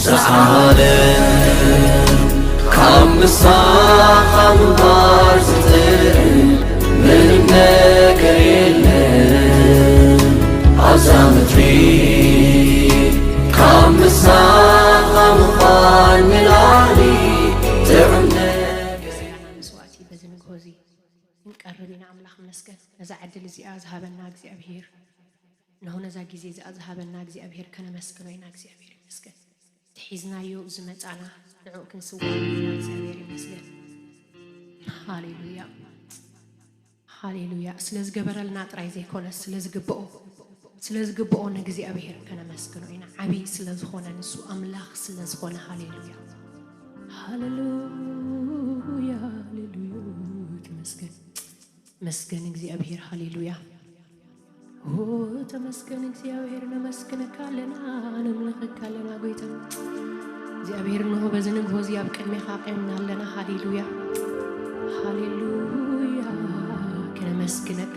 ጸዓለም ካብ ምሳኻ ምንባር ዝጥዕም ምንም ነገር የለን። ኣብዛ ምድሪ ካብ ምሳኻ ምዃን ንላዕሊ ጥዑም ነገር። ምስዋእቲ በዚ ንግሆ እዚ ክንቀርብ ኢና። ኣምላኽ ይመስገን ነዛ ዕድል እዚኣ ዝሃበና እግዚኣብሄር፣ እነሆ ነዛ ግዜ እዚኣ ዝሃበና እግዚኣብሄር ከነመስግኖ ኢና። እግዚኣብሄር ይመስገን። እቲ ሒዝናዮ ዝመጻና ንዕኡ ክንስዋእ ኢና። እግዚኣብሄር ይመስገን። ሃሌሉያ፣ ሃሌሉያ። ስለ ዝገበረልና ጥራይ ዘይኮነስ ስለ ዝግብኦ፣ ስለ ዝግብኦ ንእግዚኣብሄር ከነመስግኖ ኢና። ዓብዪ ስለ ዝኾነ፣ ንሱ ኣምላኽ ስለ ዝኾነ። ሃሌሉያ፣ ሃሌሉያ፣ ሃሌሉያ። ተመስገን፣ መስገን እግዚኣብሄር። ሃሌሉያ። ኦ ተመስገን እግዚኣብሄር፣ ነመስግነካ ኣለና፣ ነምልኸካ ኣለና ጎይታ። እግዚኣብሄር እንሆ በዚ ንግሆ እዚ ኣብ ቅድሜኻ ቆምና ኣለና። ሃሌሉያ፣ ሃሌሉያ። ከነመስግነካ፣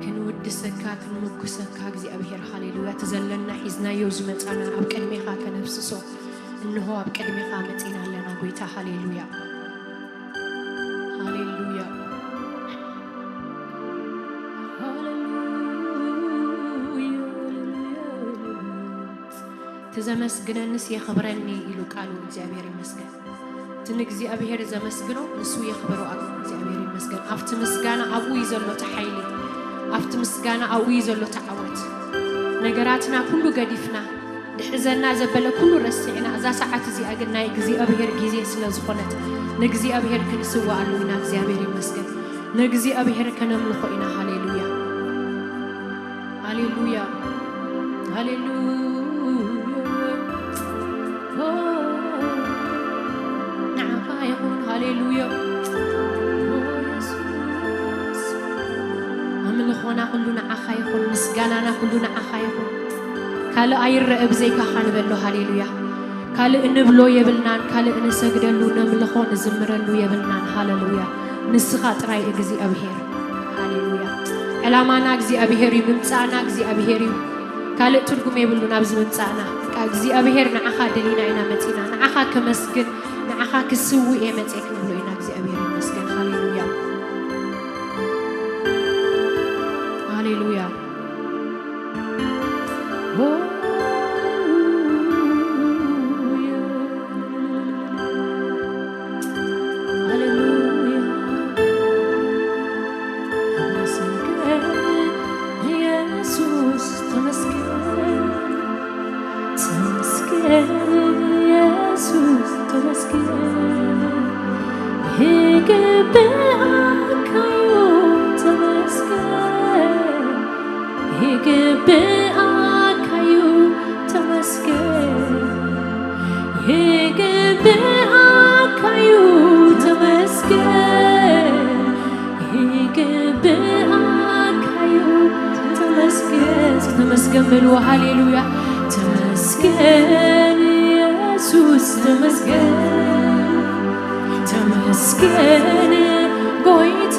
ክንውድሰካ፣ ክንምጉሰካ እግዚኣብሄር። ሃሌሉያ። እቲ ዘለና ሒዝናዮ ዝመጻና ኣብ ቅድሜኻ ከነፍስሶ እንሆ ኣብ ቅድሜኻ መጺና ኣለና ጎይታ። ሃሌሉያ፣ ሃሌሉያ፣ ሃሌሉያ። እቲ ዘመስግነንስ የኽብረኒ ኢሉ ቃሉ። እግዚኣብሔር ይመስገን። እቲ ንእግዚኣብሔር ዘመስግኖ ንሱ የኽብሮ። ኣብ እግዚኣብሔር ይመስገን። ኣብቲ ምስጋና ኣብኡ እዩ ዘሎ እቲ ሓይሊ። ኣብቲ ምስጋና ኣብኡ እዩ ዘሎ እቲ ዓወት። ነገራትና ኩሉ ገዲፍና፣ ድሕዘና ዘበለ ኩሉ ረሲዕና፣ እዛ ሰዓት እዚኣ ግን ናይ እግዚኣብሔር ግዜ ስለ ዝኾነት ንእግዚኣብሔር ክንስዋኣሉ ኢና። እግዚኣብሔር ይመስገን። ንእግዚኣብሔር ከነምልኾ ኢና። ሃሌሉያ፣ ሃሌሉያ፣ ሃሌሉያ። ኦ፣ ንዓኻ ይኹን። ሃሌሉያ፣ ኦ የሱስ። ኣምልኾና ኩሉ ንዓኻ ይኹን፣ ምስጋናና ኩሉ ንዓኻ ይኹን። ካልእ ኣይረአ ብዘይካኻ ንበሎ። ሃሌሉያ። ካልእ እንብሎ የብልናን፣ ካልእ ንሰግደሉ፣ ነምልኾ፣ ንዝምረሉ የብልናን። ሃሌሉያ። ንስኻ ጥራይ እግዚኣብሔር። ሃሌሉያ። ዕላማና እግዚኣብሔር እዩ፣ ምምጻእና እግዚኣብሔር እዩ። ካልእ ትርጉም የብሉን ኣብዚ ምምጻእና። በቃ እግዚኣብሔር ንዓኻ ደሊና ኢና መጺና። ንዓኻ ከመስግን፣ ንዓኻ ክስውእ እየ መጺኤ ክንብሎ ኢና። እግዚኣብሔር ይመስገን። ሃሌሉያ። ሃሌሉያ። ይግብኣካዩ ተመስገን፣ ይግብኣካዩ ተመስገን፣ ይግብኣካዩ ተመስገን፣ ይግብኣካዩ ተመስገን። ተመስገን በልዎ። ሃሌሉያ። ተመስገን የሱስ ተመስገን፣ ተመስገን ጎይታ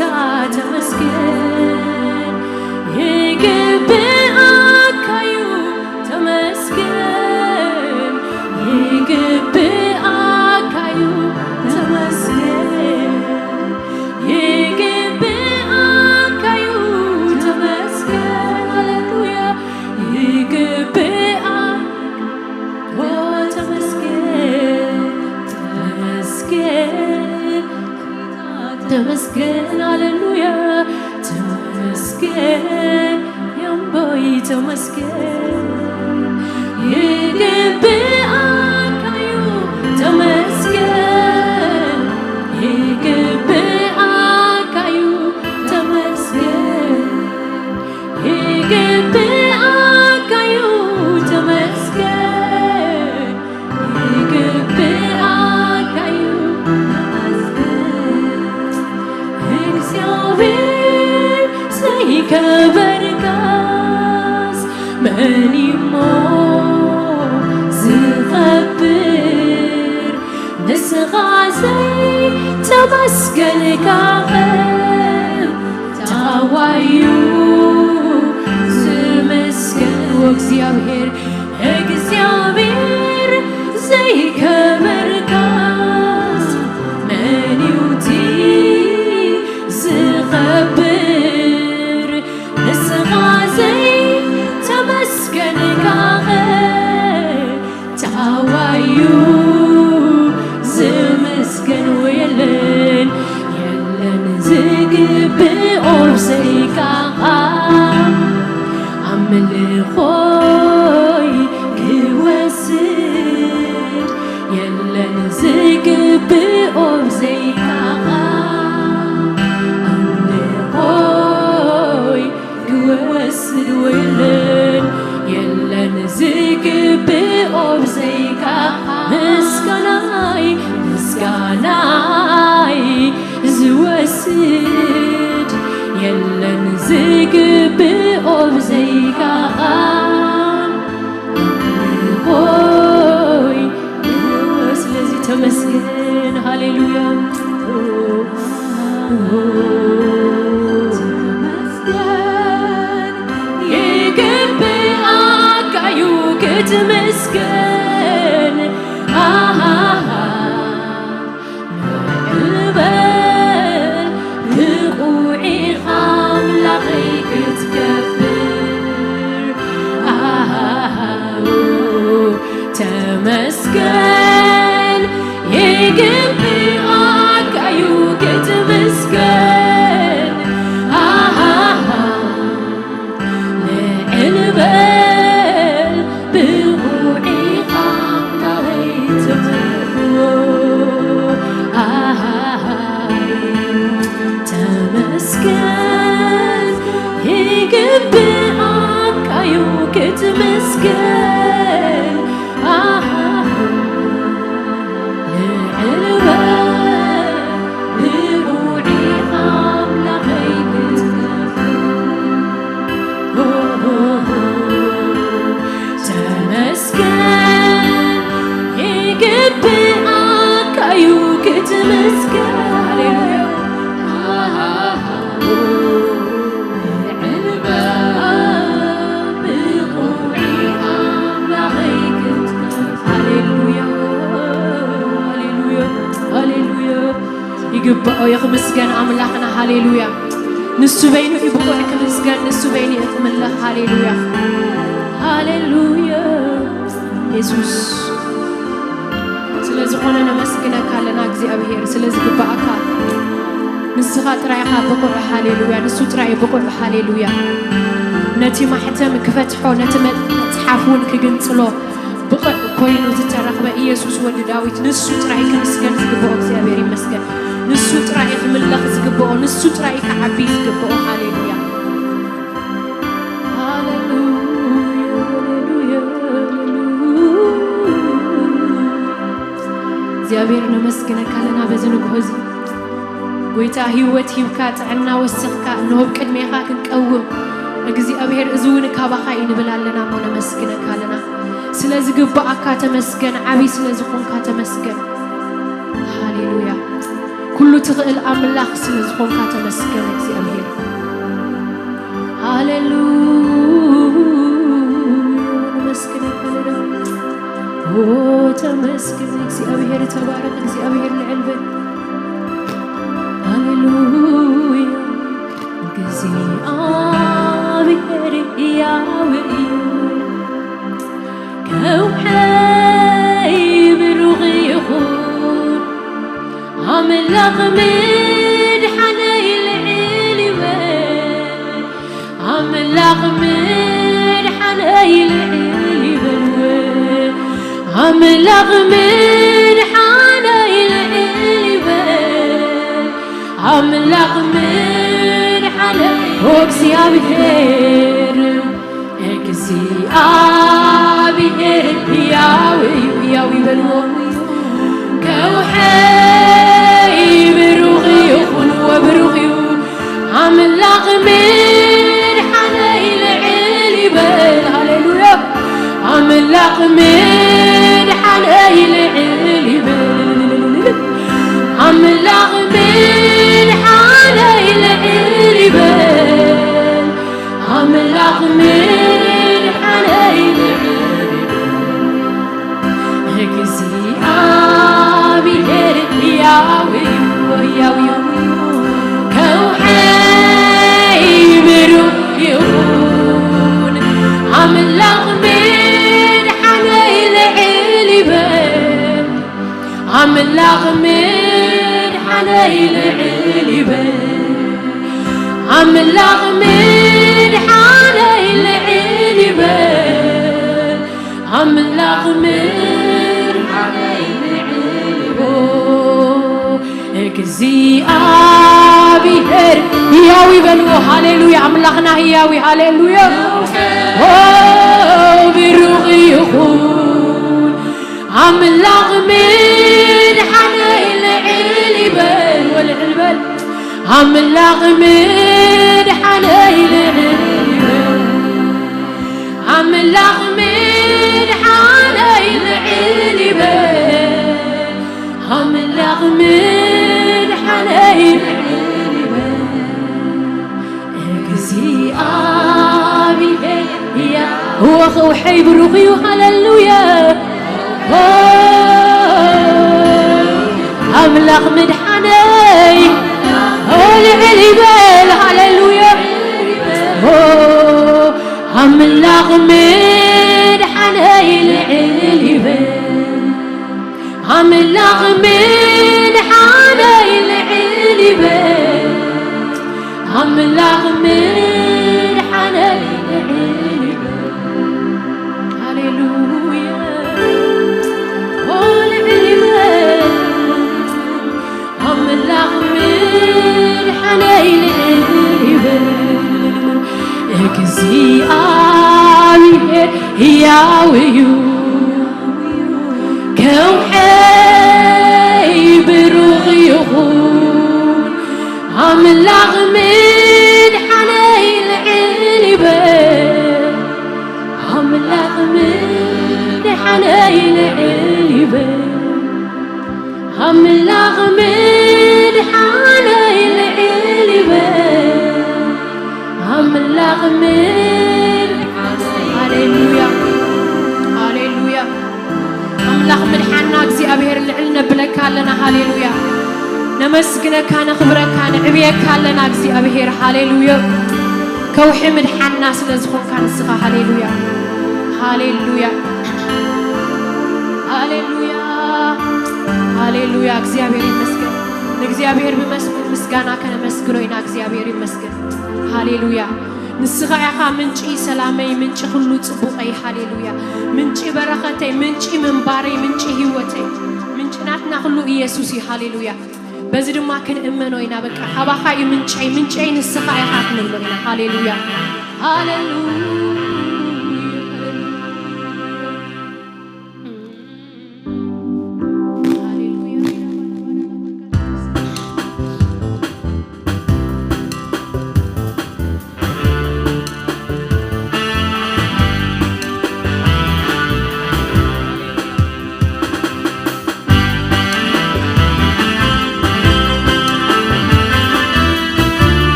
ተመስገን፣ ይግብኣካዩ ተመስገን፣ ይግብኣካዩ ተመስገን፣ ይግብኣካዩ ተመስገን። ሃሌሉያ። ይግብኣ ተመስገን፣ ተመስገን፣ ተመስገን፣ ሃሌሉያ፣ ተመስገን፣ የምቦይ ተመስገን፣ ይግብኣካዩ ተመስገን፣ ይግብኣካዩ ተመስገን። ይግብኣካዩ ተመስገን፣ ይግብኣካዩ ተመስገን። እግዚኣብሔር ዘይከበርካስ መን እሞ ዝኸብር? ንስኻ ዘይተመስገንካ ኸም ታዋዩ ዝመስገን። እግዚኣብሔር፣ እግዚኣብሔር ዘይከበርካስ መን እዩ እቲ ዝኸብር? ንስኻ ዘይተመስገንካኸ ታዋዩ ዝምስገን የለን፣ የለን ዝግብኦ ብዘይካኻ ኣምልኾይ ክወስድ፣ የለን ዝግብኦ ብዘይካኻ ኣምልኾይ ክወስድ የለን፣ የለን ዝግብኦ ብዘይካኻ ምስጋናይ፣ ምስጋናይ ዝወስድ የለን ዝግብኦ ብዘይካኻ ኣምልኾይ። ስለዚ ተመስገን። ሃሌሉያ። ተመስገን። ይግብኣካ እዩ ክትምስገን። ኣሃሃ። ምዕበል ብቑዕ ኢኻ ኣምላኸይ ክትከብር። ኣሃሃ። ተመስገን። ይግብኣካ እዩ ክትምስገን። ኣሃሃ። ልዕል በል ብቑዕ ኢኻ ኣምላኸይ ትምልኮ። ኣሃሃ። ተመስገን። ይግብኣካ እዩ ክትምስገን። ኣሃ። ልዕል በል ብቑዕ ኢኻ ኣምላኸይ ክትከብር። ተመስገን። ይግብኣካ እዩ ክትምስገን። ሃሌሉያ፣ ሃሌሉያ፣ ሃሌሉያ። ይግባኦ እዩ ክምስገን ኣምላኽና። ሃሌሉያ። ንሱ በይኑ እዩ ብቑዕ ክምስገን፣ ንሱ በይኑ እዩ ክምለኽ። ሃሌሉያ፣ ሃሌሉያ። የሱስ ስለ ዝኾነ ነመስግነካ ኣለና እግዚኣብሔር፣ ስለ ዝግባኣካ። ንስኻ ጥራይ ኢኻ ብቑዕ። ሃሌሉያ። ንሱ ጥራይ እዩ ብቑዕ። ሃሌሉያ። ነቲ ማሕተም ክፈትሖ፣ ነቲ መጽሓፍ እውን ክግንጽሎ ብቑዕ ኮይኑ ዝተረኽበ ኢየሱስ ወዲ ዳዊት፣ ንሱ ጥራይ ክምስገን ዝግብኦ እግዚኣብሔር ይመስገን። ንሱ ጥራይ ክምለኽ ዝግብኦ፣ ንሱ ጥራይ ክዓቢ ዝግብኦ። ሃሌሉያ። ሃሌሉያ፣ ሃሌሉያ፣ ሃሌሉያ። እግዚኣብሔር ነመስግነካ ኣለና በዚ ንግሆ እዚ። ጎይታ ህይወት ሂብካ ጥዕና ወስኽካ እንሆ ኣብ ቅድሜኻ ክንቀውም እግዚኣብሔር እዚ እውን ካባኻ እዩ ንብል ኣለና እሞ ነመስግነካ ኣለና። ስለ ዝግባኣካ ተመስገን፣ ዓብይ ስለ ዝኾንካ ተመስገን። ሃሌሉያ። ኩሉ ትኽእል ኣምላኽ ስለ ዝኾንካ ተመስገን እግዚኣብሔር። ሃሌሉያ። ነመስግነካ ኣለና። ኦ ተመስገን እግዚኣብሔር፣ ተባረኽ እግዚኣብሔር፣ ልዕል በል። ሃሌሉያ። እግዚኣብሔር ሕያው እዩ፣ ከውሐይ ብሩኽ ይኹን። ኣምላኽ ምድሓነይ ልዕል ይበል። ኣምላኽ ምድሓነይ ልዕል ይበል። ኣምላኽ ምድሓነይ ልዕል ይበል። ኣምላኽ ምድሓነይ እግዚኣብሔር፣ እግዚኣብሔር ሕያው እዩ፣ ሕያው ይበልዎ። ከውሐይ ብሩኽ ይኹን፣ ወብሩኽ እዩ ኣምላኽ ምድሓነይ ልዕል ይበል። ሃሌሉያ። ኣምላኽ ምድሓነይ ልዕል ይበል። ኣምላኽ ምድሓነይ ልዕል ይበል። ኣምላኽ ምድሓነይ ልዕል ይበል። ኣምላኽ ምድሓነይ ልዕል ይበል። ኣምላኽ ምድሓነይ ልዕል ይበል። ኣምላኽ ምድሓነይ ልዕል ይበል። እግዚኣብሔር ህያው ይበልዎ። ሃሌሉያ። ኣምላኽና ህያው እዩ። ሃሌሉያ። ኦ፣ ብሩኽ ይኹን ኣምላኽ ምድሓነይ ልዕል ይበል። ወልዕል በል። ኣምላኽ ምድሓነይ ልዕል ይበል። ኣምላኽ ምድሓነይ ልዕል ይበል። ኣምላኽ ምድሓነይ ልዕል ይበል። እግዚኣብሔር ያ-፣ እወ፣ ኸውሐይ ብሩኽ እዩ። ሃሌሉያ። ኦ፣ ኣምላኽ ምድሓነይ፣ ኦ፣ ልዕል ይበል። ሃሌሉያ። ኦ፣ ኣምላኽ ምድሓነይ ልዕል ይበል። ኣምላኽ ምድሓነይ ልዕል ይበል። ኣምላኽ ምድሓነይ ልዕል ይበል። ሃሌሉያ። ኦ፣ ልዕል ይበል። ኣምላኽ ምድሓነይ ልዕል ይበል። እግዚኣብሔር ህያው እዩ። ከውሐይ ብሩኽ ይኹን ኣምላኽ ምድሓነይ ልዕል ይበል። ኣምላኽ ምድሓነይ ልዕል ይበል። ኣምላኽ ምድሓነይ ልዕል ይበል። ኣምላኽ ምድሓነይ፣ ሃሌሉያ፣ ሃሌሉያ። ኣምላኽ ምድሓና እግዚኣብሔር ልዕል ነብለካ ኣለና። ሃሌሉያ። ነመስግነካ፣ ነኽብረካ፣ ንዕብየካ ኣለና እግዚኣብሔር። ሃሌሉያ። ከውሒ ምድሓና ስለ ዝኾንካ ንስኻ። ሃሌሉያ፣ ሃሌሉያ፣ ሃሌሉያ፣ ሃሌሉያ። እግዚኣብሔር ይመስገን። ንእግዚኣብሔር ብመስሙር ምስጋና ከነመስግኖ ኢና። እግዚኣብሔር ይመስገን። ሃሌሉያ። ንስኻ ኢኻ ምንጪ ሰላመይ፣ ምንጪ ኩሉ ጽቡቐይ። ሃሌሉያ። ምንጪ በረኸተይ፣ ምንጪ ምንባረይ፣ ምንጪ ህይወተይ፣ ምንጪ ናትና ኩሉ ኢየሱስ እዩ። ሃሌሉያ። በዚ ድማ ክንእመኖ ኢና። በቃ ካባኻ እዩ ምንጨይ፣ ምንጨይ ንስኻ ኢኻ ክንብሎ ኢና። ሃሌሉያ፣ ሃሌሉያ።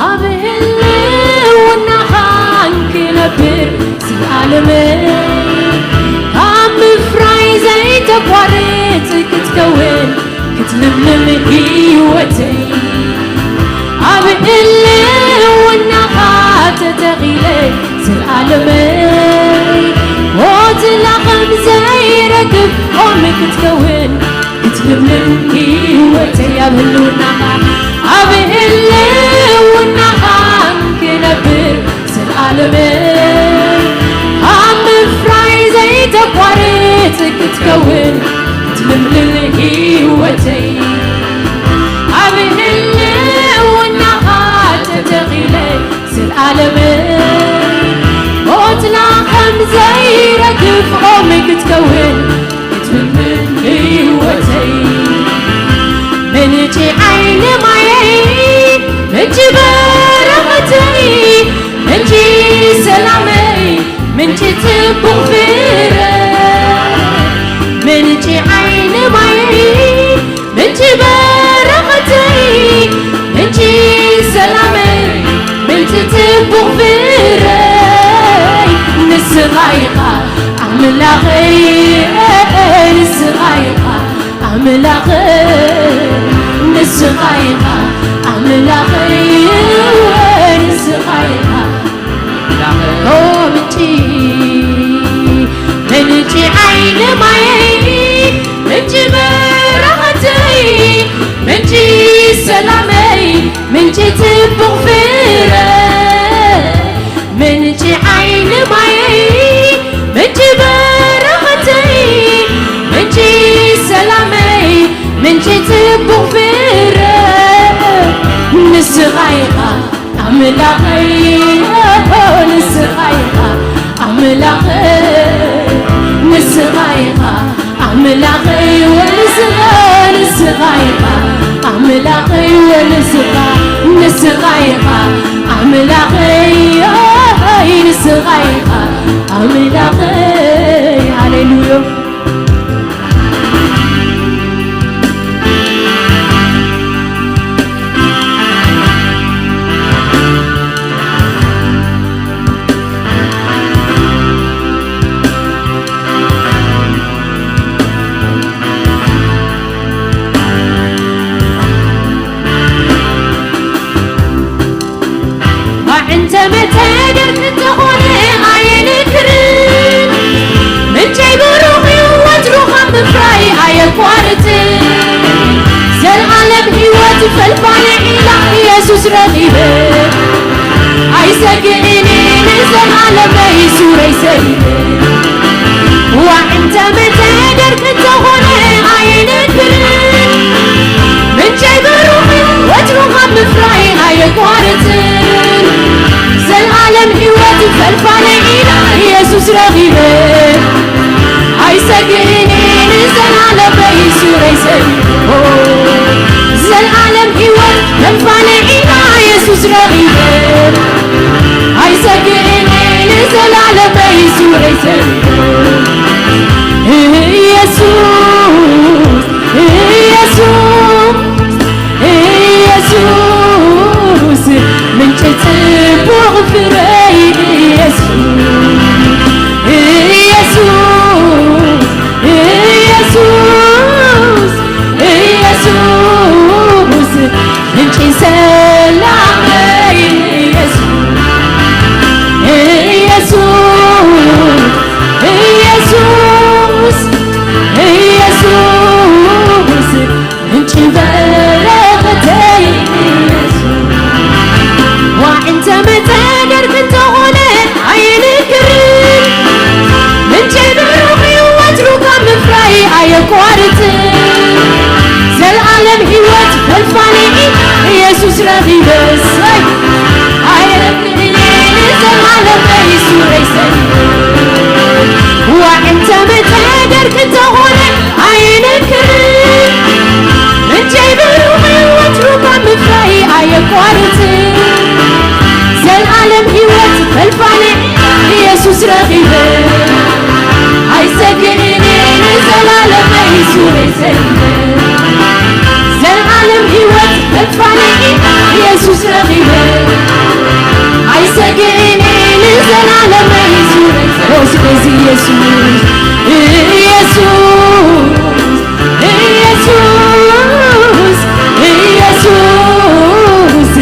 ኣብ ህልውናኻን ክነብር ዘለኣለመይ፣ ካብ ምፍራይ ዘይተቋርጽ ክትከውን ክትልምልም ህይወተይ። ኣብ ህልውናኻ ተተኺለ ዘለኣለመይ፣ ሞትና ከም ዘይረግፍ ኦም ክትከውን ክትልምልም ህይወተይ። ኣብ ህልውናኻ፣ ኣብ ህልውናኻ ክነብር ዘለኣለመይ፣ ኣብ ምፍራይ ዘይተቋርጽ ክትከውን ክትልምልም ህይወተይ። ኣብ ህልውናኻ ተተኺለ ዘለኣለመይ፣ ሞትና ከም ዘይረግፍ ኦም ክትከውን ክትልምልም ህይወተይ። ምንጪ ዓይኒ ማየይ፣ ምንጪ በረኸተይ፣ ምንጪ ሰላመይ፣ ምንጪ ጽቡቕ ንስኻ ኢኻ ኣምላኸይ፣ ንስኻ ኢኻ ኣምላኸይ፣ ወንስኻ፣ ንስኻ ኢኻ ኣምላኸይ፣ ወንስኻ፣ ንስኻ ኢኻ ኣምላኸይ፣ ንስኻ ኢኻ ኣምላኸይ። ሃሌሉያ። ባዕንተ መተገር እንተኾነ ኣየንክርን፣ ምንጨይ ብሩኽ እዩ ወትሩ ካብ ምፍራይ ኣየቋርጽን። ዘልኣለም ህይወት ፈልፋሊ ዒላ ኢየሱስ ረኺበ፣ ኣይሰግእን ንዘልኣለመይ ሱረይ ሰሊበ። ዋዕንተ መተገር እንተኾነ ኣይንክርን፣ ምንጨይ ብሩኽ ወትሩ ካብ ምፍራይ ኣየቋርጽን። ዘልኣለም ህይወት ፈልፋለ ኢና ኢየሱስ ረኺበ፣ ኣይሰግእን ንዘልኣለመይ ሱረይ ሰሊበ። ዘልኣለም ህይወት ፈልፋለ ኢና ኢየሱስ ረኺበ፣ ኣይሰግእን ንዘላለመይ ሱረይ ሰሊበ። ኢየሱስ፣ ኢየሱስ፣ ኢየሱስ፣ ምንጪ ጽቡቕ ፍረይ ኢየሱስ፣ ኢየሱስ፣ ኢየሱስ፣ ኢየሱስ፣ ምንጪ ሰላመይ ኢየሱስ፣ ኢየሱስ፣ ኢየሱስ፣ ኢየሱስ፣ ምንጪ በረኸተይ ኢየሱስ። ዋዕንተ መተገር እንተኾነ ኣይንክርን፣ ምንጨይ ብሩኽ እዩ ወትሩ ካብ ምፍራይ ኣየቋርጽን። ዘልኣለም ህይወት ፈልፋሊ ኢየሱስ ረኺበ፣ እሰይ፣ ኣየንክርን ዘልኣለመይ ሱረይ ሰሊበ። ዋዕንተ መተገር እንተኾነ ኣይንክርን፣ ምንጨይ ብሩኽ እዩ ወትሩ ካብ ምፍራይ ኣየቋርጽን። ዘልኣለም ህይወት ፈልፋሊ ኢየሱስ ረኺበ፣ ኣይሰግእን ንዘላለመይ ሱረይ ሰሊበ። ዘልኣለም ህይወት ፈልፋሊ ኢየሱስ ረኺበ፣ ኣይሰግእን ንዘላለመይ ሱረይ ሰሊበ። ስለዚ ኢየሱስ፣ ኢየሱስ፣ ኢየሱስ፣ ኢየሱስ፣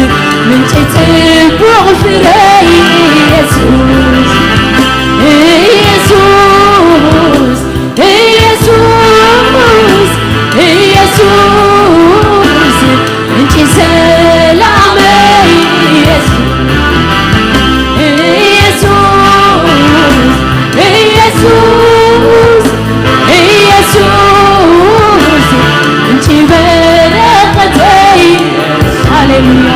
ምንጪ ጽቡቕ ፍረይ ኢየሱስ፣ ኢየሱስ፣ ኢየሱስ፣ ኢየሱስ፣ ምንጪ ሰላመይ ኢየሱስ፣ ኢየሱስ፣ ኢየሱስ፣ ኢየሱስ፣ ምንጪ በረኸተይ። ሃሌሉያ።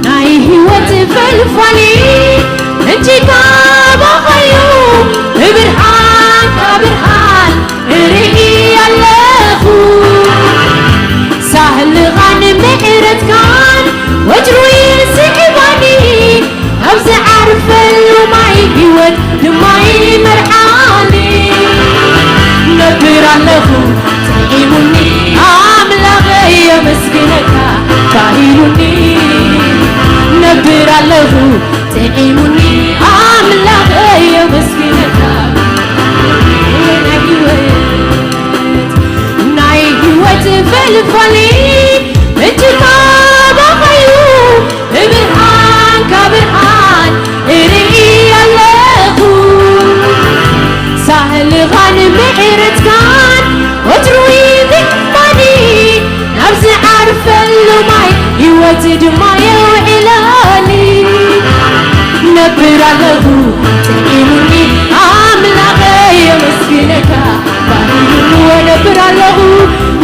ናይ ህይወት ፈልፋሊ ምንጪ ካባኻዩ፣ ብብርሃንካ ብርሃን እርኢ ኣለኹ። ሳህልኻን ምሕረትካን ወትሩ ይስዕባኒ፣ ኣብ ዝዓርፈሉ ማይ ህይወት ድማ ይመርሓኒ። ነብር ኣለኹ ጥዒሙኒ ኣምላኸይ የመስግነካ ባሂሉኒ። ነብር ኣለኹ ጥዒሙኒ ኣምላኸይ የመስግነካ። ናይ ህይወት፣ ናይ ህይወት ፈልፋሊ ምንጭ ካባኻዩ፣ ብብርሃንካ ብርሃን እርኢ ኣለኹ። ሳህልኻን ምሕረትካን ወትሩ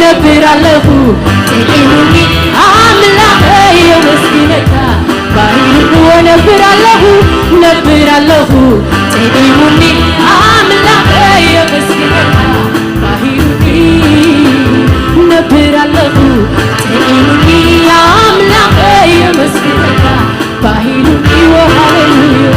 ነብር ኣለኹ ጥዒሙኒ ኣምላኸይ የመስግነካ። ባሂሉኒ ነብር ኣለኹ፣ ነብር ኣለኹ ጥዒሙኒ ኣምላኸይ የመስግነካ። ባሂሉኒ ነብር ኣለኹ ጥዒሙኒ ኣምላኸይ የመስግነካ። ባሂሉኒ ሃሌሉያ።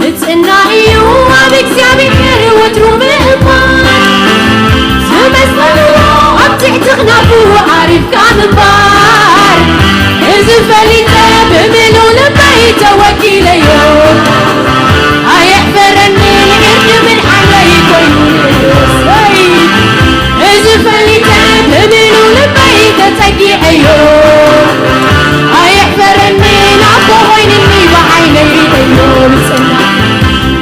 ንጽና እዩ ኣብ እግዚኣብሔር ወትሩ ምእማን። ዝመስለዎ ኣብ ትሕቲ ክናፉ ዓሪፍካ ምንባር። እዚ ፈሊጠ ብምሉእ ልበይ ተወኪለዮ። ኣየሕፈረንን ቅድሚ ምድሓነይ ኮይኑ ንእሰይ። እዚ ፈሊጠ ብምሉእ ልበይ ተጸጊዐዮ። ኣየሕፈረንን ኣቦ ኮይንኒ ብዓይነይ ርእየዮ። ብጽና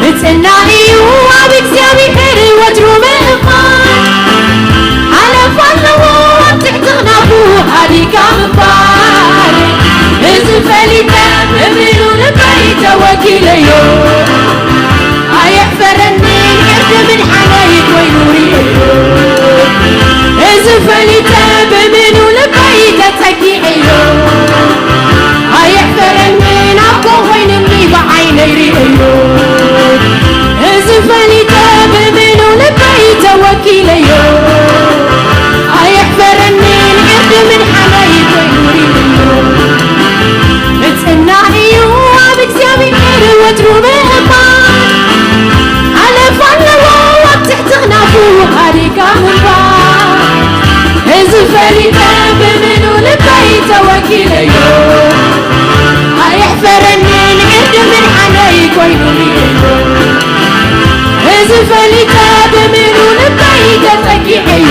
ብጽና እዩ ኣብ እግዚኣብሔር ወትሩ ምእማን። ሓለፋ ኣለዎ ኣብ ትሕቲ ክናፉ ኣዲጋ ምባል። እዚ ፈሊጠ ብምሉእ ልበይ ተወኪለዮ። ኣየሕፈረንን ዕርዲ ምድሓነይ ኮይኑ ርእየዮ። እዚ ፈሊጠ ብምሉእ ልበይ ተጸጊዐዮ። ኣየሕፈረንን ኣቦ ኮይንኒ ብዓይነይ ርእየዮ። እዚ ፈሊጠ ብምሉእ ልበይ ተወኪለዮ። ኣየሕፈረንን ዕርዲ ምድሓነይ ኮይኑ ርእየዮ። ምጽና እዩ ኣብ እግዚኣብሔር ወትሩ ምእማን። ሓለፋ ኣለዎ ኣብ ትሕቲ ክናፉ ኣዲጋ ምንባር። እዚ ፈሊጠ ብምሉእ ልበይ ተወኪለዮ። ኣየሕፈረንን ዕርዲ ምድሓነይ ኮይኑ ርእየዮ። እዚ ፈሊጠ ብምሉእ ልበይ ተጸጊዐዮ።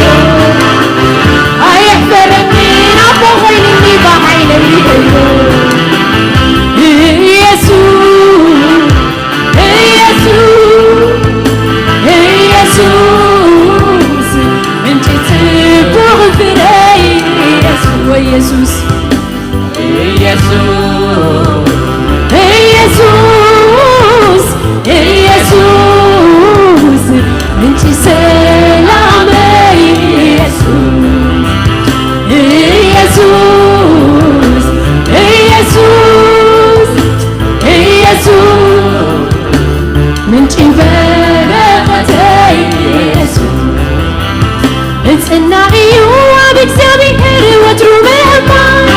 ኣየሕፈረንን ኣቦ ኮይንኒ ብዓይነይ ርእየዮ። ኢየሱስ፣ ኢየሱስ፣ ኢየሱስ፣ ምንጪ ጽቡቕ ፍረይ። ኢየሱስ፣ ወይ ኢየሱስ። ኢየሱስ፣ ኢየሱስ፣ ኢየሱስ፣ ምንጪ ሰላመይ። ኢየሱስ፣ ኢየሱስ፣ ኢየሱስ፣ ኢየሱስ፣ ምንጪ በረኸተይ። ኢየሱስ፣ እጽና እዩ ኣብ እግዚኣብሔር ወትሩ ምእማን።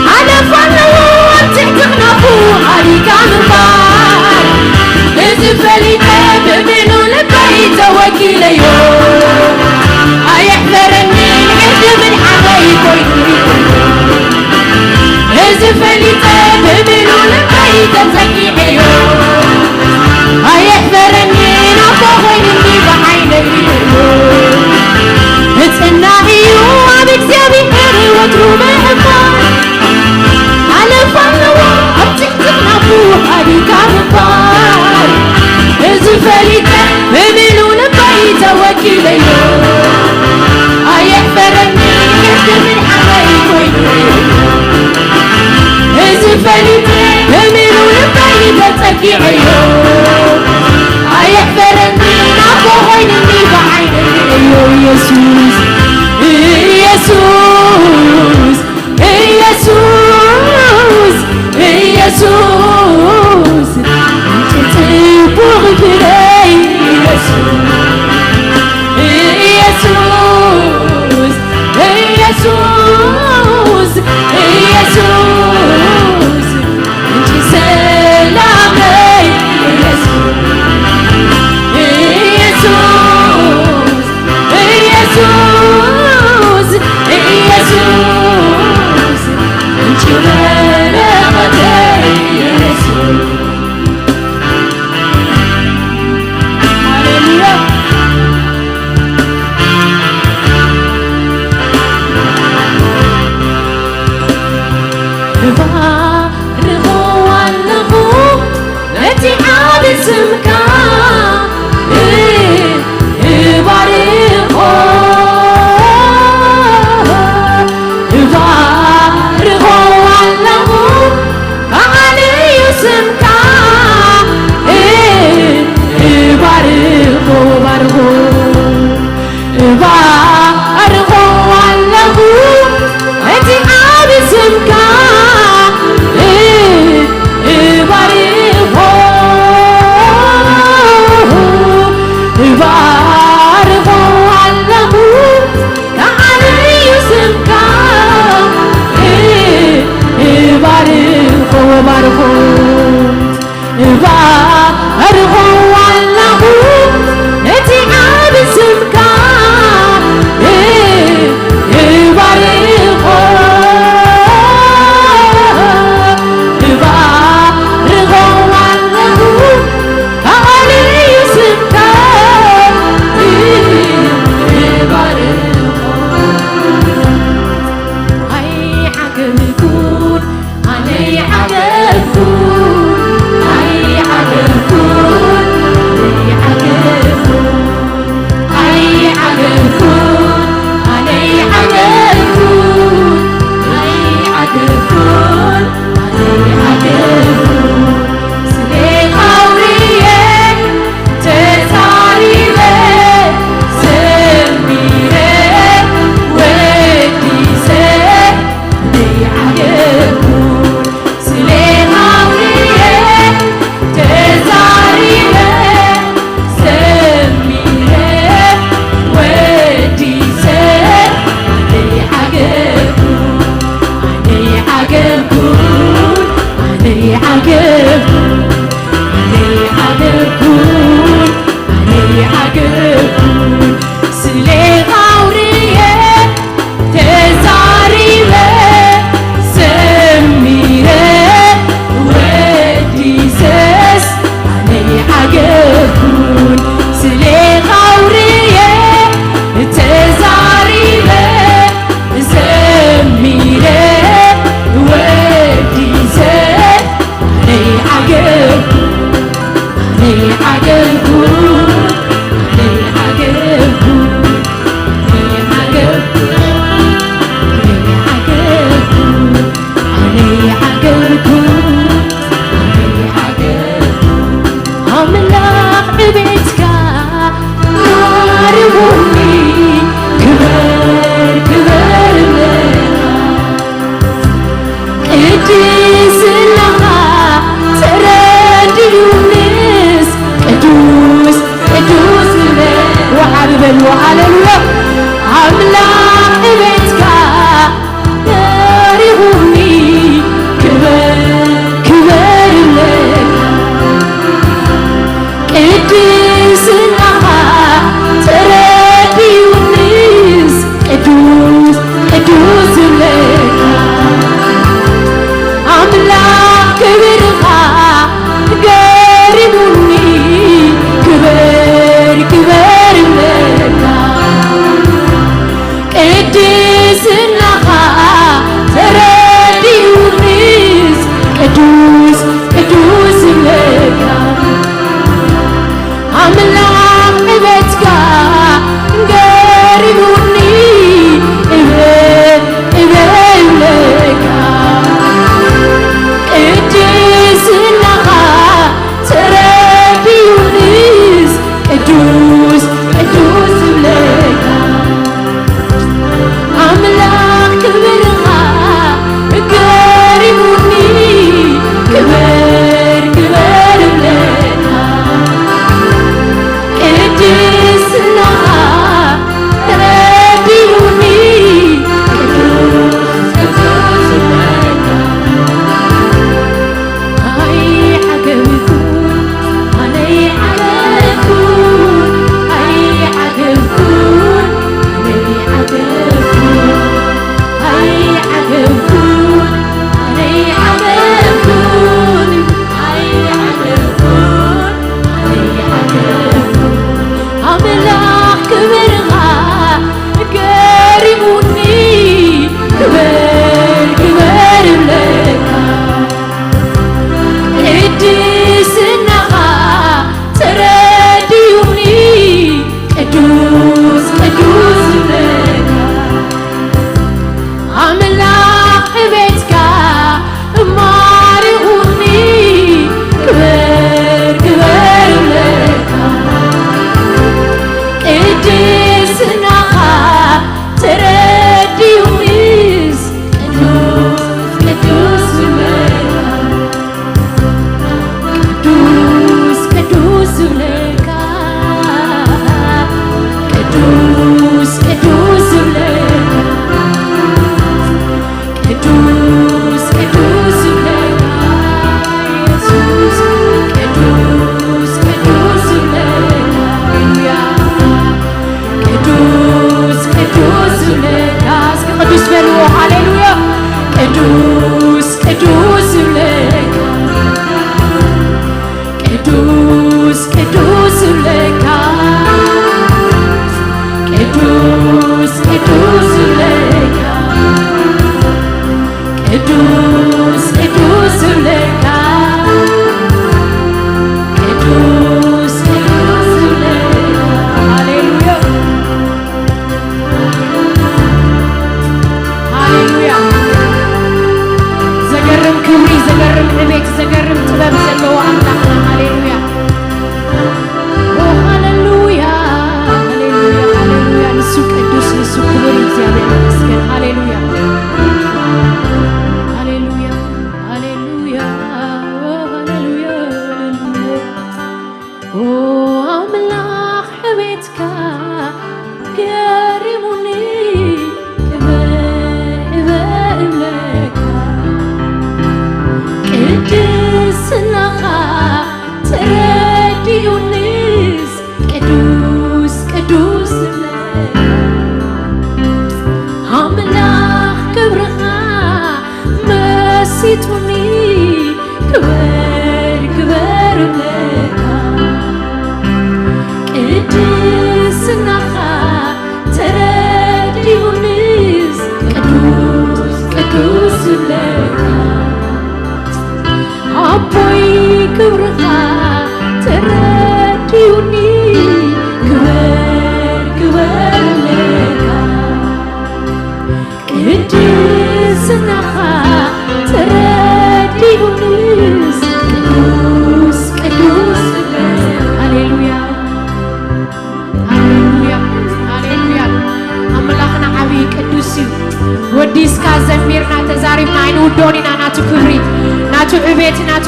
ሓለፋ ኣለዎ ኣብ ትሕቲ ክናፉ ኣዲጋ ምንባር። እዚ ፈሊጠ ብምሉእ ልበይ ተወኪለዮ። ኣየሕፈረንን ዕርዲ ምድሓነይ ኮይኑ ርእየዮ። እዚ ፈሊጠ ብምሉእ ልበይ ተጸጊዐዮ። ኣየሕፈረንን ኣቦ ኮይንኒ ብዓይነይ ርእየዮ። እጽና እዩ ኣብ እግዚኣብሔር ወትሩ ምእማን። ሓለፋ ኣለዎ ኣብ ትሕቲ ክናፉ ኣዲጋ ምባል። እዚ ፈሊጠ ብምሉእ ልበይ ተወኪለዮ። ኣየሕፈረንን ዕርዲ ምድሓነይ ኮይኑ። እዚ ፈሊጠ ብምሉእ ልበይ ተጸጊዐዮ። ኣየሕፈረንን ኣቦ ኮይንኒ ብዓይነይ ርእየዮ። ኢየሱስ፣ ኢየሱስ፣ ኢየሱስ፣ ኢየሱስ፣ ምንጪ ጽቡቕ ፍረይ። ኢየሱስ፣ ኢየሱስ፣ ኢየሱስ፣ ኢየሱስ፣ ምንጪ ሰላመይ።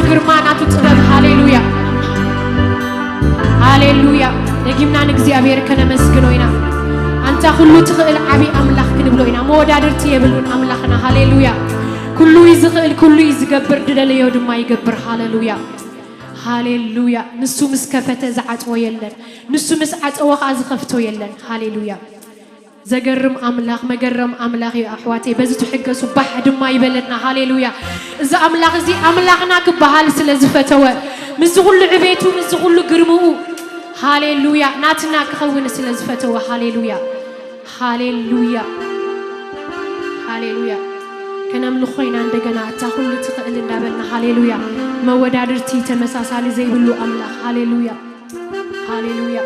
ግርማ ናቱ ጥበብ። ሃሌሉያ፣ ሃሌሉያ። ደጊምና ንእግዚኣብሔር ከነመስግኖ ኢና። ኣንታ ኩሉ ትኽእል ዓቢ ኣምላኽ ክንብሎ ኢና። መወዳድርቲ የብሉን ኣምላኽና። ሃሌሉያ። ኩሉ እዩ ዝኽእል፣ ኩሉ እዩ ዝገብር፣ ድደለዮ ድማ ይገብር። ሃሌሉያ፣ ሃሌሉያ። ንሱ ምስ ከፈተ ዝዓጽዎ የለን። ንሱ ምስ ዓጸዎ ኸኣ ዝኸፍቶ የለን። ሃሌሉያ። ዘገርም ኣምላኽ፣ መገረም ኣምላኽ እዩ ኣሕዋተይ። በዚ ትሕገሱ ባሕ ድማ ይበለና። ሃሌሉያ። እዚ ኣምላኽ እዚ ኣምላኽና ክበሃል ስለ ዝፈተወ፣ ምስዚ ኩሉ ዕቤቱ፣ ምስዚ ኩሉ ግርምኡ፣ ሃሌሉያ፣ ናትና ክኸውን ስለ ዝፈተወ፣ ሃሌሉያ፣ ሃሌሉያ፣ ሃሌሉያ። ከነምልኾ ኢና እንደገና፣ እታ ኩሉ ትኽእል እንዳበልና፣ ሃሌሉያ። መወዳድርቲ ተመሳሳሊ ዘይብሉ ኣምላኽ፣ ሃሌሉያ፣ ሃሌሉያ።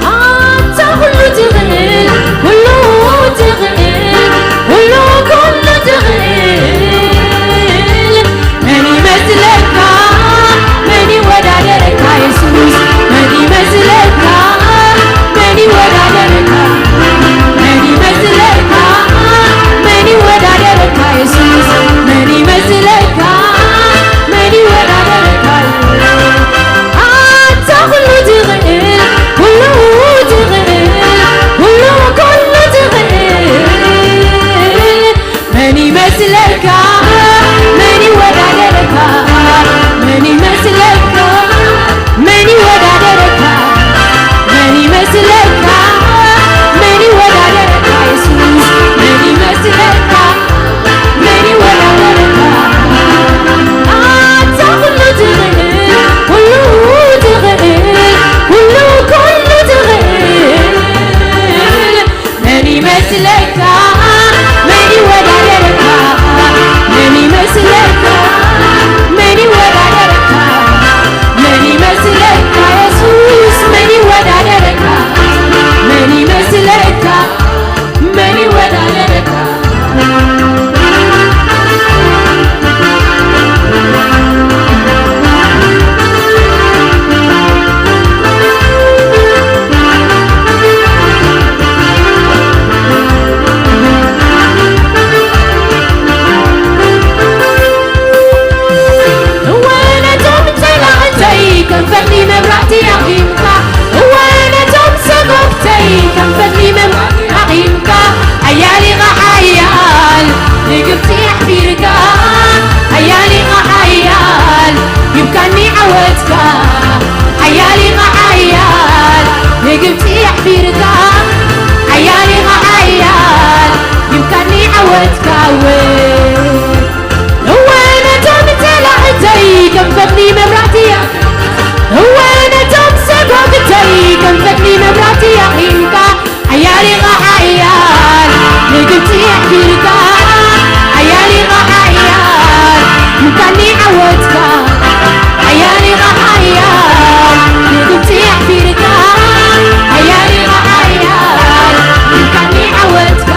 ኣንታ ኩሉ ትኽእል፣ ኩሉ ትኽእል፣ ኩሉ፣ ኩሉ ትኽእል። መን ይመስለካ? መን ይወዳደረካ? የሱስ መን ይመስለካ? መን ይወዳደረካ? መን ይመስለካ? መን ይወዳደረካ? የሱስ መን ይመስለካ? መን ይወዳደረካ? ኣንታ ኩሉ ትኽእል፣ ኩሉ ትኽእል፣ ኩሉ፣ ኩሉ ትኽእል። መን ይመስለካ? መን ይወዳደረካ? መን ይመስለካ? መን ይወዳደረካ? መን ይመስለካ? መን ይወዳደረካ? የሱስ መን ይመስለካ? መን ይወዳደረካ? ኣንታ ኩሉ ትኽእል፣ ኩሉ ትኽእል፣ ኩሉ፣ ኩሉ ትኽእል። መን ይመስለካ? መን ይወዳደረካ? መን ይመስለካ? መን ይወዳደረካ? መን ይመስለካ? የሱስ መን ይወዳደረካ? መን ይመስለካ? መን ይወዳደረካ? እወ ነቶም ጸላእተይ ከም ፈትሊ መብራእቲ ኣኺምካ፣ እወ ነቶም ሰጎግተይ ከም ፈትሊ መብራእቲ ኣኺምካ፣ ሓያል ኢኻ ሓያል ንግብጺ ኣሕፊርካ፣ ሓያል ኢኻ ሓያል ሂብካኒ ዓወትካ፣ ሓያል ኢኻ ሓያል ንግብጺ ኣሕፊርካ፣ ሓያል ኢኻ ሓያል ሂብካኒ ዓወትካ። እወ እወ ነቶም ጸላእተይ ከም ፈትሊ መብራእቲ ኣኺምካ፣ እወ ነቶም ሰጎግተይ ከም ፈትሊ መብራእቲ ኣኺምካ፣ ሓያል ኢኻ ሓያል ንግብጺ ኣሕፊርካ፣ ሓያል ኢኻ ሓያል ሂብካኒ ዓወትካ፣ ሓያል ኢኻ ሓያል ንግብጺ ኣሕፊርካ፣ ሓያል ኢኻ ሓያል ሂብካኒ ዓወትካ።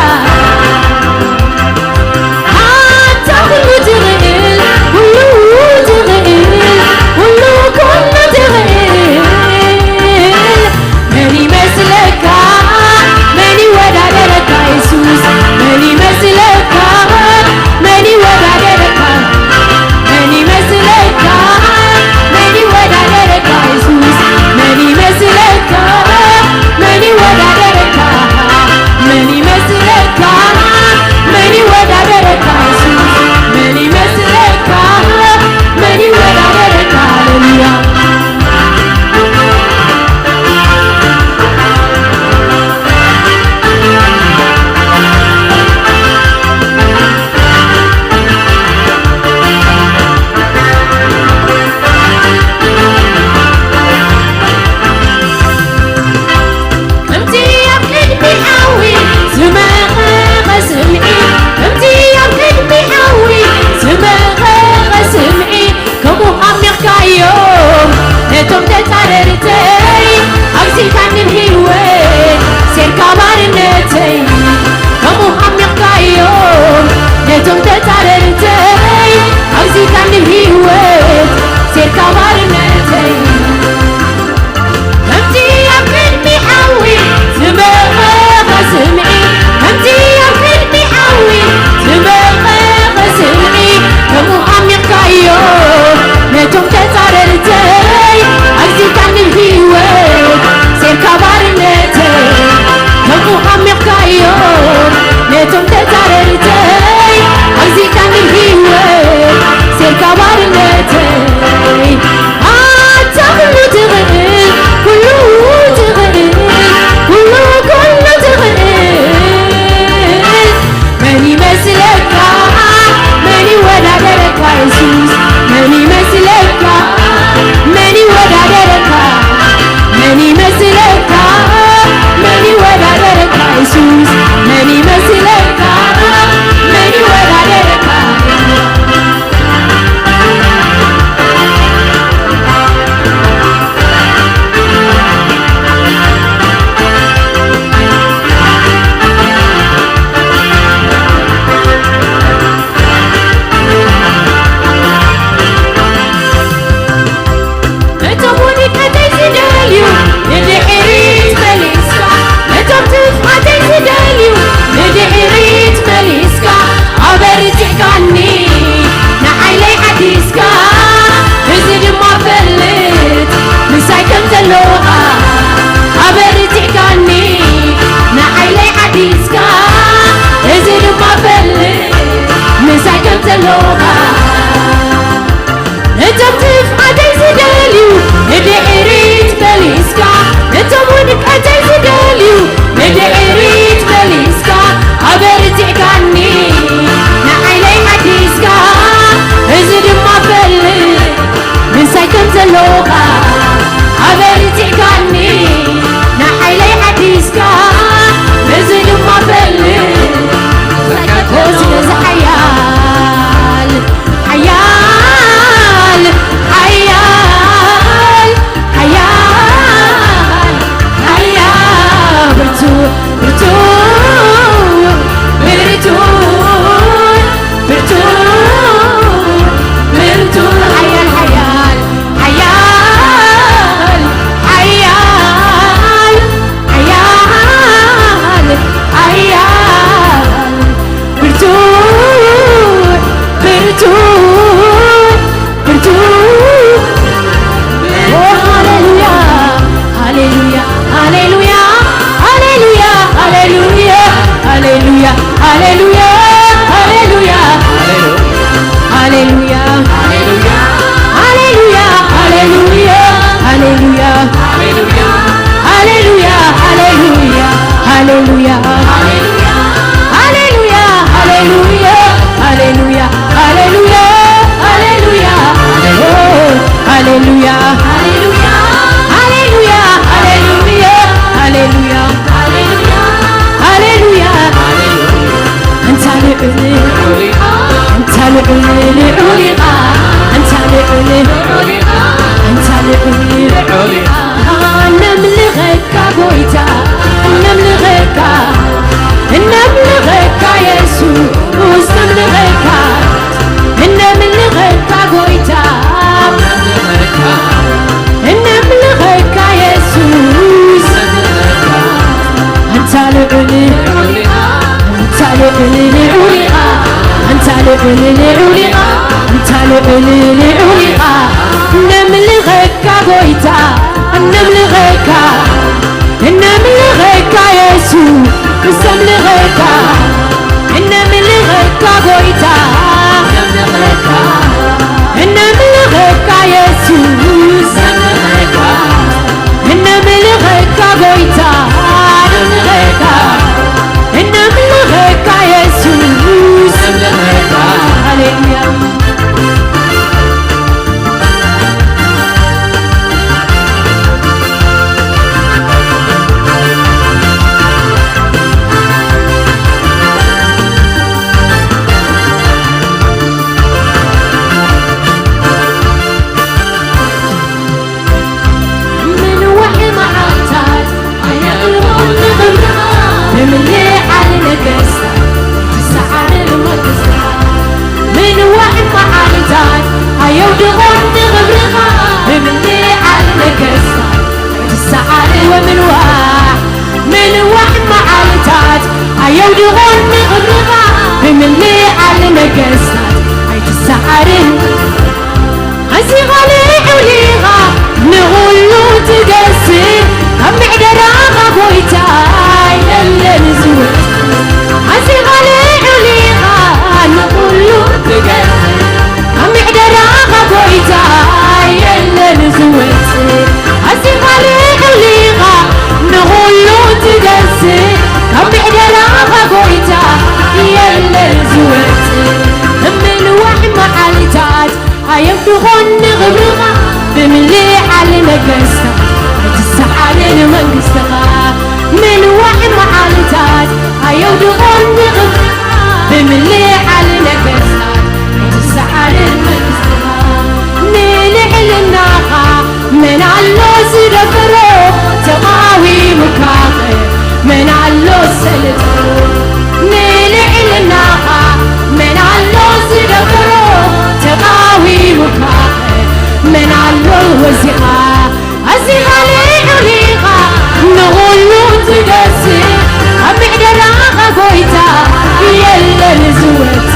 ነቶም ክፍኣተይ ዝደልዩ ንድሕሪት መሊስካ፣ ነቶም ውድቀተይ ዝደልዩ ንድሕሪት መሊስካ፣ ኣበርቲዕካኒ ንሓይለይ ሓዲስካ፣ እዚ ድማ ፈልጥ ምሳይ ከም ዘለኻ ኣበርቲዕካኒ ንሓይለይ ሓዲስካ፣ እዚ ድማ ፈልጥ ሆ ስለዚ ሓያል ሓያል ሓያል ሓያል ሓያል ብርቱ ብርቱ ብርቱ ብርቱ ብርቱ ሓያል ሓያል ሓያል ሓያል ሓያል ሓያል ብርቱ ብርቱ ብርቱ። ኦ፣ ሃሌሉያ፣ ሃሌሉያ፣ ሃሌሉያ፣ ሃሌሉያ፣ ሃሌሉያ፣ ሃሌሉያ፣ ሃሌሉያ፣ ሃሌሉያ፣ ሃሌሉያ፣ ሃሌሉያ፣ ሃሌሉያ፣ ሃሌሉያ፣ ሃሌሉያ፣ ሃሌሉያ፣ ሃሌሉያ፣ ሃሌሉያ፣ ሃሌሉያ፣ ሃሌሉያ፣ ሃሌሉያ፣ ኦ፣ ሃሌሉያ፣ ሃሌሉያ፣ ሃሌሉያ፣ ሃሌሉያ፣ ሃሌሉያ፣ ሃሌሉያ። ኣንታ ልዑል፣ ኣንታ ልዑል፣ ልዑል ኢኻ። ኣንታ ልዑል፣ ኣንታ ልዑል፣ ልዑል ኢኻ። ነምልኸካ ጎይታ፣ ነምልኸካ፣ ነምልኸካ የሱስ፣ ነምልኸካ፣ ነምልኸካ ጎይታ፣ ነምልኸካ የሱስ። ኣንታ ልዑል፣ ኣንታ ልዑል ልዑል ኢኻ፣ ኣንታ ልዑል ልዑል ኢኻ፣ ኣንታ ልዑል ልዑል ኢኻ። ነምልኸካ ጎይታ፣ ነምልኸካ፣ ነምልኸካ የሱስ፣ ነምልኸካ፣ ነምልኸካ ጎይታ፣ ነምልኸካ፣ ነምልኸካ የሱስ፣ ነምልኸካ። እነምልኸካ ጎይታ፣ እነምልኸካ፣ እነምልኸካ የሱስ። ሃሌሉያ። ምንዋሕ መዓልታት ኣየቕርቦን ንኽብርኻ፣ ብምልዓል ነገስታት ትሰዓርን መንግስትኻ። ምንዋሕ መዓልታት ኣየውድቖን ንኽብርኻ፣ ብምልዓል ነገስታት ትሰዓር ወምንዋሕ፣ ምንዋሕ መዓልታት ኣየውድቖን ንኽብርኻ፣ ብምልዓል ነገስታት ኣይትሰዓርን። ኣዚኻ ልዑል ኢኻ ንኹሉ ትገዝእ፣ ካብ ምሕደራኻ ጎይታ የለን ዝወጽእ። ኣዚኻ ልዑል ኢኻ ንኹሉ ትገዝእ፣ ካብ ምሕደራኻ ጎይታ የለን ዝወጽእ። ኣዚኻ ልዑል ኢኻ ንኹሉ ትገዝእ፣ ካብ ምሕደራኻ ጎይታ የለን ዝወጽእ። ምንዋሕ መዓልታት ኣየውድቖን ንኽብርኻ፣ ብምልዓል ነገስታት ኣይትሰዓርን መንግስትኻ። ምንዋሕ መዓልታት ኣየውድቖን ንኽብርኻ፣ ብምልዓል ነገስታት ኣይትሰዓርን መንግስትኻ። ንልዕልናኻ መን ኣሎ ዝደፍሮ? ተቓዊሙካኸ መን ኣሎ ሰልጥኖ? ንልዕልናኻ መን ኣሎ ዝደፍሮ? ተቓዊሙካኸ መን ኣሎ ወዚኻ? ኣዚኻ ልዑል ኢኻ ንኹሉ ትገዝእ፣ ኣብ ምሕደራኻ ጎይታ የለን ዝወጽእ።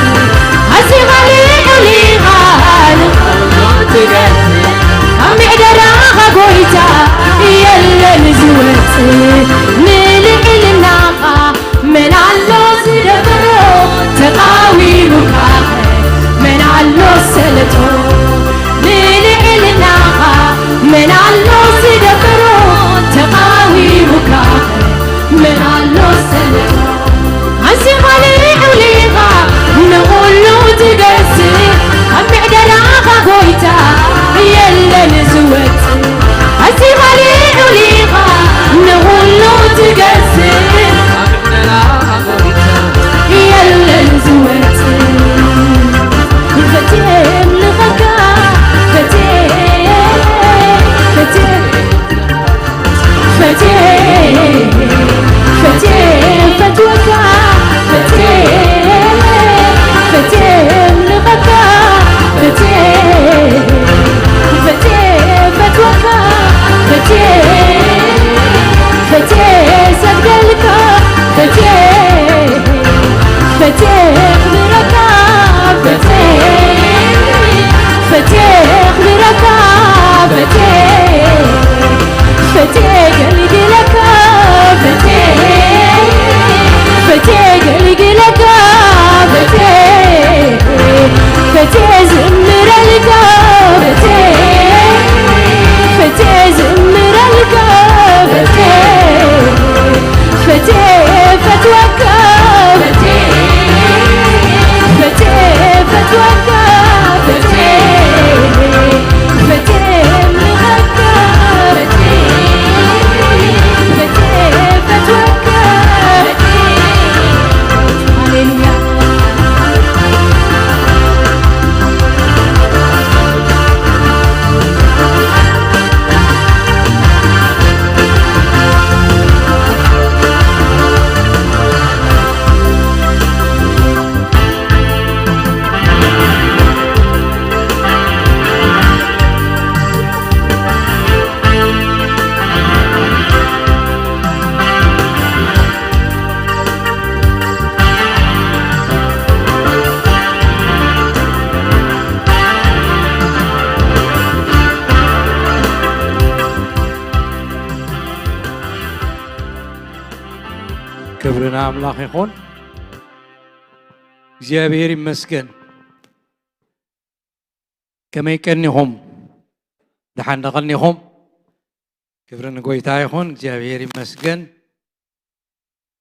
ንኣምላኽ ይኹን። እግዚኣብሔር ይመስገን። ከመይ ቀኒኹም? ደሓን ዶ ቀኒኹም? ክብሪ ንጎይታ ይኹን። እግዚኣብሔር ይመስገን።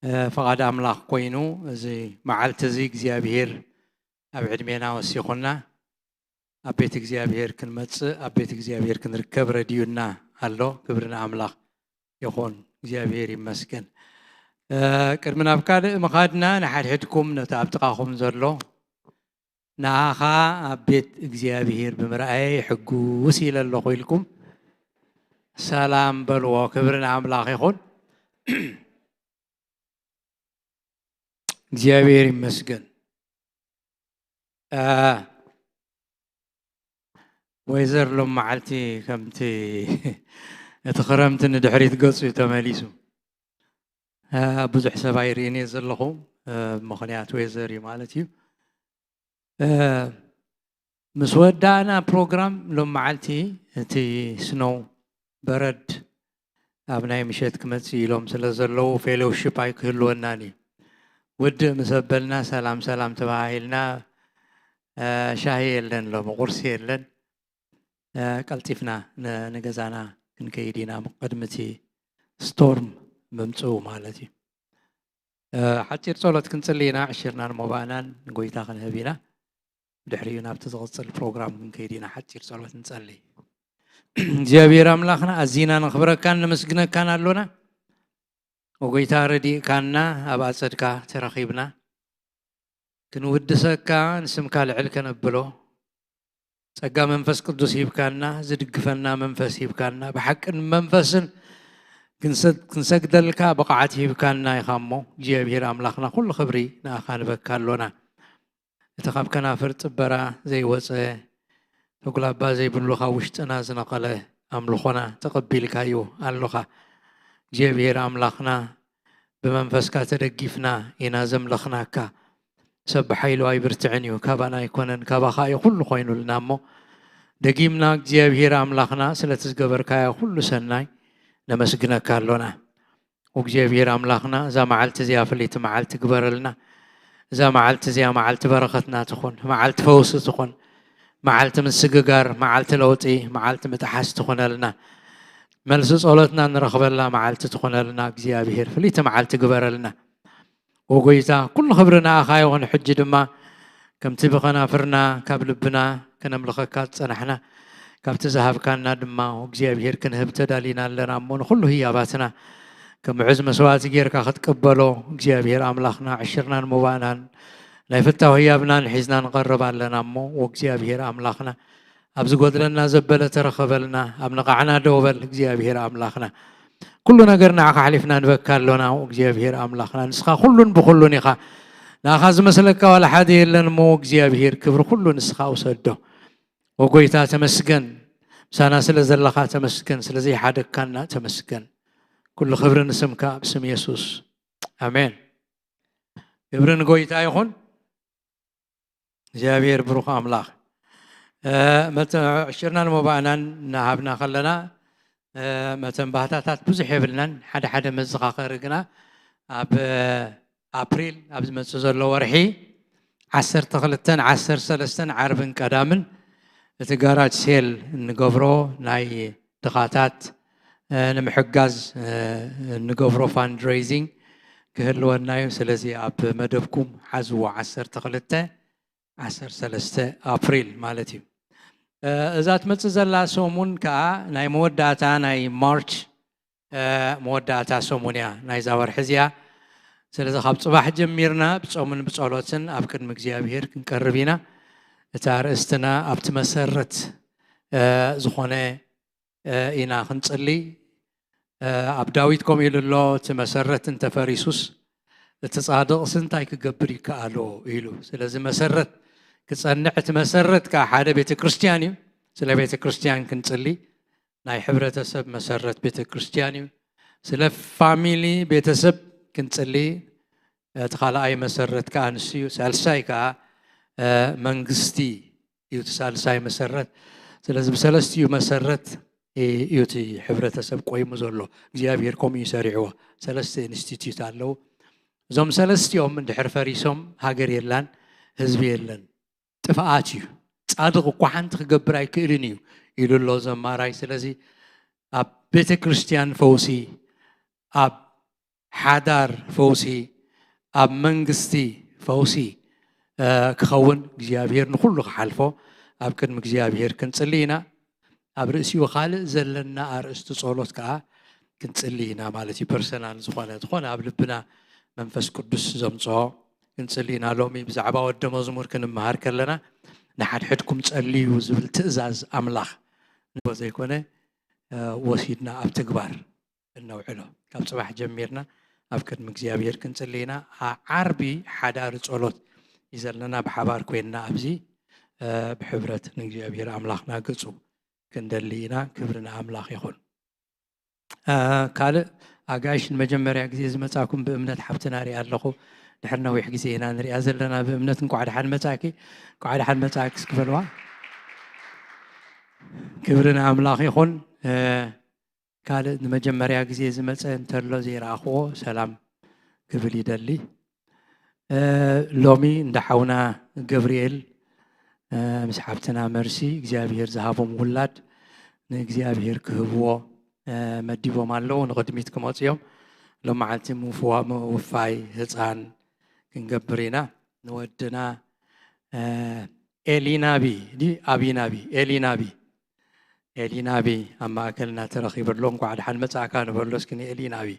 እ፣ ፈቓድ ኣምላኽ ኮይኑ እዚ መዓልቲ እዚ እግዚኣብሔር ኣብ ዕድሜና ወሲኹና ኣብ ቤት እግዚኣብሔር ክንመጽእ፣ ኣብ ቤት እግዚኣብሔር ክንርከብ ረድዩና ኣሎ። ክብሪ ንኣምላኽ ይኹን። እግዚኣብሔር ይመስገን። እ፣ ቅድሚ ናብ ካልእ ምኻድና ንሓድሕድኩም ነቲ ኣብ ጥቓኹም ዘሎ ንኣኻ ኣብ ቤት እግዚኣብሔር ብምርኣየ ሕጉስ ኢለ ኣለኹ ኢልኩም ሰላም በልዎ። ክብሪ ንኣምላኽ ይኹን። እግዚኣብሔር ይመስገን። እ፣ ወይዘር ሎም መዓልቲ ከምቲ እቲ ክረምቲ ንድሕሪት ገጹ እዩ ተመሊሱ። እ፣ ብዙሕ ሰብ ኣይርእን እየ ዘለኹ፣ እ፣ ምኽንያት ወይዘር እዩ ማለት እዩ። እ፣ ምስ ወዳእና ፕሮግራም ሎም መዓልቲ እቲ ስኖው በረድ ኣብ ናይ ምሸት ክመጽእ ኢሎም ስለ ዘለዉ ፌሎውሺፕ ኣይክህልወናን እዩ። ውድእ ምስ ኣበልና ሰላም ሰላም ተባሂልና፣ እ፣ ሻሂ የለን፣ ሎሚ ቁርሲ የለን። እ፣ ቀልጢፍና ን-፣ ንገዛና ክንከይድ ኢና፣ ቅድሚ እቲ ስቶርም ምምጽኡ ማለት እዩ። እ፣ ሓጺር ጸሎት ክንጽሊ ኢና፣ ዕሽርናን ሞባእናን ንጎይታ ክንህብ ኢና። ድሕሪኡ ናብቲ ዝቕጽል ፕሮግራም ክንከይድ ኢና፣ ሓጺር ጸሎት ንጸሊ። እግዚኣብሔር ኣምላኽና ኣዚና ነኽብረካን ነመስግነካን ኣሎና። ወጎይታ ረዲእካና ኣብ ኣጸድካ ተረኺብና ክንውድሰካ ንስምካ ልዕል ከነብሎ ጸጋ መንፈስ ቅዱስ ሂብካና፣ ዝድግፈና መንፈስ ሂብካና፣ ብሓቅን መንፈስን ክንሰ-፣ ክንሰግደልካ ብቕዓት ሂብካና ኢኻ እሞ፣ እግዚኣብሔር ኣምላኽና፣ ኩሉ ክብሪ ንኣኻ ንበካ ኣሎና። እቲ ካብ ከናፍር ጽበራ ዘይወጸ፣ ተጉላባ ዘይብሉ፣ ካብ ውሽጥና ዝነቐለ ኣምልኾና ተቐቢልካዮ ኣሎኻ። እግዚኣብሔር ኣምላኽና፣ ብመንፈስካ ተደጊፍና ኢና ዘምለኽናካ። ሰብ ብሓይሉ ኣይብርትዕን እዩ፣ ካባና ኣይኮነን፣ ካባኻ እዩ ኩሉ ኮይኑልና እሞ፣ ደጊምና እግዚኣብሔር ኣምላኽና ስለቲ ዝገበርካዮ ኩሉ ሰናይ ነመስግነካ ኣሎና። እግዚኣብሔር ኣምላኽና፣ እዛ መዓልቲ እዚኣ ፍልይቲ መዓልቲ ግበረልና። እዛ መዓልቲ እዚኣ መዓልቲ በረኸትና ትኹን፣ መዓልቲ ፈውሲ ትኹን፣ መዓልቲ ምስግጋር፣ መዓልቲ ለውጢ፣ መዓልቲ ምጥሓስ ትኹነልና። መልሲ ጸሎትና ንረኽበላ መዓልቲ ትኹነልና። እግዚኣብሔር ፍልይቲ መዓልቲ ግበረልና። ወጎይታ፣ ኩሉ ክብሪ ንኣኻ ይኹን። ሕጂ ድማ ከምቲ ብኸናፍርና ካብ ልብና ከነምልኸካ ዝጸናሕና፣ ካብቲ ዝሃብካና ድማ እግዚኣብሔር ክንህብ ተዳሊና ኣለና እሞ፣ ንኹሉ ህያባትና ከም ምዑዝ መስዋእቲ ጌርካ ክትቅበሎ እግዚኣብሔር ኣምላኽና፣ ዕሽርናን ሞባእናን ናይ ፍታው ህያብናን ሒዝና ንቐርብ ኣለና እሞ፣ ወእግዚኣብሔር ኣምላኽና፣ ኣብ ዝጎድለና ዘበለ ተረኸበልና፣ ኣብ ነቓዕና ደው በል እግዚኣብሔር ኣምላኽና። ኩሉ ነገር ንዓኻ ኣሕሊፍና ንበካ ኣሎና፣ እግዚኣብሔር ኣምላኽና። ንስኻ ኩሉን ብኹሉን ኢኻ። ንኣኻ ዝመስለካ ዋላ ሓደ የለን እሞ፣ እግዚኣብሔር ክብሪ ኩሉ ንስኻ ውሰዶ። ወጎይታ ተመስገን፣ ምሳና ስለ ዘለኻ ተመስገን፣ ስለ ዘይሓደግካና ተመስገን። ኩሉ ክብሪ ንስምካ፣ ብስም የሱስ ኣሜን። ክብሪ ንጎይታ ይኹን። እግዚኣብሔር ብሩኽ ኣምላኽ። እ፣ መተ-፣ ዕሽርናን ሞባእናን እናሃብና ከለና፣ እ፣ መተን ባህታታት ብዙሕ የብልናን። ሓደ ሓደ መዘኻኸሪ ግና፣ ኣብ ኣፕሪል ኣብ ዝመጽእ ዘሎ ወርሒ ዓሰርተ ክልተን ዓሰርተ ሰለስተን ዓርብን ቀዳምን እቲ ጋራጅ ሴል እንገብሮ ናይ ድኻታት፣ እ፣ ንምሕጋዝ፣ እ፣ እንገብሮ ፋንድሬይዚንግ ክህልወና እዩ። ስለዚ ኣብ መደብኩም ሓዝዎ፣ ዓሰርተ ክልተ ዓሰርተ ሰለስተ ኣፕሪል ማለት እዩ። እ፣ እዛ ትመጽእ ዘላ ሰሙን ከኣ ናይ መወዳእታ ናይ ማርች፣ እ፣ መወዳእታ ሰሙን እያ ናይዛ ወርሒ እዚኣ። ስለዚ ካብ ጽባሕ ጀሚርና ብጾምን ብጸሎትን ኣብ ቅድሚ እግዚኣብሔር ክንቀርብ ኢና። እቲ ኣርእስትና ኣብቲ መሰረት፣ እ፣ ዝኾነ፣ እ፣ ኢና ክንጽሊ። እ፣ ኣብ ዳዊት ከምኡ ኢሉ ኣሎ፣ እቲ መሰረት እንተፈሪሱስ እቲ ጻድቕስ እንታይ ክገብር ይከኣሎ ኢሉ። ስለዚ መሰረት ክጸንዕ፣ እቲ መሰረት ከኣ ሓደ ቤተ ክርስቲያን እዩ። ስለ ቤተ ክርስቲያን ክንጽሊ፣ ናይ ሕብረተሰብ መሰረት ቤተ ክርስቲያን እዩ። ስለ ፋሚሊ ቤተሰብ ክንጽሊ፣ እቲ ካልኣይ መሰረት ከኣ ንሱ እዩ። ሳልሳይ ከኣ፣ እ፣ መንግስቲ እዩ እቲ ሳልሳይ መሰረት። ስለዚ ብሰለስቲኡ መሰረት እዩ እቲ ሕብረተሰብ ቆይሙ ዘሎ። እግዚኣብሔር ከምኡ እዩ ሰሪዕዎ። ሰለስተ ኢንስቲትዩት ኣለዉ። እዞም ሰለስቲኦም እንድሕር ፈሪሶም ሃገር የላን፣ ህዝቢ የለን፣ ጥፍኣት እዩ። ጻድቕ እኳ ሓንቲ ክገብር ኣይክእልን እዩ ኢሉ ኣሎ ዘማራይ። ስለዚ ኣብ ቤተ ክርስቲያን ፈውሲ፣ ኣብ ሓዳር ፈውሲ፣ ኣብ መንግስቲ ፈውሲ ክኸውን እግዚኣብሔር ንኩሉ ክሓልፎ ኣብ ቅድሚ እግዚኣብሔር ክንጽሊ ኢና። ኣብ ርእሲኡ ካልእ ዘለና ኣርእስቲ ጸሎት ከዓ ክንጽሊ ኢና ማለት እዩ። ፐርሰናል ዝኾነ ዝኾነ ኣብ ልብና መንፈስ ቅዱስ ዘምጽኦ ክንጽሊ ኢና። ሎሚ ብዛዕባ ወደ መዝሙር ክንመሃር ከለና ንሓድሕድኩም ጸልዩ ዝብል ትእዛዝ ኣምላኽ ንቦ ዘይኮነ ወሲድና ኣብ ተግባር እነውዕሎ። ካብ ጽባሕ ጀሚርና ኣብ ቅድሚ እግዚኣብሔር ክንጽሊ ኢና። ዓርቢ ሓዳሪ ጸሎት እዩ ዘለና። ብሓባር ኮይንና ኣብዚ ብሕብረት ንእግዚኣብሔር ኣምላኽና ገጹ ክንደሊ ኢና። ክብሪ ንኣምላኽ ይኹን። ካልእ ኣጋይሽ ንመጀመርያ ግዜ ዝመጻኩም ብእምነት ሓብትና ሪኣ ኣለኹ። ድሕሪ ነዊሕ ግዜ ኢና ንሪኣ ዘለና ብእምነት። እንኳዕ ደሓን መጻኪ፣ እንኳዕ ደሓን መጻኪ እስኪ በልዋ። ክብሪ ንኣምላኽ ይኹን። ካልእ ንመጀመርያ ግዜ ዝመጸ እንተሎ ዘይረኣኽዎ ሰላም ክብል ይደሊ። ሎሚ እንዳ ሓውና ገብርኤል ምስ ሓብትና መርሲ እግዚኣብሔር ዝሃቦም ውላድ ንእግዚኣብሔር ክህብዎ መዲቦም ኣለዉ። ንቕድሚት ክመፁ እዮም። ሎመዓልቲ ምውፍዋ- ምውፋይ ህፃን ክንገብር ኢና። ንወድና ኤሊናቢ ዲ ኣቢናቢ ኤሊናቢ ኤሊናቢ ኣብ ማእከልና ተረኺቡ ኣሎ። እንኳዕ ደሓን መጻእካ ንበሎ እስኪ ንኤሊናቢ።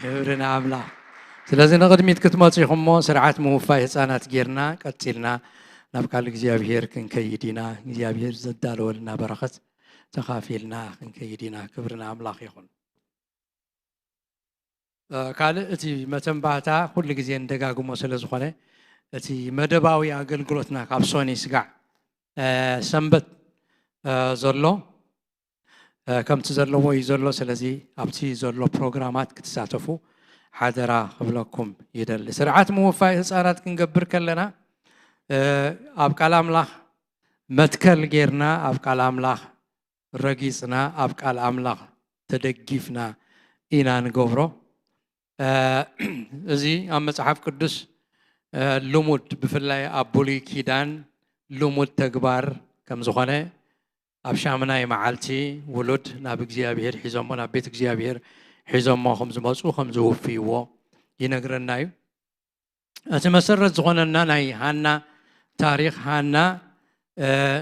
ክብሪ ንኣምላኽ። ስለዚ ንቕድሚት ክትመጹ ኢኹም እሞ ስርዓት ምውፋይ ህፃናት ጌርና ቀጺልና ናብ ቃል እግዚኣብሔር ክንከይድ ኢና። እግዚኣብሔር ዘዳለወልና በረኸት ተኻፊልና ክንከይድ ኢና። ክብሪ ንኣምላኽ ይኹን። ካልእ እቲ መተንባህታ ኩሉ ግዜ እንደጋግሞ ስለ ዝኾነ እቲ መደባዊ ኣገልግሎትና ካብ ሶኒ ስጋዕ ሰንበት ዘሎ ከምቲ ዘለዎ እዩ ዘሎ። ስለዚ ኣብቲ ዘሎ ፕሮግራማት ክትሳተፉ ሓደራ ክብለኩም ይደሊ። ስርዓት ምውፋይ ህፃናት ክንገብር ከለና ኣብ ቃል ኣምላኽ መትከል ጌርና ኣብ ቃል ኣምላኽ ረጊጽና ኣብ ቃል ኣምላኽ ተደጊፍና ኢና ንገብሮ። እዚ ኣብ መጽሓፍ ቅዱስ ልሙድ ብፍላይ ኣብ ብሉይ ኪዳን ልሙድ ተግባር ከም ዝኾነ ኣብ ሻምናይ መዓልቲ ውሉድ ናብ እግዚኣብሔር ሒዞሞ ናብ ቤት እግዚኣብሔር ሒዞሞ ከም ዝመፁ ከም ዝውፍይዎ ይነግረና እዩ። እቲ መሰረት ዝኾነና ናይ ሃና ታሪኽ ሃና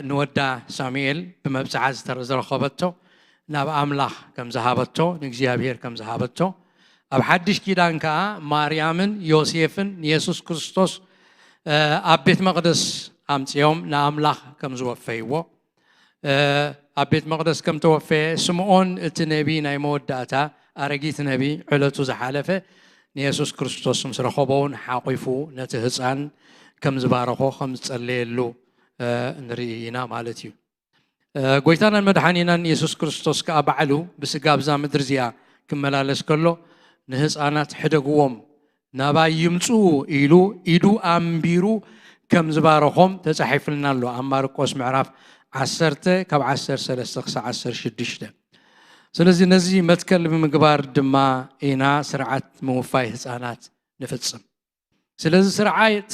ንወዳ ሳሙኤል ብመብፅዓ ዝተረ- ዝረኸበቶ ናብ ኣምላኽ ከም ዝሃበቶ ንእግዚኣብሔር ከም ዝሃበቶ ኣብ ሓድሽ ኪዳን ከዓ ማርያምን ዮሴፍን ንየሱስ ክርስቶስ ኣብ ቤት መቕደስ ኣምፅኦም ንኣምላኽ ከም ዝወፈይዎ ኣብ ቤት መቕደስ ከም ተወፈየ ስምዖን እቲ ነቢ ናይ መወዳእታ ኣረጊት ነቢ ዕለቱ ዝሓለፈ ንየሱስ ክርስቶስ ምስ ረኸቦ እውን ሓቒፉ ነቲ ህፃን ከም ዝባረኾ ከም ዝጸለየሉ ንርኢ ኢና ማለት እዩ። ጎይታናን መድሓኒናን የሱስ ክርስቶስ ከዓ ባዕሉ ብስጋ ኣብዛ ምድሪ እዚኣ ክመላለስ ከሎ ንህፃናት ሕደግዎም ናባይ ይምፅኡ ኢሉ ኢዱ ኣንቢሩ ከም ዝባረኾም ተፃሒፍልና ኣሎ ኣብ ማርቆስ ምዕራፍ ዓሰርተ ካብ ዓሰርተ ሰለስተ ክሳብ ዓሰርተ ሽዱሽተ። ስለዚ ነዚ መትከል ብምግባር ድማ ኢና ስርዓት ምውፋይ ህፃናት ንፍፅም። ስለዚ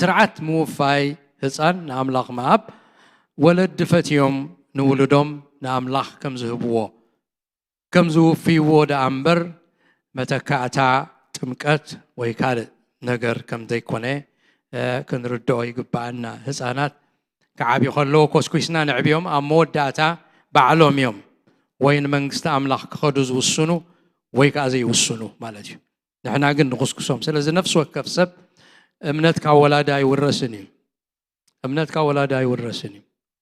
ስርዓት ምውፋይ ህፃን ንኣምላኽ ምሃብ ወለዲ ፈትዮም ንውሉዶም ንኣምላኽ ከም ዝህብዎ ከም ዝውፍይዎ ደኣ እምበር መተካእታ ጥምቀት ወይ ካልእ ነገር ከም ዘይኮነ ክንርድኦ ይግብኣና። ህፃናት ክዓብዩ ከለዉ ኮስኩስና ነዕብዮም ኣብ መወዳእታ ባዕሎም እዮም ወይ ንመንግስቲ ኣምላኽ ክኸዱ ዝውስኑ ወይ ከዓ ዘይውስኑ ማለት እዩ። ንሕና ግን ንኹስኩሶም። ስለዚ ነፍሲ ወከፍ ሰብ እምነት ካብ ወላዲ ኣይውረስን እዩ። እምነት ካብ ወላዲ ኣይውረስን እዩ።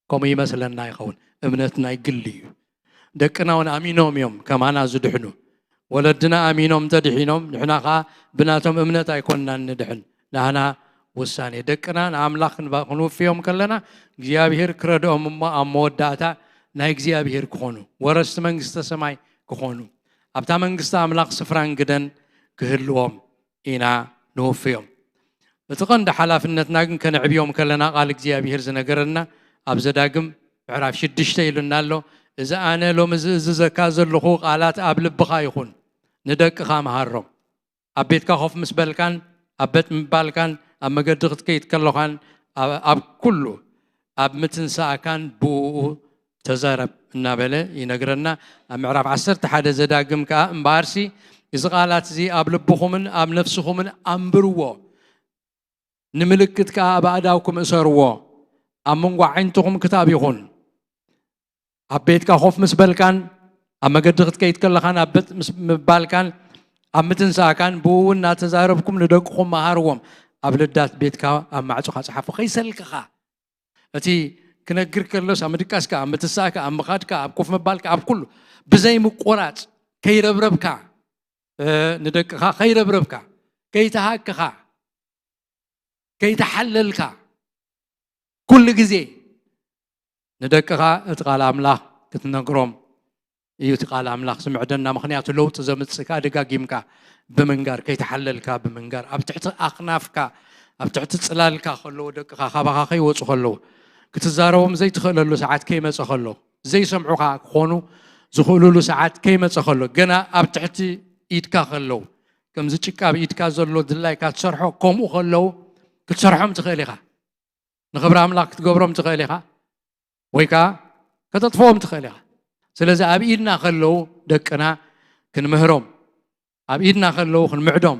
ከምኡ ይመስለና ይኸውን። እምነት ናይ ግሊ እዩ። ደቅና እውን ኣሚኖም እዮም ከማና ዝድሕኑ። ወለድና ኣሚኖም እንተድሒኖም ንሕና ከዓ ብናቶም እምነት ኣይኮንናን ንድሕን። ናህና ውሳኔ ደቅና ንኣምላኽ ክንውፍዮም ከለና እግዚኣብሔር ክረድኦም እሞ ኣብ መወዳእታ ናይ እግዚኣብሔር ክኾኑ ወረስቲ መንግስተ ሰማይ ክኾኑ ኣብታ መንግስቲ ኣምላኽ ስፍራን ግደን ክህልዎም ኢና ንውፍዮም። እቲ ቐንዲ ሓላፍነትና ግን ከነዕብዮም ከለና ቃል እግዚኣብሔር ዝነገረና ኣብ ዘዳግም ምዕራፍ ሽዱሽተ ኢሉና ኣሎ። እዚ ኣነ ሎሚ ዝእዝዘካ ዘለኹ ቃላት ኣብ ልብኻ ይኹን፣ ንደቅኻ መሃሮም። ኣብ ቤትካ ኮፍ ምስ በልካን ኣብ ቤት ምባልካን ኣብ መገዲ ክትከይድ ከለኻን ኣብ ኣብ ኩሉ ኣብ ምትንሳእካን ብኡ ተዛረብ እናበለ ይነግረና። ኣብ ምዕራፍ ዓሰርተ ሓደ ዘዳግም ከኣ እምበኣርሲ እዚ ቃላት እዚ ኣብ ልብኹምን ኣብ ነፍስኹምን ኣንብርዎ፣ ንምልክት ከኣ ኣብ ኣእዳውኩም እሰርዎ፣ ኣብ መንጎ ኣዒንትኹም ክታብ ይኹን። ኣብ ቤትካ ኮፍ ምስ በልካን ኣብ መገዲ ክትከይድ ከለኻን ኣብ ቤት ምስ ምባልካን ኣብ ምትንሳእካን ብኡ እውን እናተዛረብኩም ንደቅኹም መሃርዎም። ኣብ ልዳት ቤትካ ኣብ ማዕጾኻ ጸሓፎ። ከይሰልክኻ እቲ ክነግር ከሎስ ኣብ ምድቃስካ ኣብ ምትሳእካ ኣብ ምኻድካ ኣብ ኮፍ ምባልካ ኣብ ኩሉ ብዘይ ምቆራጽ ከይረብረብካ ንደቅኻ ከይረብረብካ ከይተሃክኻ ከይተሓለልካ ኩሉ ግዜ ንደቅኻ እቲ ቃል ኣምላኽ ክትነግሮም እዩ። እቲ ቃል ኣምላኽ ዝምዕደና ምኽንያቱ ለውጢ ዘምፅእ ከዓ ደጋጊምካ ብምንጋር ከይተሓለልካ ብምንጋር ኣብ ትሕቲ ኣኽናፍካ ኣብ ትሕቲ ፅላልካ ከለዉ ደቅኻ ካባኻ ከይወፁ ከለዉ ክትዛረቦም ዘይትኽእለሉ ሰዓት ከይመፀ ከሎ ዘይሰምዑኻ ክኾኑ ዝኽእሉሉ ሰዓት ከይመፀ ከሎ ገና ኣብ ትሕቲ ኢድካ ከለዉ ከምዚ ጭቃ ኣብ ኢድካ ዘሎ ድላይካ ትሰርሖ ከምኡ ከለዉ ክትሰርሖም ትኽእል ኢኻ። ንኽብሪ ኣምላኽ ክትገብሮም ትኽእል ኢኻ ወይ ከዓ ከተጥፍኦም ትኽእል ኢኻ። ስለዚ ኣብ ኢድና ከለዉ ደቅና ክንምህሮም ኣብ ኢድና ከለዉ ክንምዕዶም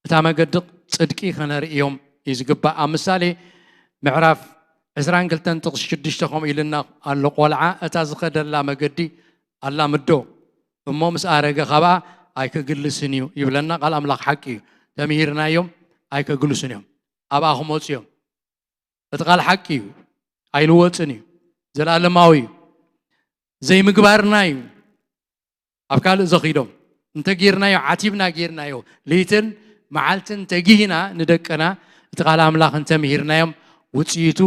እታ መገዲ ጽድቂ ከነርእዮም እዩ ዝግባእ። ኣብ ምሳሌ ምዕራፍ ዕስራን ክልተን ጥቕሲ ሽዱሽተ ከምኡ ኢልና ኣሎ፣ ቆልዓ እታ ዝኸደላ መገዲ ኣላምዶ እሞ ምስ ኣረገ ካብኣ ኣይከግልስን እዩ ይብለና ቃል ኣምላኽ። ሓቂ እዩ። ተምሂርናዮም ኣይከግልሱን እዮም። ኣብኣ ክመፁ እዮም። እቲ ቃል ሓቂ እዩ። ኣይልወፅን እዩ። ዘለኣለማዊ እዩ። ዘይምግባርና እዩ። ኣብ ካልእ ዘኺዶም እንተጌርናዮ ዓቲብና ጌርናዮ ለይትን መዓልትን ተጊህና ንደቅና እቲ ቃል ኣምላኽ እንተምሂርናዮም ውፅኢቱ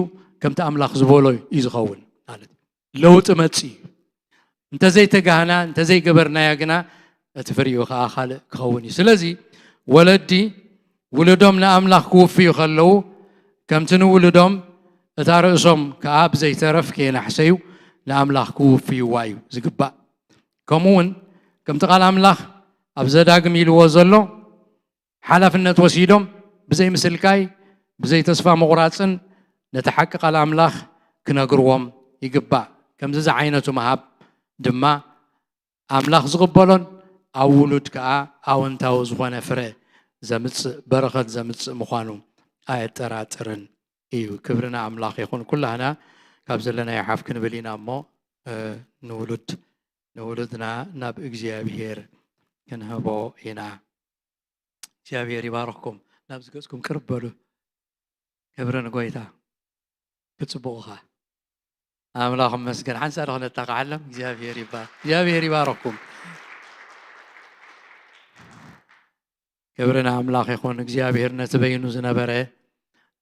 ከምቲ ኣምላኽ ዝበሎ እዩ ዝኸውን። ማለት ለውጢ መፅእ እዩ። እንተዘይተጋህና እንተዘይገበርናዮ ግና እቲ ፍሪኡ ከዓ ካልእ ክኸውን እዩ። ስለዚ ወለዲ ውሉዶም ንኣምላኽ ክውፍዩ ከለዉ ከምቲ ንውሉዶም እታ ርእሶም ከዓ ብዘይተረፍ ከየናሕሰዩ ንኣምላኽ ክውፍይዋ እዩ ዝግባእ። ከምኡ እውን ከምቲ ቃል ኣምላኽ ኣብ ዘዳግም ኢልዎ ዘሎ ሓላፍነት ወሲዶም ብዘይ ምስልካይ ብዘይ ተስፋ ምቑራፅን ነቲ ሓቂ ቃል ኣምላኽ ክነግርዎም ይግባእ። ከምዚ ዝዓይነቱ ምሃብ ድማ ኣምላኽ ዝቕበሎን ኣብ ውሉድ ከኣ ኣወንታዊ ዝኾነ ፍረ ዘምጽእ በረኸት ዘምጽእ ምዃኑ ኣየጠራጥርን እዩ። ክብሪ ንኣምላኽ ይኹን። ኩላህና ካብ ዘለናዮ ሓፍ ክንብል ኢና እሞ ንውሉድ ንውሉድና ናብ እግዚኣብሄር ክንህቦ ኢና። እግዚኣብሄር ይባርኽኩም። ናብዚ ገጽኩም ቅርብ በሉ። ክብሪ ንጎይታ። ክጽቡቑኻ ኣምላኽ መስገን ሓንሳእ ዶ ክነጣቕዓሎም እግዚኣብሔር ይባል እግዚኣብሔር ይባረኩም። ክብሪ ንኣምላኽ ይኹን። እግዚኣብሔር ነቲ በይኑ ዝነበረ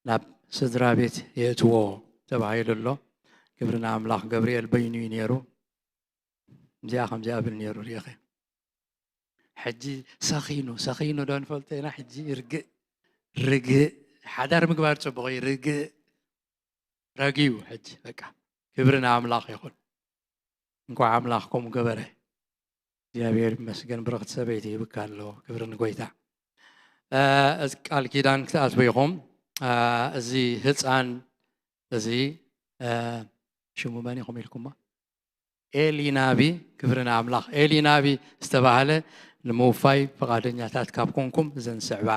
ናብ ስድራ ቤት የእትዎ ተባሂሉ ኣሎ። ክብሪ ንኣምላኽ። ገብርኤል በይኑ እዩ ነይሩ። እዚኣ ከምዚኣ ብል ነይሩ ሪኢኸ። ሕጂ ሰኺኑ ሰኺኑ ዶ ንፈልጦ ኢና። ሕጂ ርግእ ርግእ ሓዳር ምግባር ጽቡቕ እዩ። ርግእ ረግዩ ሕጂ በቃ ክብሪ ንኣምላኽ ይኹን። እንኳዕ ኣምላኽ ከምኡ ገበረ። እግዚኣብሔር ይመስገን። ብርኽቲ ሰበይቲ ይብካ ኣሎ። ክብሪ ንጎይታ። እዚ ቃል ኪዳን ክትኣትቡ ኢኹም። እዚ ህፃን እዚ ሽሙ መን ኢኹም ኢልኩሞ? ኤሊናቢ። ክብሪ ንኣምላኽ። ኤሊናቢ ዝተባህለ ንምውፋይ ፈቓደኛታት ካብ ኮንኩም እዘን ዝስዕባ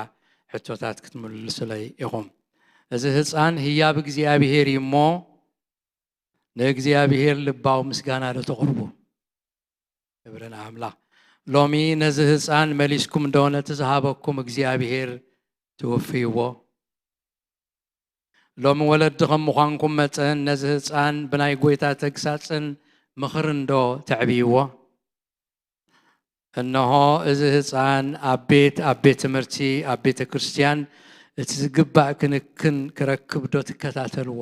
ሕቶታት ክትምልሱለይ ኢኹም። እዚ ህፃን ህያብ እግዚኣብሄር እዩ እሞ ንእግዚኣብሄር ልባዊ ምስጋና ዶ ተቕርቡ? ክብሪ ንኣምላኽ። ሎሚ ነዚ ህፃን መሊስኩም ዶ ነቲ ዝሃበኩም እግዚኣብሄር ትውፍይዎ? ሎሚ ወለዲ ከም ምዃንኩም መጠን ነዚ ህፃን ብናይ ጎይታ ተግሳፅን ምኽርን ዶ ተዕብይዎ? እነሆ እዚ ህፃን ኣብ ቤት ኣብ ቤት ትምህርቲ ኣብ ቤተ ክርስቲያን እቲ ዝግባእ ክንክን ክረክብ ዶ ትከታተልዎ?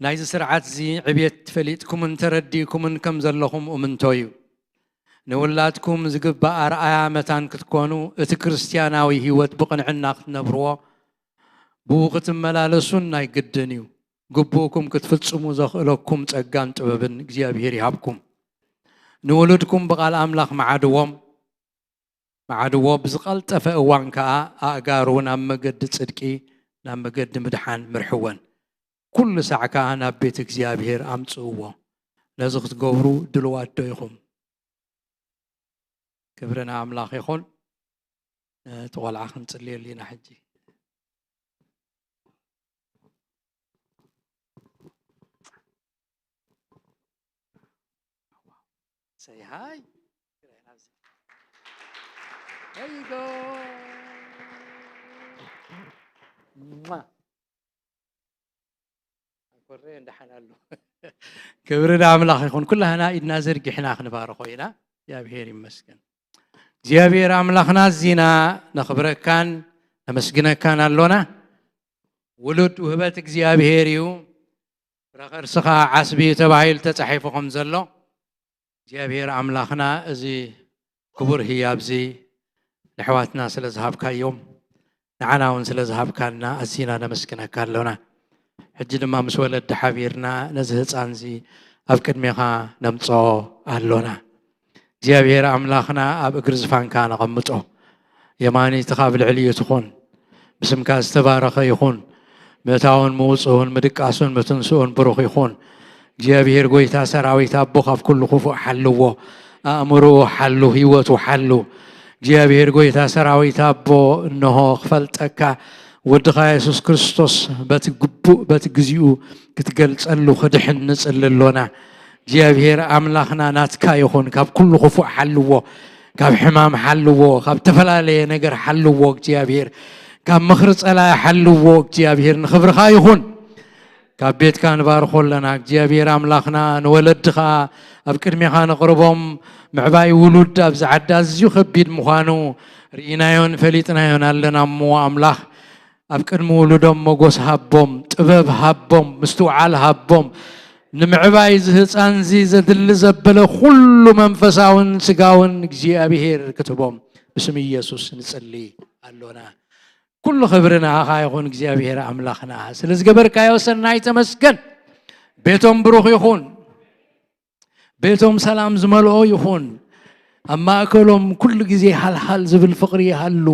ናይዚ ስርዓት እዚ ዕብየት ፈሊጥኩምን ተረዲእኩምን ከም ዘለኹም እምንቶ እዩ። ንውላድኩም ዝግባእ ኣርኣያ መታን ክትኮኑ እቲ ክርስትያናዊ ህይወት ብቕንዕና ክትነብርዎ ብኡ ክትመላለሱን ናይ ግድን እዩ። ግቡእኩም ክትፍጽሙ ዘኽእለኩም ጸጋን ጥበብን እግዚኣብሔር ይሃብኩም። ንውሉድኩም ብቓል ኣምላኽ መዓድዎም። መዓድዎ፣ ብዝቐልጠፈ እዋን ከኣ ኣእጋሩ ናብ መገዲ ጽድቂ፣ ናብ መገዲ ምድሓን ምርሕወን። ኩሉ ሳዕ ከኣ ናብ ቤት እግዚኣብሔር ኣምጽእዎ። ነዚ ክትገብሩ ድልዋት ዶ ኢኹም? ክብሪ ንኣምላኽ ይኹን። እቲ ቆልዓ ክንጽልየሉ ኢና ሕጂ። Say hi. There you go. ሟ። ኣኮረ እንደሓን ኣሎ። ክብሪ ንኣምላኽ ይኹን። ኩላህና ኢድና ዘርጊሕና ክንባርኾ ኢና። እግዚኣብሔር ይመስገን። እግዚኣብሔር ኣምላኽና፣ ኣዚና ነኽብረካን ነመስግነካን ኣሎና። ውሉድ ውህበት እግዚኣብሔር እዩ፣ ፍረ ከርስኻ ዓስቢ እዩ ተባሂሉ ተጻሒፉ ከም ዘሎ፣ እግዚኣብሔር ኣምላኽና፣ እዚ ክቡር ህያብዚ ንኣሕዋትና ስለ ዝሃብካዮም፣ ንዓና እውን ስለ ዝሃብካና ኣዚና ነመስግነካ ኣሎና። ሕጂ ድማ ምስ ወለዲ ሓቢርና ነዚ ህጻንዚ ኣብ ቅድሜኻ ነምጽኦ ኣሎና። እግዚኣብሔር ኣምላኽና፣ ኣብ እግሪ ዝፋንካ ነቐምጦ። የማኒትኻ ኣብ ልዕሊኡ ትኹን። ብስምካ ዝተባረኸ ይኹን። ምእታውን ምውጽኡን፣ ምድቃሱን ምትንስኡን ብሩኽ ይኹን። እግዚኣብሔር ጐይታ ሰራዊት ኣቦ፣ ካብ ኩሉ ክፉእ ሓልዎ። ኣእምሮኡ ሓሉ፣ ህይወቱ ሓሉ። እግዚኣብሔር ጐይታ ሰራዊት ኣቦ፣ እንሆ ክፈልጠካ፣ ወድኻ የሱስ ክርስቶስ በቲ ግቡእ፣ በቲ ግዚኡ ክትገልጸሉ ክድሕን ንጽሊ ኣሎና። እግዚኣብሔር ኣምላኽና ናትካ ይኹን። ካብ ኩሉ ክፉእ ሓልዎ፣ ካብ ሕማም ሓልዎ፣ ካብ ተፈላለየ ነገር ሓልዎ እግዚኣብሔር፣ ካብ ምኽሪ ጸላኢ ሓልዎ እግዚኣብሔር፣ ንኽብርኻ ይኹን። ካብ ቤትካ ንባርኾ ኣለና እግዚኣብሔር ኣምላኽና። ንወለዲ ኸኣ ኣብ ቅድሜኻ ነቕርቦም። ምዕባይ ውሉድ ኣብዚ ዓዲ ኣዝዩ ከቢድ ምዃኑ ርኢናዮን ፈሊጥናዮን ኣለና እሞ፣ ኣምላኽ ኣብ ቅድሚ ውሉዶም ሞጎስ ሃቦም፣ ጥበብ ሃቦም፣ ምስትውዓል ሃቦም። ንምዕባይ እዚ ህፃን እዚ ዘድሊ ዘበለ ኩሉ መንፈሳውን ስጋውን እግዚኣብሔር ክትቦም ብስም ኢየሱስ ንጽሊ ኣሎና። ኩሉ ክብሪ ንዓኻ ይኹን እግዚኣብሔር ኣምላኽና። ስለ ዝገበርካዮ ሰናይ ተመስገን። ቤቶም ብሩኽ ይኹን። ቤቶም ሰላም ዝመልኦ ይኹን። ኣብ ማእከሎም ኩሉ ግዜ ሃልሃል ዝብል ፍቕሪ ይሃሉ።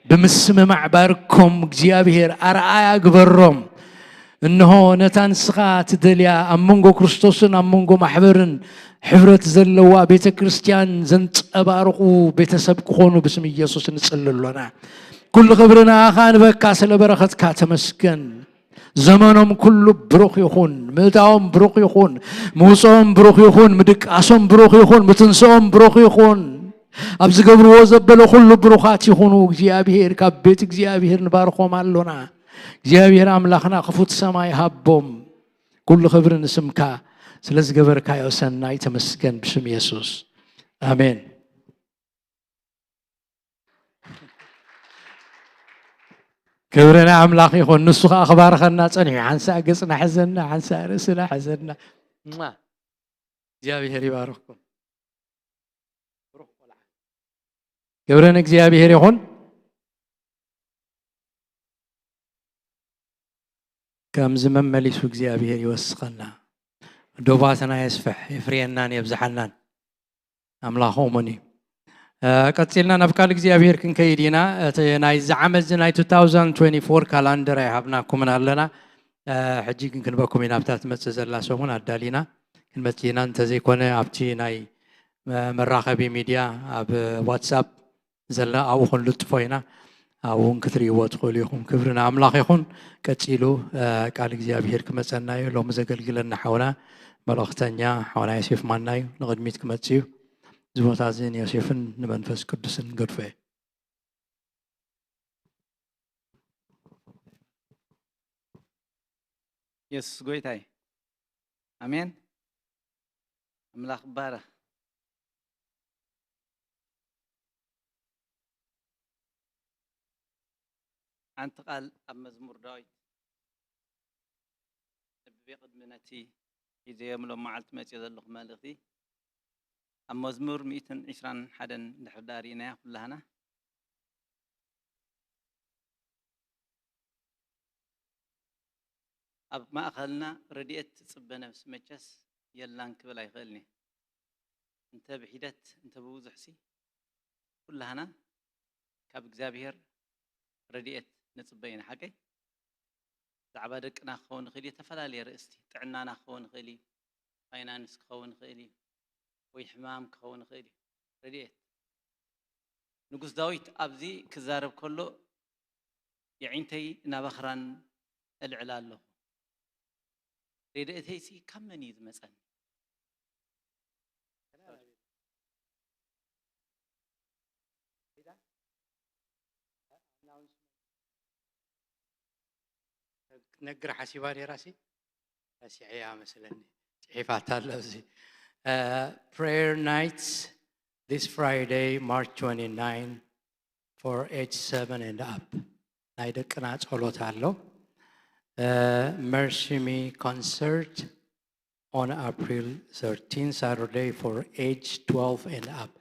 ብምስምማዕ ባርኮም እግዚኣብሔር ኣርኣያ ግበሮም። እንሆ ነታ ንስኻ ትደልያ ኣብ መንጎ ክርስቶስን ኣብ መንጎ ማሕበርን ሕብረት ዘለዋ ቤተ ክርስቲያን ዘንጸባርቑ ቤተሰብ ክኾኑ ብስም ኢየሱስ ንጽሊ ኣሎና። ኩሉ ክብሪ ንኣኻ ንበካ ስለ በረኸትካ ተመስገን። ዘመኖም ኩሉ ብሩኽ ይኹን፣ ምእታዎም ብሩኽ ይኹን፣ ምውፅኦም ብሩኽ ይኹን፣ ምድቃሶም ብሩኽ ይኹን፣ ምትንስኦም ብሩኽ ይኹን። ኣብ ዝገብርዎ ዘበለ ኩሉ ብሩኻት ይኹኑ። እግዚኣብሔር፣ ካብ ቤት እግዚኣብሔር ንባርኾም ኣሎና። እግዚኣብሔር ኣምላኽና ክፉት ሰማይ ሃቦም። ኩሉ ክብሪ ንስምካ ስለ ዝገበርካዮ ሰናይ ተመስገን ብሽም የሱስ። ኣሜን። ክብሪ ንኣምላኽ ይኹን። ንሱ ኸኣ ክባርኸና ጸኒሑ። ሓንሳእ ገጽና ሐዘና፣ ሓንሳእ ርእስና ሐዘና። ሟ። እግዚኣብሔር ይባርኽኩም። ብሩኽ ቆልዓ። ክብሪ ንእግዚኣብሔር ይኹን። ከምዚ መመሊሱ እግዚኣብሔር ይወስኸና። ዶባትና የስፍሕ፣ የፍርየናን የብዝሓናን። ኣምላኽ እሙን እዩ። እ፣ ቀጺልና ናብ ቃል እግዚኣብሔር ክንከይድ ኢና። እቲ ናይዚ ዓመት እዚ ናይ two thousand twenty-four ካላንደር ኣይሃብናኩምን ኣለና። እ፣ ሕጂ ግን ክንበኩም ኢና። ኣብታ ትመጽእ ዘላ ሰሙን ኣዳሊና ክንመጽእ ኢና። እንተዘይኮነ ኣብቲ ናይ፣ እ፣ መራኸቢ ሚድያ ኣብ ዋትሳፕ ዘላ ኣብኡ ክንልጥፎ ኢና። ኣብኡ እውን ክትርእይዎ ትኽእሉ ኢኹም። ክብሪ ንኣምላኽ ይኹን። ቀጺሉ፣ እ፣ ቃል እግዚኣብሔር ክመጸና እዩ። ሎሚ ዘገልግለና ሓውና መልእኽተኛ ሓውና ዮሴፍ ማና እዩ። ንቕድሚት ክመጽእ እዩ። እዚ ቦታ እዚ ንዮሴፍን ንመንፈስ ቅዱስን ገድፎ እየ። የሱስ ጎይታ እዩ። ኣሜን። ኣምላኽ ይባረኽ። ሓንቲ ቃል ኣብ መዝሙር ዳዊት ነብቤ ቅድሚ ነቲ ሒዘዮም ሎም መዓልቲ መጺኦ ዘለኹ መልእኽቲ ኣብ መዝሙር ሚእትን ዕስራን ሓደን እንድሕር ደኣ ርኢናያ ኩላህና። ኣብ ማእኸልና ረድኤት ትጽበ ነፍሲ መቸስ የላን ክብል ኣይኽእልን እየ። እንተ ብሒደት እንተ ብብዙሕሲ ኩላህና ካብ እግዚኣብሔር ረድኤት ንጽበ ኢና። ሓቀይ? ብዛዕባ ደቅና ክኸውን ይኽእል እዩ፣ ዝተፈላለየ ርእስቲ ጥዕናና ክኸውን ይኽእል እዩ፣ ፋይናንስ ክኸውን ይኽእል እዩ፣ ወይ ሕማም ክኸውን ይኽእል እዩ። ረድኤት። ንጉስ ዳዊት ኣብዚ ክዛረብ ከሎ፣ የዒንተይ እናበኽራን እልዕል ኣለኹ፣ ረድኤተይሲ ካብ መን እዩ ዝመጸኒ? ክትነግር ሓሲባ ነይራ ሲ ረሲዐያ መስለኒ። ጽሒፋታ ኣሎ እዚ። Prayer nights this Friday, March twenty-nine, for age seven and up. ናይ ደቅና ጸሎት ኣሎ። Mercy Me concert on April thirteen, Saturday, for age twelve and up.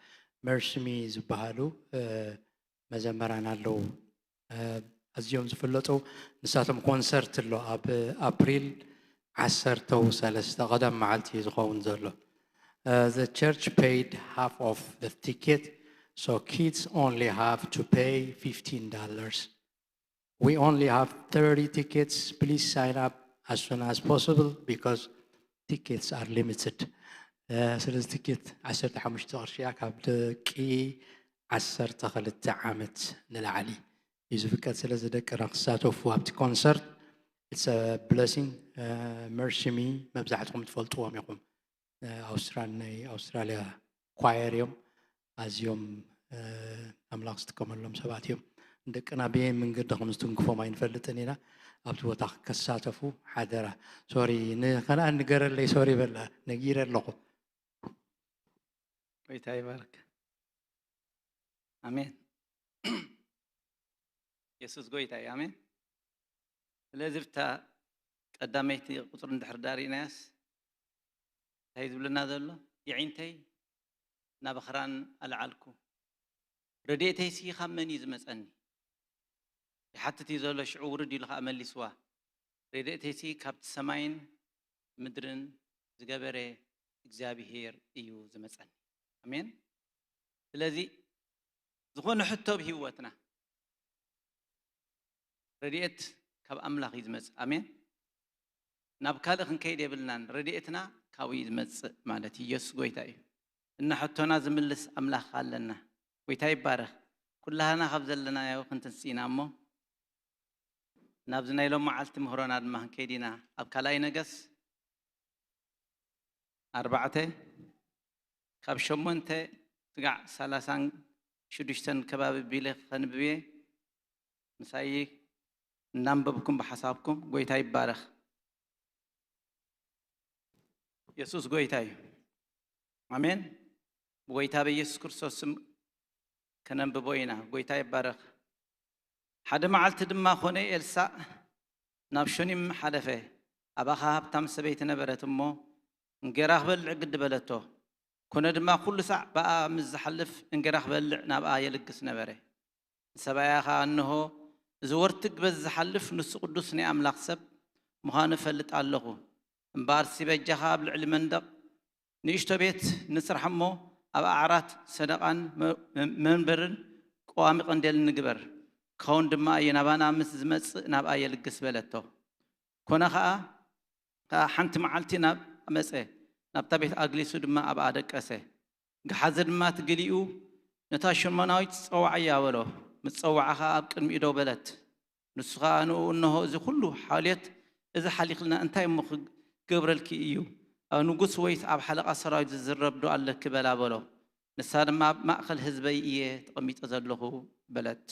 Mercy Me ዝበሃሉ መዘመራን ኣለዉ፣ ኣዝዮም ዝፍለጡ። ንሳቶም ኮንሰርት ኣሎ ኣብ ኣፕሪል ዓሰርተ ሰለስተ፣ ቀደም መዓልቲ እዩ ዝኸውን ዘሎ። The church paid half of the ticket, so kids only have to pay fifteen dollars. We only have thirty tickets. Please sign up as soon as possible because tickets are limited. ስለዚ ትኬት ዓሰርተ ሓሙሽተ ቅርሺ እያ፣ ካብ ደቂ ዓሰርተ ክልተ ዓመት ንላዕሊ እዩ ዝፍቀድ። ስለዚ ደቅና ክሳተፉ ኣብቲ ኮንሰርት። It's a blessing. Mercy Me መብዛሕትኹም ትፈልጥዎም ኢኹም። ኣውስትራል ናይ ኣውስትራልያ ኳየር እዮም። ኣዝዮም ኣምላኽ ዝጥቀመሎም ሰባት እዮም። ንደቅና ብየን መንገዲ ከም ዝትንክፎም ኣይንፈልጥን ኢና። ኣብቲ ቦታ ከሳተፉ ሓደራ። ሶሪ ንኸነኣን ንገረለይ፣ ሶሪ በላ፣ ነጊረ ኣለኹ። ጎይታ ይባርክ። ኣሜን። የሱስ ጎይታ እዩ። ኣሜን። ስለዚ ብታ ቀዳመይቲ ቁፅሪ እንድሕር ዳሪእናያስ እንታይ ዝብለና ዘሎ? የዒንተይ እናበኽራን ኣልዓልኩ፣ ረድኤተይሲ ካብ መን እዩ ዝመፀኒ? ይሓትት እዩ ዘሎ። ሽዑ ውርድ ኢሉ ከዓ መሊስዋ፣ ረድኤተይሲ ካብቲ ሰማይን ምድርን ዝገበረ እግዚኣብሄር እዩ ዝመፀኒ። ኣሜን። ስለዚ ዝኾነ ሕቶ ኣብ ህይወትና ረድኤት ካብ ኣምላኽ እዩ ዝመፅእ። ኣሜን። ናብ ካልእ ክንከይድ የብልናን። ረድኤትና ካብኡ እዩ ዝመፅእ ማለት እዩ። ኢየሱስ ጎይታ እዩ። እና ሕቶና ዝምልስ ኣምላኽ ኣለና። ጎይታ ይባረኽ። ኩላህና ካብ ዘለናዮ ክንትንስእ ኢና እሞ ናብዚ ናይ ሎም መዓልቲ ምህሮና ድማ ክንከይድ ኢና። ኣብ ካልኣይ ነገስ ኣርባዕተ ካብ ሸሞንተ ስጋዕ ሰላሳን ሽዱሽተን ከባቢ ቢለ ከንብብ እየ። ምሳይ እናንበብኩም ብሓሳብኩም። ጎይታ ይባረኽ። የሱስ ጎይታ እዩ። ኣሜን። ብጎይታ በኢየሱስ ክርስቶስ ስም ከነንብቦ ኢና። ጎይታ ይባረኽ። ሓደ መዓልቲ ድማ ኮነ፣ ኤልሳእ ናብ ሾኒም ሓለፈ። ኣብኣ ኸኣ ሃብታም ሰበይቲ ነበረት እሞ፣ እንጌራ ክበልዕ ግዲ በለቶ። ኮነ ድማ፣ ኩሉ ሳዕ ብኣ ምስ ዝሓልፍ፣ እንጌራ ክበልዕ ናብኣ የልግስ ነበረ። ንሰብኣያ ኸኣ፣ እንሆ፣ እዚ ወርትግ በዚ ዝሓልፍ፣ ንሱ ቅዱስ ናይ ኣምላኽ ሰብ ምዃኑ እፈልጥ ኣለኹ። እምበኣርሲ፣ በጃኻ ኣብ ልዕሊ መንደቕ ንእሽቶ ቤት ንስራሕ እሞ፣ ኣብ ኣዕራት ሰደቓን መ-፣ መ-፣ መንበርን ቀዋሚ ቀንዴልን ንግበር። ክኸውን ድማ እዩ፣ ናባና ምስ ዝመጽእ ናብኣ የልግስ በለቶ። ኮነ ኸኣ፣ ከኣ ሓንቲ መዓልቲ ናብ መጸ፣ ናብታ ቤት ኣግሊሱ ድማ ኣብኣ ደቀሰ። ገሓዘ ድማ እቲ ግሊኡ፣ ነታ ሹነማዊት ጸውዓያ በሎ። ምስ ጸውዓ ኸኣ ኣብ ቅድሚኡ ደው በለት። ንሱ ኸኣ ንኡ፣ እንሆ፣ እዚ ኹሉ ሓልዮት እዚ ሓሊኽልና እንታይ እሞ ክገብረልኪ እዩ? ኣብ ንጉስ ወይስ ኣብ ሓለቓ ሰራዊት ዝዝረብ ዶ ኣለኪ? በላ በሎ። ንሳ ድማ ኣብ ማእከል ህዝበይ እየ ተቐሚጠ ዘለኹ በለት።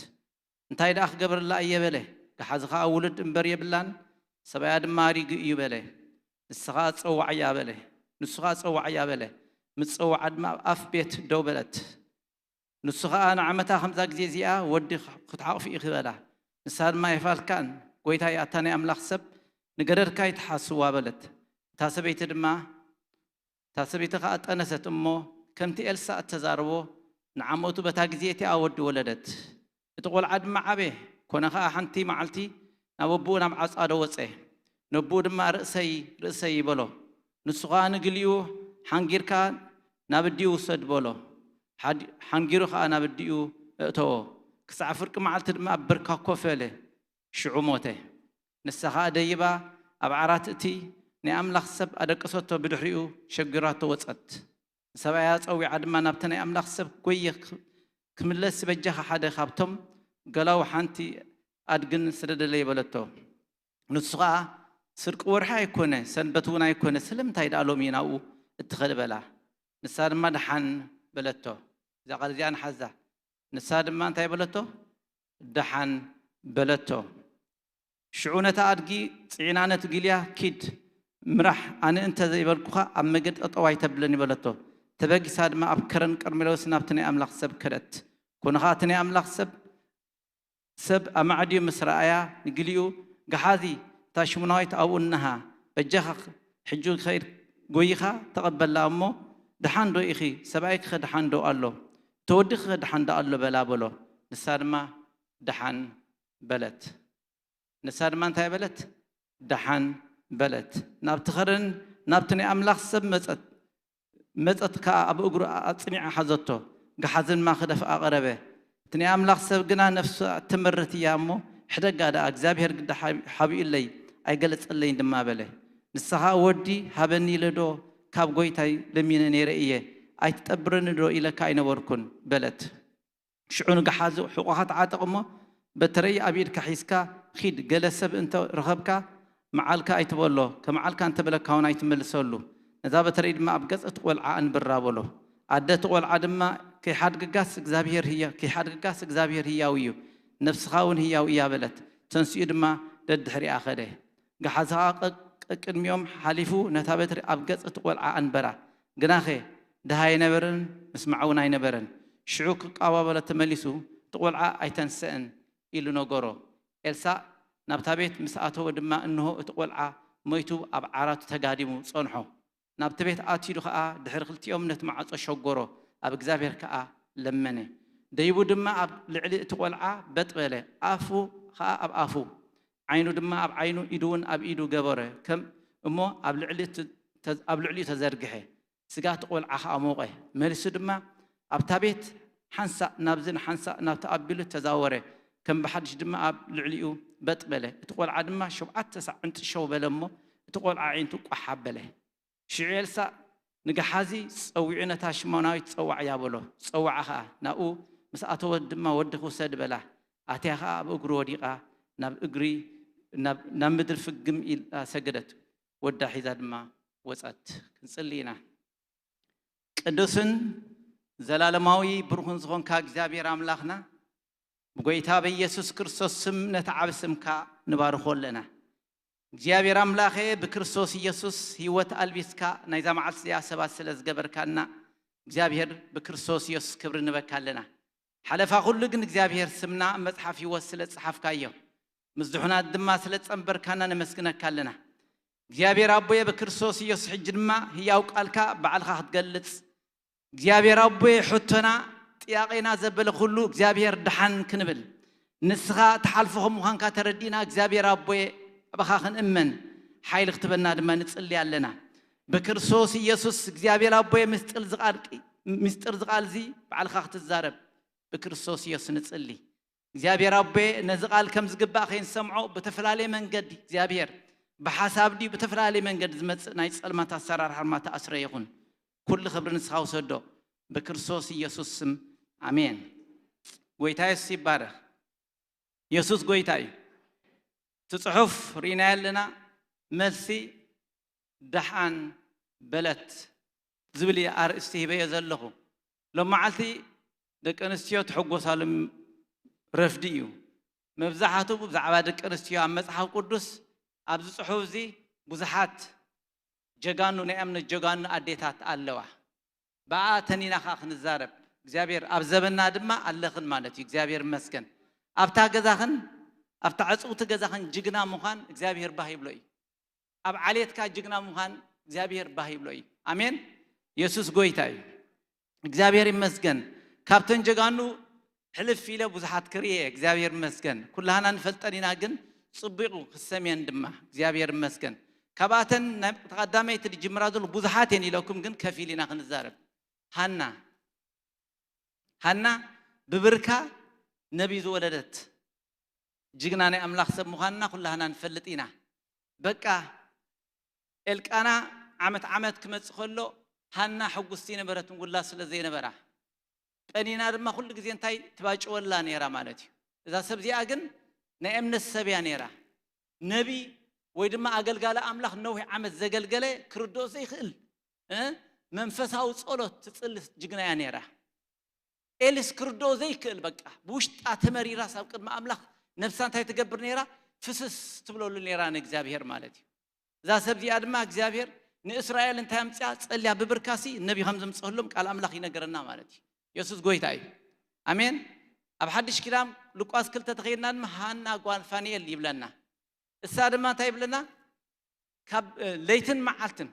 እንታይ ደኣ ክገብረላ እየ በለ። ገሓዚ ኸኣ ውሉድ እምበር የብላን፣ ሰብኣያ ድማ ኣሪጉ እዩ በለ። ንሳ ኸኣ ጸውዓያ በለ። ንሱ ኸኣ ጸውዓያ በለ። ምስ ጸውዓ ድማ ኣብ ኣፍ ቤት ደው በለት። ንሱ ኸኣ ንዓመታ ከምዛ ግዜ እዚኣ ወዲ ክትሓቑፊ ኢኺ በላ። ንሳ ድማ ኣይፋልካን፣ ጐይታይ፣ ኣታ ናይ ኣምላኽ ሰብ፣ ንገረድካ ኣይትሓስዋ በለት። እታ ሰበይቲ ድማ እታ ሰበይቲ ኸኣ ጠነሰት እሞ ከምቲ ኤልሳእ እተዛረቦ ንዓመቱ በታ ግዜ እቲኣ ወዲ ወለደት። እቲ ቈልዓ ድማ ዓበየ፣ ኰነ ኸኣ ሓንቲ መዓልቲ ናብ ኣቦኡ ናብ ዓጻዶ ወጸ። ነቦኡ ድማ ርእሰይ ርእሰይ በሎ። ንሱ ኸኣ ንግሊኡ ሓንጊርካ ናብ ኣዲኡ ውሰድ በሎ። ሓድ-፣ ሓንጊሩ ኸኣ ናብ ኣዲኡ እእተዎ። ክሳዕ ፍርቂ መዓልቲ ድማ ኣብ ብርካ ኮፍ በለ። ሽዑ ሞተ። ንሳ ኸኣ ደይባ ኣብ ዓራት እቲ ናይ ኣምላኽ ሰብ ኣደቀሰቶ፣ ብድሕሪኡ ሸጒራቶ ወጸት። ንሰብኣያ ጸዊዓ ድማ፣ ናብቲ ናይ ኣምላኽ ሰብ ጐየ፣ ክምለስ በጃኻ ሓደ ካብቶም ገላው ሓንቲ ኣድግን ስደደለይ በለቶ። ንሱ ኸኣ፣ ስርቂ ወርሒ ኣይኮነ፣ ሰንበት እውን ኣይኮነ፣ ስለምንታይ ደኣ ሎሚ ናብኡ እትኸድ በላ። ንሳ ድማ ደሓን በለቶ። እዛ ቃል እዚኣ ንሓዛ። ንሳ ድማ እንታይ በለቶ? ደሓን በለቶ። ሽዑ ነታ ኣድጊ ጽዒና ነቲ ጊልያ፣ ኪድ ምራሕ፣ ኣነ እንተ ዘይበልኩኻ ኣብ መገድ ጠጠው ኣይተብለኒ በለቶ። ተበጊሳ ድማ ኣብ ከረን ቀርሜሎስ ናብቲ ናይ ኣምላኽ ሰብ ከደት። ኮነ ኸኣ እቲ ናይ ኣምላኽ ሰብ ሰብ ኣማዕድዩ ምስ ረኣያ ንግሊኡ፣ "ገሓዚ፣ እታ ሽሙናዊት ኣብኡ እንሃ፣ በጃኻ ሕጂ ከይድ ጎይኻ ተቐበላ እሞ፣ ደሓን ዶ ኢኺ? ሰብኣይኪኸ ደሓን ዶ ኣሎ? እቲ ወዲኺኸ ደሓን ዶ ኣሎ?" በላ በሎ። ንሳ ድማ ደሓን በለት። ንሳ ድማ እንታይ በለት? ደሓን በለት። ናብቲ ኸረን ናብቲ ናይ ኣምላኽ ሰብ መጸት። መጸት ከኣ ኣብ እግሩ ኣጽኒዓ ሓዘቶ። ገሓዚ ድማ ክደፍኣ ቀረበ። እቲ ናይ ኣምላኽ ሰብ ግና፣ "ነፍሱ ትምርት እያ እሞ፣ ሕደጋ ደኣ፣ እግዚኣብሔር ግዳ ሓብ-፣ ሓቢኡለይ ኣይገለጸለይን ድማ" በለ። ንሳ ኸኣ፣ "ወዲ ሃበኒ ኢለ ዶ ካብ ጐይታይ ለሚነ ነይረ እየ? ኣይትጠብረኒ ዶ ኢለካ ኣይነበርኩን?" በለት። ሽዑ ንገሓዚ፣ "ሕቖኻ ተዓጠቕ እሞ፣ በትረይ ኣብ ኢድካ ሒዝካ ኺድ። ገለ ሰብ እንተ ረኸብካ፣ መዓልካ ኣይትበሎ፣ ከመዓልካ እንተ በለካ እውን ኣይትመልሰሉ። ነዛ በትረይ ድማ ኣብ ገጽ እቲ ቈልዓ ኣንብራ" በሎ። ኣደ እቲ ቈልዓ ድማ፣ "ከይሓድግጋስ እግዚኣብሄር ህያ-፣ ከይሓድግጋስ እግዚኣብሄር ህያው እዩ፣ ነፍስኻ እውን ህያው እያ" በለት። ተንሲኡ ድማ ደድሕሪኣ ኸደ። ገሓዚ ኸኣ ቀ-፣ ቀቅድሚኦም ሓሊፉ ነታ በትሪ ኣብ ገጽ እቲ ቈልዓ ኣንበራ። ግናኸ ድሃ ኣይነበረን፣ ምስማዕ እውን ኣይነበረን። ሽዑ ክቃባበሎ ተመሊሱ፣ "እቲ ቈልዓ ኣይተንስአን" ኢሉ ነገሮ። ኤልሳእ ናብታ ቤት ምስ ኣተወ ድማ፣ እንሆ፣ እቲ ቈልዓ ሞይቱ ኣብ ዓራቱ ተጋዲሙ ጸንሖ። ናብቲ ቤት ኣትዩ ኸኣ፣ ድሕሪ ክልቲኦም ነቲ ማዕጾ ሸጎሮ፣ ኣብ እግዚኣብሔር ከኣ ለመነ። ደይቡ ድማ ኣብ ልዕሊ እቲ ቈልዓ በጥ በለ፣ ኣፉ ኸኣ ኣብ ኣፉ፣ ዓይኑ ድማ ኣብ ዓይኑ፣ ኢዱ እውን ኣብ ኢዱ ገበረ፣ ከም እሞ ኣብ ልዕሊ እቲ፣ ተ-፣ ኣብ ልዕሊኡ ተዘርግሐ። ስጋ እቲ ቈልዓ ኸኣ ሞቐ። መሊሱ ድማ ኣብታ ቤት ሓንሳእ ናብዝን ሓንሳእ ናብቲ ኣቢሉ ተዛወረ። ከም ብሓድሽ ድማ ኣብ ልዕሊኡ በጥ በለ። እቲ ቈልዓ ድማ ሸውዓተ ሳዕ ዕንጥሸው በለ እሞ፣ እቲ ቈልዓ ኣዒንቱ ቋሕ ኣበለ። ሽዑ ኤልሳእ ንገሓዚ፣ "ጸዊዑ ነታ ሽሞናዊት ጸዋዕያ" በሎ። ጸውዓ ኸኣ። ናብኡ ምስ ኣተወት ድማ፣ "ወድኺ ውሰዲ" በላ። ኣትያ ኸኣ ኣብ እግሩ ወዲቓ፣ ናብ እግሪ፣ ናብ፣ ናብ ምድሪ ፍግም ኢላ ሰገደት። ወዳ ሒዛ ድማ ወጸት። ክንጽሊ ኢና። ቅዱስን ዘላለማዊ ብሩኽን ዝኾንካ እግዚኣብሔር ኣምላኽና፣ ብጎይታ በኢየሱስ ክርስቶስ ስም ነቲ ዓቢ ስምካ ንባርኾ ኣለና። እግዚኣብሔር ኣምላኸ፣ ብክርስቶስ ኢየሱስ ህይወት ኣልቢስካ ናይዛ መዓልቲ እዚኣ ሰባት ስለ ዝገበርካና፣ እግዚኣብሔር ብክርስቶስ ኢየሱስ ክብሪ ንበካ ኣለና። ሓለፋ ኩሉ ግን እግዚኣብሔር ስምና ኣብ መጽሓፍ ህይወት ስለ ዝጸሓፍካዮ፣ ምስ ድሑናት ድማ ስለ ዝጸንበርካና ነመስግነካ ኣለና። እግዚኣብሔር ኣቦየ፣ ብክርስቶስ ኢየሱስ ሕጂ ድማ ህያው ቃልካ ባዕልኻ ክትገልጽ፣ እግዚኣብሔር ኣቦየ፣ ሕቶና ጥያቄና ዘበለ ኩሉ እግዚኣብሔር ደሓን ክንብል፣ ንስኻ ትሓልፎ ከም ምዃንካ ተረዲእና፣ እግዚኣብሔር ኣቦየ፣ ኣባኻ ክንእመን ሓይሊ ክትበና ድማ ንጽሊ ኣለና። ብክርስቶስ ኢየሱስ እግዚኣብሔር ኣቦየ፣ ምስጢር ዝቃል፣ ምስጢር ዝቃል እዚ ባዕልኻ ክትዛረብ ብክርስቶስ ኢየሱስ ንጽሊ። እግዚኣብሔር ኣቦየ፣ ነዚ ቃል ከም ዝግባእ ከይንሰምዖ ብተፈላለየ መንገዲ እግዚኣብሔር ብሓሳብ ድዩ ብተፈላለየ መንገዲ ዝመጽእ ናይ ጸልማት ኣሰራርሓ ድማ ተኣስረ ይኹን። ኩሉ ክብሪ ንስኻ ውሰዶ። ብክርስቶስ ኢየሱስ ስም ኣሜን። ጎይታ የሱስ ይባረኽ። የሱስ ጎይታ እዩ። እቲ ጽሑፍ ርኢናዮ ኣለና። መልሲ ደሓን በለት ዝብል እዩ ኣርእስቲ ሂበዮ ዘለኹ። ሎም መዓልቲ ደቂ ኣንስትዮ ትሕጎሳሉ ረፍዲ እዩ። መብዛሕትኡ ብዛዕባ ደቂ ኣንስትዮ ኣብ መጽሓፍ ቅዱስ ኣብዚ ጽሑፍ እዚ ብዙሓት ጀጋኑ፣ ናይ እምነት ጀጋኑ ኣዴታት ኣለዋ። ብኣተን ኢና ኸዓ ክንዛረብ። እግዚኣብሔር ኣብ ዘበንና ድማ ኣለኽን ማለት እዩ። እግዚኣብሔር ይመስገን። ኣብታ ገዛኽን፣ ኣብታ ዕጽውቲ ገዛኽን ጅግና ምዃን እግዚኣብሔር ባህ ይብሎ እዩ። ኣብ ዓሌትካ ጅግና ምዃን እግዚኣብሔር ባህ ይብሎ እዩ። ኣሜን። የሱስ ጎይታ እዩ። እግዚኣብሔር ይመስገን። ካብተን ጀጋኑ ሕልፍ ኢለ ብዙሓት ክርእየ፣ እግዚኣብሔር ይመስገን። ኩላህና ንፈልጠን ኢና፣ ግን ጽቡቕ ክሰምየን ድማ እግዚኣብሔር ይመስገን። ካብኣተን ናይ ተቐዳመይቲ ዝጅምራ ዘሎ ብዙሓት እየን ኢለኩም፣ ግን ከፊል ኢና ክንዛረብ። ሃና፣ ሃና ብብርካ ነቢይ ዝወለደት ጅግና ናይ ኣምላኽ ሰብ ምዃንና ኩላህና ንፈልጥ ኢና። በቃ ኤልቃና ዓመት ዓመት ክመጽእ ከሎ ሃና ሕጉስቲ ነበረትን ውላድ ስለ ዘይነበራ፣ ጴኒና ድማ ኩሉ ግዜ እንታይ ትባጭወላ ነይራ ማለት እዩ። እዛ ሰብ እዚኣ ግን ናይ እምነት ሰብ እያ ነይራ። ነቢ ወይ ድማ ኣገልጋሊ ኣምላኽ ነዊሕ ዓመት ዘገልገለ ክርድኦ ዘይክእል እ መንፈሳዊ ጸሎት ትጽሊ ጅግና እያ ነይራ። ኤልስ ክርድኦ ዘይክእል በቃ ብውሽጣ ተመሪራስ ኣብ ቅድሚ ኣምላኽ ነብሳ እንታይ ትገብር ነይራ? ፍስስ ትብለሉ ነይራ ንእግዚኣብሔር ማለት እዩ። እዛ ሰብ እዚኣ ድማ እግዚኣብሔር ንእስራኤል እንታይ ኣምፅኣ ጸልያ ብብርካሲ ነቢ ከም ዘምፅእሎም ቃል ኣምላኽ ይነገረና ማለት እዩ። የሱስ ጎይታ እዩ። ኣሜን። ኣብ ሓድሽ ኪዳን ሉቃስ ክልተ ተኸይድና ድማ ሃና ጓል ፋንኤል ይብለና። እሳ ድማ እንታይ ይብለና? ካብ ለይትን መዓልትን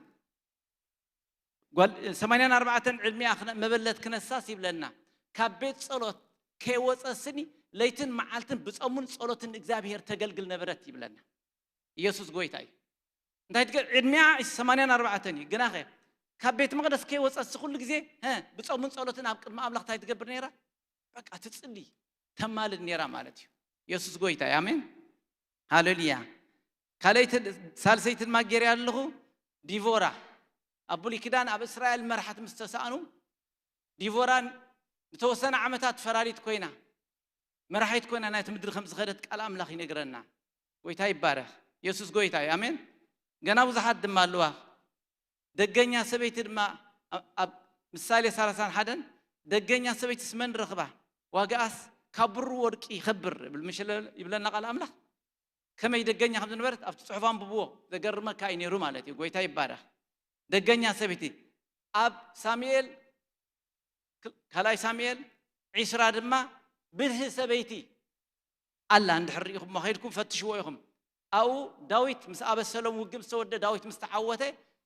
ጓል ሰማንያን ኣርባዕተን ዕድሚኣ መበለት ክነሳስ ይብለና። ካብ ቤት ጸሎት ከይወፀስኒ ለይትን መዓልትን ብጸሙን ጸሎትን እግዚኣብሔር ተገልግል ነበረት ይብለና። ኢየሱስ ጎይታ እዩ። እንታይ ትገ ዕድሚኣ ሰማንያን ኣርባዕተን እዩ። ግናኸ ካብ ቤት መቕደስ ከይወፀስ ኩሉ ግዜ ሀ፣ ብጾምን ጸሎትን ኣብ ቅድሚ ኣምላኽ እንታይ ትገብር ነይራ? በቃ ትጽሊ፣ ተማልድ ነይራ ማለት እዩ። ኢየሱስ ጎይታ እዩ። ኣሜን። ሃሌሉያ። ካልኣይቲ፣ ሳልሰይቲ ድማ ገይረ ኣለኹ። ዲቮራ ኣብ ብሉይ ኪዳን ኣብ እስራኤል መራሕቲ ምስ ተሳእኑ፣ ዲቮራ ንተወሰነ ዓመታት ፈራሪት ኮይና፣ መራሒት ኮይና ናይቲ ምድሪ ከም ዝኸደት ቃል ኣምላኽ ይነግረና። ጎይታ ይባረኽ። ኢየሱስ ጎይታ እዩ። ኣሜን። ገና ብዙሓት ድማ ኣለዋ። ደገኛ ሰበይቲ ድማ ኣብ ምሳሌ ሰላሳን ሓደን፣ ደገኛ ሰበይትስ መን ረኽባ? ዋጋኣስ ካብ ብሩ ወርቂ ይኸብር ይብል ምሽ ይብለና ቃል ኣምላኽ። ከመይ ደገኛ ከም ዝነበረት ኣብቲ ጽሑፍ ኣንብብዎ። ዘገርመካ እዩ ነይሩ ማለት እዩ። ጎይታ ይባረኽ። ደገኛ ሰበይቲ ኣብ ሳሙኤል ካልኣይ ሳሙኤል ዒስራ ድማ ብልሂ ሰበይቲ ኣላ። እንድሕር ርኢኹሞ ከይድኩም ፈትሽዎ ኢኹም። ኣብኡ ዳዊት ምስ ኣበሰሎም ውግእ ምስ ተወደ፣ ዳዊት ምስ ተዓወተ፣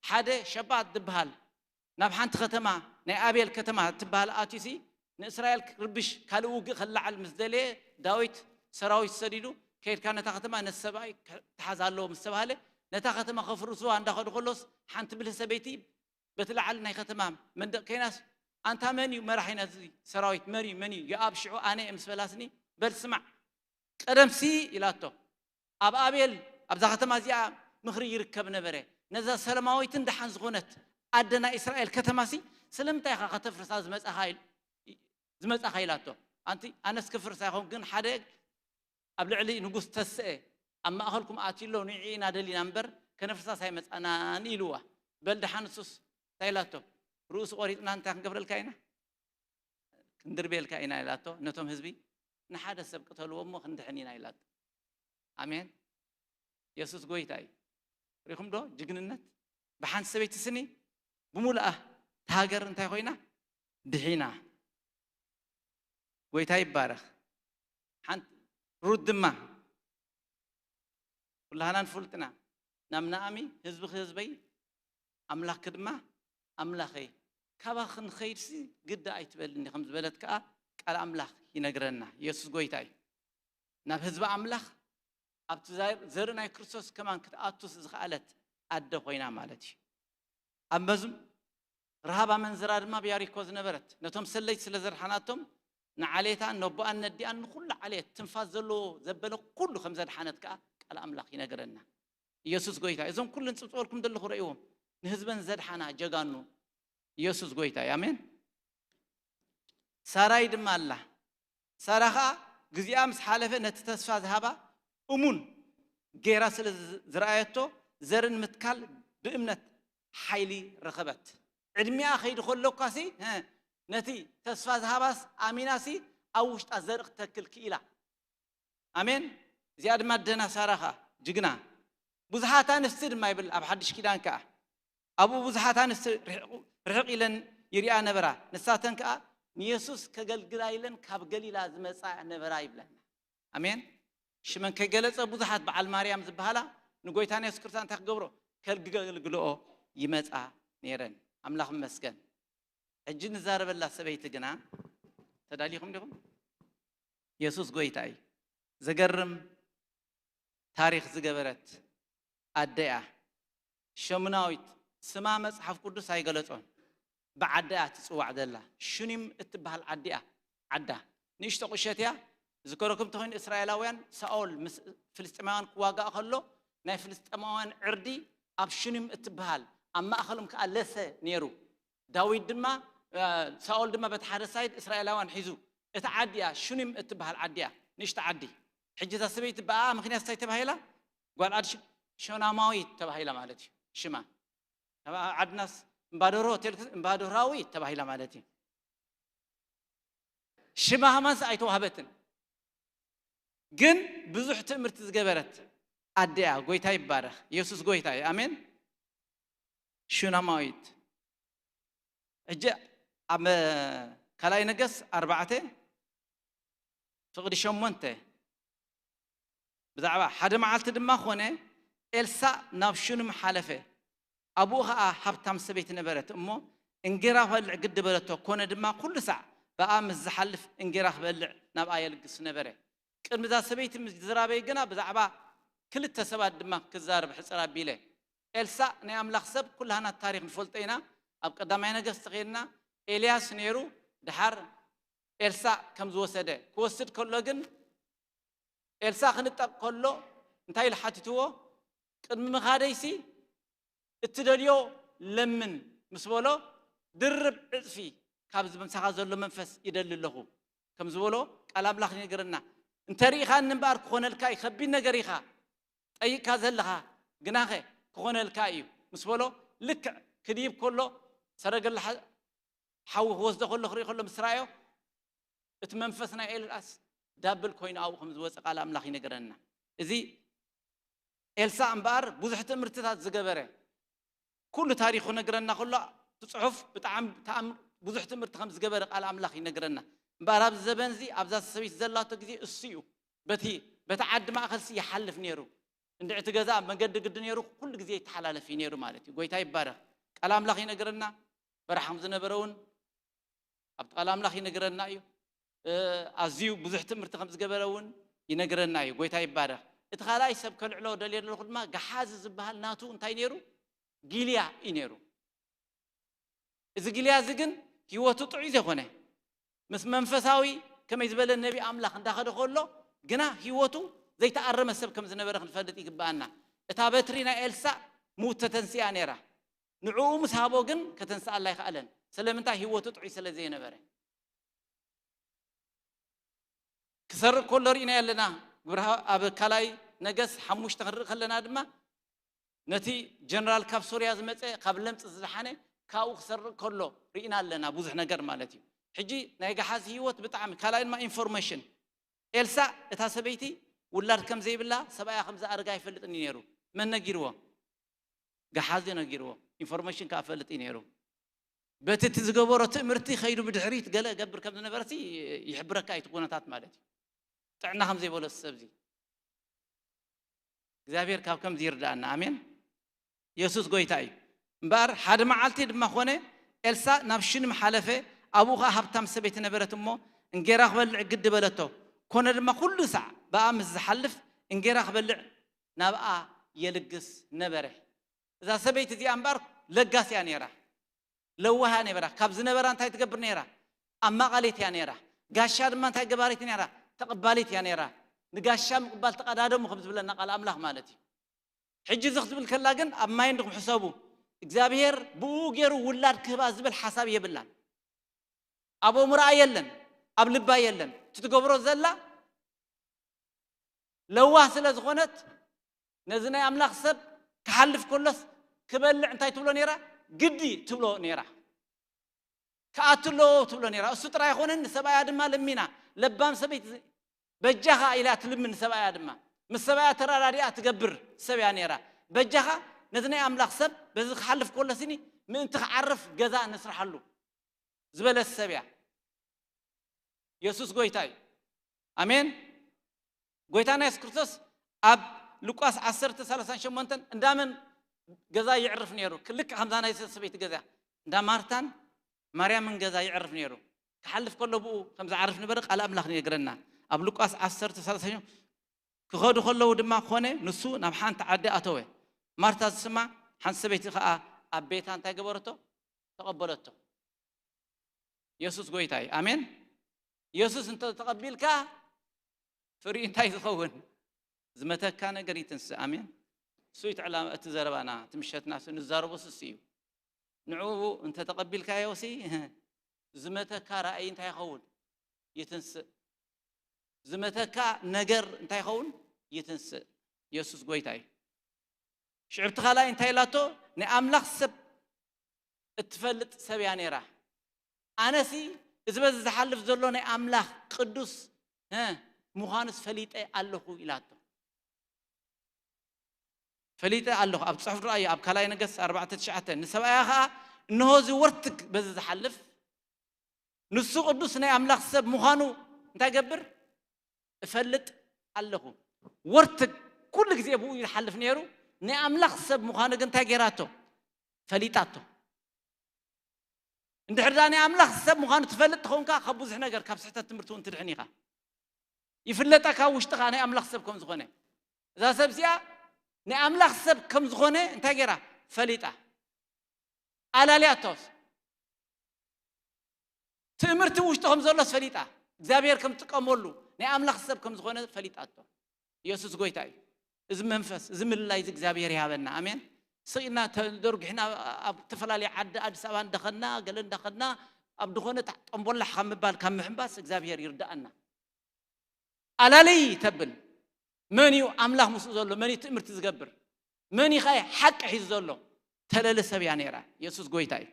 ሓደ ሸባት ዝበሃል ናብ ሓንቲ ከተማ፣ ናይ ኣቤል ከተማ ትበሃል ኣትዩሲ ንእስራኤል ክርብሽ ካልእ ውግእ ከለዓል ምስ ደለየ፣ ዳዊት ሰራዊት ሰዲዱ ከይድካ ነታ ከተማ ነቲ ሰብኣይ ክትሓዝ ኣለዎ ምስ ተባህለ፣ ነታ ከተማ ከፍርስዋ እንዳኸዱ ከሎስ ሓንቲ ብልህ ሰበይቲ በቲ ላዕሊ ናይ ከተማ መንደቕ ከይናስ ኣንታ መን እዩ መራሒ ነዚ ሰራዊት መሪ መን እዩ? የኣብ ሽዑ ኣነ እየ ምስ በላስኒ በል ስማዕ ቀደምሲ ኢላቶ። ኣብ ኣቤል ኣብዛ ከተማ እዚኣ ምኽሪ ይርከብ ነበረ። ነዛ ሰለማዊትን ደሓን ዝኾነት ኣደ ናይ እስራኤል ከተማሲ ስለምንታይ ኢኻ ከተፍርሳ ዝመጻኻ ኢላቶ። ኣንቲ ኣነስ ክፍርሳ ይኹን ግን ሓደ ኣብ ልዕሊ ንጉስ ተስአ ኣብ ማእኸልኩም ኣትዩ ኣሎ ንዒ ኢና ደሊና እምበር ከነፍርሳስ ኣይመፃናን ኢልዋ። በል ደሓን ንሱስ እንታይ ኢላቶ? ርእሱ ቆሪፅና እንታይ ክንገብረልካ ኢና? ክንድርቤልካ ኢና ኢላቶ። ነቶም ህዝቢ ንሓደ ሰብ ቅተልዎ እሞ ክንድሕን ኢና ኢላቶ። ኣሜን። የሱስ ጎይታ እዩ። ሪኹም ዶ ጅግንነት? ብሓንቲ ሰበይቲ ስኒ ብምሉኣ ተሃገር እንታይ ኮይና ድሒና። ጎይታ ይባረኽ። ሓንቲ ሩት ድማ ኩላህና ንፍልጥና ናብ ናኣሚ ህዝቢ ህዝበይ ኣምላኽ ድማ ኣምላኸይ ካባኺ ንኸይድሲ ግዳ ኣይትበልኒ ከም ዝበለት ከዓ ቃል ኣምላኽ ይነግረና። ኢየሱስ ጎይታ እዩ። ናብ ህዝቢ ኣምላኽ ኣብቲ ዘርኢ ናይ ክርስቶስ ከማን ክትኣቱስ ዝኸኣለት ኣደ ኮይና ማለት እዩ። ኣብ መዝም ረሃብ ኣመንዝራ ድማ ኣብ ያሪኮ ዝነበረት ነቶም ሰለይቲ ስለ ዘድሓናቶም ንዓሌታን ነቦኣን ነዲኣን ንኹሉ ዓሌት ትንፋስ ዘለዎ ዘበለ ኩሉ ከም ዘድሓነት ከዓ ቃል ኣምላኽ ይነግረና። ኢየሱስ ጎይታ። እዞም ኩሉ ንፅብፅበልኩም ዘለኹ ረእይዎም ንህዝበን ዘድሓና ጀጋኑ። ኢየሱስ ጎይታ እዩ። ኣሜን። ሳራይ ድማ ኣላ። ሳራ ኸዓ ግዚኣ ምስ ሓለፈ ነቲ ተስፋ ዝሃባ እሙን ጌራ ስለ ዝረኣየቶ ዘርን ምትካል ብእምነት ሓይሊ ረኸበት። ዕድሚኣ ከይዱ ከሎ እኳሲ ነቲ ተስፋ ዝሃባስ ኣሚናሲ ኣብ ውሽጣ ዘርኢ ክተክል ክኢላ። ኣሜን። እዚኣ ድማ ኣደና ሳራ ኸዓ ጅግና። ብዙሓት ኣንስቲ ድማ ይብል ኣብ ሓድሽ ኪዳን ከኣ ኣብኡ ብዙሓት ኣንስቲ ርሕቕ ኢለን ይሪኣ ነበራ። ንሳተን ከኣ ንየሱስ ከገልግላ ኢለን ካብ ገሊላ ዝመጻ ነበራ ይብለና። ኣሜን። ሽመን ከይገለጸ ብዙሓት በዓል ማርያም ዝበሃላ ንጎይታና የሱስ ክርስቶስ እንታይ ክገብሮ ከገልግልኦ ይመጻ ነይረን። ኣምላኽ ይመስገን። ሕጂ ንዛረበላ ሰበይቲ ግና ተዳሊኹም ዲኹም? የሱስ ጎይታ እዩ። ዘገርም ታሪኽ ዝገበረት ኣደ እያ። ሸሙናዊት ስማ መጽሓፍ ቅዱስ ኣይገለጾን። ብዓዳ እያ ትጽዋዕ ዘላ። ሹኒም እትበሃል ዓዲ እያ። ዓዳ ንእሽቶ ቁሸት እያ። ዝከረኩም እንተኾይኑ እስራኤላውያን ሳኦል ምስ ፍልስጤማውያን ክዋጋእ ከሎ ናይ ፍልስጤማውያን ዕርዲ ኣብ ሽኒም እትበሃል ኣብ ማእኸሎም ከዓ ለሰ ነይሩ። ዳዊት ድማ ሳኦል ድማ በቲ ሓደ ሳይድ እስራኤላውያን ሒዙ እቲ ዓዲ እያ ሽኒም እትበሃል ዓዲ እያ። ንእሽቶ ዓዲ። ሕጂ እዛ ሰበይቲ ብኣ ምክንያት እንታይ ተባሂላ? ጓል ዓዲ ሾናማዊት ተባሂላ ማለት እዩ ሽማ። ኣብ ዓድናስ እምባደሮ ሆቴል እምባደራዊት ተባሂላ ማለት እዩ። ሽማ ሃማንስ ኣይተዋህበትን። ግን ብዙሕ ትእምርቲ ዝገበረት ኣደ እያ። ጎይታ ይባረኽ። ኢየሱስ ጎይታ እዩ። ኣሜን። ሹናማዊት። ሕጂ ኣብ ካልኣይ ነገስ ኣርባዕተ ፍቕዲ ሸሞንተ ብዛዕባ ሓደ መዓልቲ ድማ ኾነ፣ ኤልሳእ ናብ ሹንም ሓለፈ። ኣብኡ ኸዓ ሃብታም ሰበይቲ ነበረት እሞ፣ እንጌራ ክበልዕ ግዲ በለቶ። ኮነ ድማ፣ ኩሉ ሳዕ ብኣ ምስ ዝሓልፍ እንጌራ ክበልዕ ናብኣ የልግስ ነበረ። ቅድሚ እዛ ሰበይቲ ምዝራበይ ግና፣ ብዛዕባ ክልተ ሰባት ድማ ክዛረብ ሕጽር ኣቢለ። ኤልሳእ ናይ ኣምላኽ ሰብ፣ ኩላህና ታሪኽ ንፈልጦ ኢና። ኣብ ቀዳማይ ነገስት ኸይድና፣ ኤልያስ ነይሩ፣ ድሓር ኤልሳእ ከም ዝወሰደ። ክወስድ ከሎ ግን ኤልሳእ ክንጠቕ ከሎ እንታይ ኢሉ ሓቲትዎ? "ቅድሚ ምኻደይሲ እትደልዮ ለምን" ምስ በሎ፣ "ድርብ ዕጽፊ ካብዚ ምሳኻ ዘሎ መንፈስ ይደሊ ኣለኹ" ከም ዝበሎ ቃል ኣምላኽ ይነግረና። "እንተ ርኢኻኒ እምበኣር ክኾነልካ እዩ፣ ከቢድ ነገር ኢኻ ጠይቕካ ዘለኻ፣ ግናኸ ክኾነልካ እዩ" ምስ በሎ፣ ልክዕ ክድይብ ከሎ ሰረገላ ሓ-፣ ሓዊ ክወስዶ ከሎ፣ ክርኢ ከሎ፣ ምስ ረኣዮ፣ እቲ መንፈስ ናይ ኤልያስ ዳብል ኮይኑ ኣብኡ ከም ዝወፀ ቃል ኣምላኽ ይነግረና። እዚ ኤልሳእ እምበኣር ብዙሕ ትምህርትታት ዝገበረ፣ ኩሉ ታሪኹ ነግረና ከሎ፣ እቲ ጽሑፍ ብጣዕሚ ተኣም-፣ ብዙሕ ትምህርቲ ከም ዝገበረ ቃል ኣምላኽ ይነግረና። እምበኣር ኣብዚ ዘበን እዚ፣ ኣብዛ ሰበይቲ ዘላቶ ግዜ እሱ እዩ። በቲ፣ በቲ ዓዲ ማእከልሲ ይሓልፍ ነይሩ። እንድዒ እቲ ገዛ መገዲ ግዲ ነይሩ፣ ኩሉ ግዜ ይተሓላለፍ እዩ ነይሩ ማለት እዩ። ጎይታ ይባረኽ። ቃል ኣምላኽ ይነግረና፣ በረኻ ከም ዝነበረ እውን ኣብቲ ቃል ኣምላኽ ይነግረና እዩ። እ፣ ኣዝዩ ብዙሕ ትምህርቲ ከም ዝገበረ እውን ይነግረና እዩ። ጎይታ ይባረኽ። እቲ ካልኣይ ሰብ ከልዕሎ ደልየ ዘለኹ ድማ፣ ገሓዚ ዝበሃል ናቱ እንታይ ነይሩ? ጊልያ እዩ ነይሩ። እዚ ጊልያ እዚ ግን ህይወቱ ጥዑይ ዘይኮነ፣ ምስ መንፈሳዊ ከመይ ዝበለ ነቢ ኣምላኽ እንዳኸደ ከሎ፣ ግና ህይወቱ ዘይተኣረመ ሰብ ከም ዝነበረ ክንፈልጥ ይግብኣና። እታ በትሪ ናይ ኤልሳእ ምውት ተተንሲኣ ነይራ። ንዕኡ ምስ ሃቦ ግን ከተንስኣላ ኣይከኣለን። ስለምንታይ? ህይወቱ ጥዑይ ስለ ዘይነበረ። ክሰርቕ ከሎ ርኢናዮ ኣለና። ግብረ ሃ-፣ ኣብ ካልኣይ ነገስ ሓሙሽተ ክንርኢ ከለና ድማ፣ ነቲ ጀነራል ካብ ሶርያ ዝመጸ፣ ካብ ለምጽ ዝደሓነ፣ ካብኡ ክሰርቕ ከሎ ርኢና ኣለና። ብዙሕ ነገር ማለት እዩ። ሕጂ ናይ ገሓዚ ህይወት ብጣዕሚ፣ ካልኣይ ድማ ኢንፎርሜሽን። ኤልሳእ እታ ሰበይቲ ውላድ ከም ዘይብላ፣ ሰብኣያ ከም ዝኣረጋ ኣይፈልጥን እዩ ነይሩ። መን ነጊርዎ? ገሓዚ ነጊርዎ። ኢንፎርሜሽን ከኣ ፈልጥ እዩ ነይሩ። በቲ እቲ ዝገበሮ ትእምርቲ ከይዱ ብድሕሪት ገለ ገብር ከም ዝነበረሲ ይሕብረካ እዩ እቲ ኩነታት ማለት እዩ። ጥዕና ከም ዘይበሎ እዚ ሰብዚ። እግዚኣብሔር ካብ ከምዚ ይርድኣና። ኣሜን። የሱስ ጎይታ እዩ። እምበኣር ሓደ መዓልቲ ድማ ኾነ፣ ኤልሳእ ናብ ሹኒም ሓለፈ። ኣብኡ ኸኣ ሃብታም ሰበይቲ ነበረት እሞ፣ እንጌራ ክበልዕ ግዲ በለቶ። ኮነ ድማ፣ ኩሉ ሳዕ ብኣ ምስ ዝሓልፍ፣ እንጌራ ክበልዕ ናብኣ የልግስ ነበረ። እዛ ሰበይቲ እዚኣ እምበኣር ለጋስ እያ ነይራ። ለዋህ እያ ነይራ። ካብ ዝነበራ እንታይ ትገብር ነይራ? ኣማቓሊት እያ ነይራ። ጋሻ ድማ እንታይ ገባሪት ነይራ? ተቐባሊት እያ ነይራ። ንጋሻ ምቕባል ተቐዳደሙ ከም ዝብለና ቃል ኣምላኽ ማለት እዩ። ሕጂ እዚ ክትብል ከላ ግን ኣብ ማይ እንድኹም ሕሰቡ። እግዚኣብሔር ብኡ ገይሩ ውላድ ክህባ ዝብል ሓሳብ የብላን። ኣብ ኣእምሮኣ የለን፣ ኣብ ልባ የለን። እቲ ትገብሮ ዘላ ለዋህ ስለ ዝኾነት፣ ነዚ ናይ ኣምላኽ ሰብ ክሓልፍ ከሎስ ክበልዕ እንታይ ትብሎ ነይራ? ግዲ ትብሎ ነይራ። ክኣቱ ኣለዎ ትብሎ ነይራ። እሱ ጥራይ ኣይኮነን፣ ንሰብኣያ ድማ ለሚና። ለባም ሰበይቲ በጃኻ ኢላ ትልምን ንሰብኣያ ድማ። ምስ ሰብኣያ ተራዳዲኣ ትገብር ሰብ እያ ነይራ። በጃኻ ነዚ ናይ ኣምላኽ ሰብ በዚ ክሓልፍ ከሎ ስኒ ምእንቲ ክዓርፍ ገዛ ነስርሓሉ ዝበለት ሰብ እያ። የሱስ ጎይታ እዩ። ኣሜን። ጎይታና የሱስ ክርስቶስ ኣብ ሉቃስ ዓሰርተ ሰላሳን ሸሞንተን እንዳመን ገዛ ይዕርፍ ነይሩ? ልክዕ ከምዛ ናይ ሰበይቲ ገዛ፣ እንዳ ማርታን ማርያምን ገዛ ይዕርፍ ነይሩ። ክሓልፍ ከሎ ብኡ ከም ዝዓርፍ ነበረ ቃል ኣምላኽ ይነግረና። ኣብ ሉቃስ ዓሰርተ ሰላሳን ክኸዱ ከለዉ ድማ ኮነ፣ ንሱ ናብ ሓንቲ ዓዲ ኣተወ። ማርታ ዝስማ ሓንቲ ሰበይቲ ኸኣ ኣብ ቤታ እንታይ ገበረቶ? ተቐበለቶ። የሱስ ጎይታ እዩ። ኣሜን። የሱስ እንተ ተቐቢልካ፣ ፍሪኡ እንታይ ዝኸውን? ዝመተካ ነገር ይትንስእ። ኣሜን። እሱ እዩ እቲ ዕላማ፣ እቲ ዘረባና፣ እቲ ምሸትና እሱ ንዛረቦ እሱ እዩ። ንዕኡ እንተ ተቐቢልካዮ ሲ ዝመተካ ራእይ እንታይ ይኸውን? ይትንስእ። ዝመተካ ነገር እንታይ ይኸውን? ይትንስእ። የሱስ ጎይታ እዩ። ሽዕብቲ ካልኣይ እንታይ ኢላቶ? ናይ ኣምላኽ ሰብ እትፈልጥ ሰብ እያ ነይራ። ኣነሲ እዚ በዚ ዝሓልፍ ዘሎ ናይ ኣምላኽ ቅዱስ እ ምዃኑስ ፈሊጠ ኣለኹ ኢላቶ። ፈሊጠ ኣለኹ። ኣብ ጽሑፍ ርኣዩ ኣብ ካልኣይ ነገስት ኣርባዕተ ትሽዓተ፣ ንሰብኣያ ኸኣ እንሆ እዚ ወርትግ በዚ ዝሓልፍ ንሱ ቅዱስ ናይ ኣምላኽ ሰብ ምዃኑ እንታይ ገብር? እፈልጥ ኣለኹ። ወርትግ ኩሉ ግዜ ብኡ ይሓልፍ ነይሩ። ናይ ኣምላኽ ሰብ ምዃኑ ግን እንታይ ገይራቶ? ፈሊጣቶ። እንድሕር ደኣ ናይ ኣምላኽ ሰብ ምዃኑ ትፈልጥ ትኾንካ፣ ካብ ብዙሕ ነገር፣ ካብ ስሕተት ትምህርቲ እውን ትድሕን ኢኻ። ይፍለጠካ ውሽጥኻ ናይ ኣምላኽ ሰብ ከም ዝኾነ። እዛ ሰብ እዚኣ ናይ ኣምላኽ ሰብ ከም ዝኾነ እንታይ ገይራ? ፈሊጣ። ኣላልያቶስ። ትእምርቲ ውሽጡ ከም ዘሎስ ፈሊጣ። እግዚኣብሔር ከም ትጥቀመሉ ናይ ኣምላኽ ሰብ ከም ዝኾነ ፈሊጣቶ። ኢየሱስ ጎይታ እዩ። እዚ መንፈስ፣ እዚ ምልላይ እዚ እግዚኣብሔር ይሃበና። ኣሜን። ስቕ ኢልና ተደርጒሕና ኣብ ዝተፈላለየ ዓዲ፣ ኣዲስ ኣበባ እንዳኸድና፣ ገለ እንዳኸድና፣ ኣብ ዝኾነ ታ-፣ ጠምቦላሕ ካብ ምባል ካብ ምሕንባስ እግዚኣብሔር ይርድኣና። ኣላለይ ተብል። መን እዩ ኣምላኽ ምስኡ ዘሎ? መን እዩ ትእምርቲ ዝገብር? መን እዩ ኸኣ ሓቂ ሒዙ ዘሎ? ተለሊ ሰብ እያ ነይራ። ኢየሱስ ጎይታ እዩ።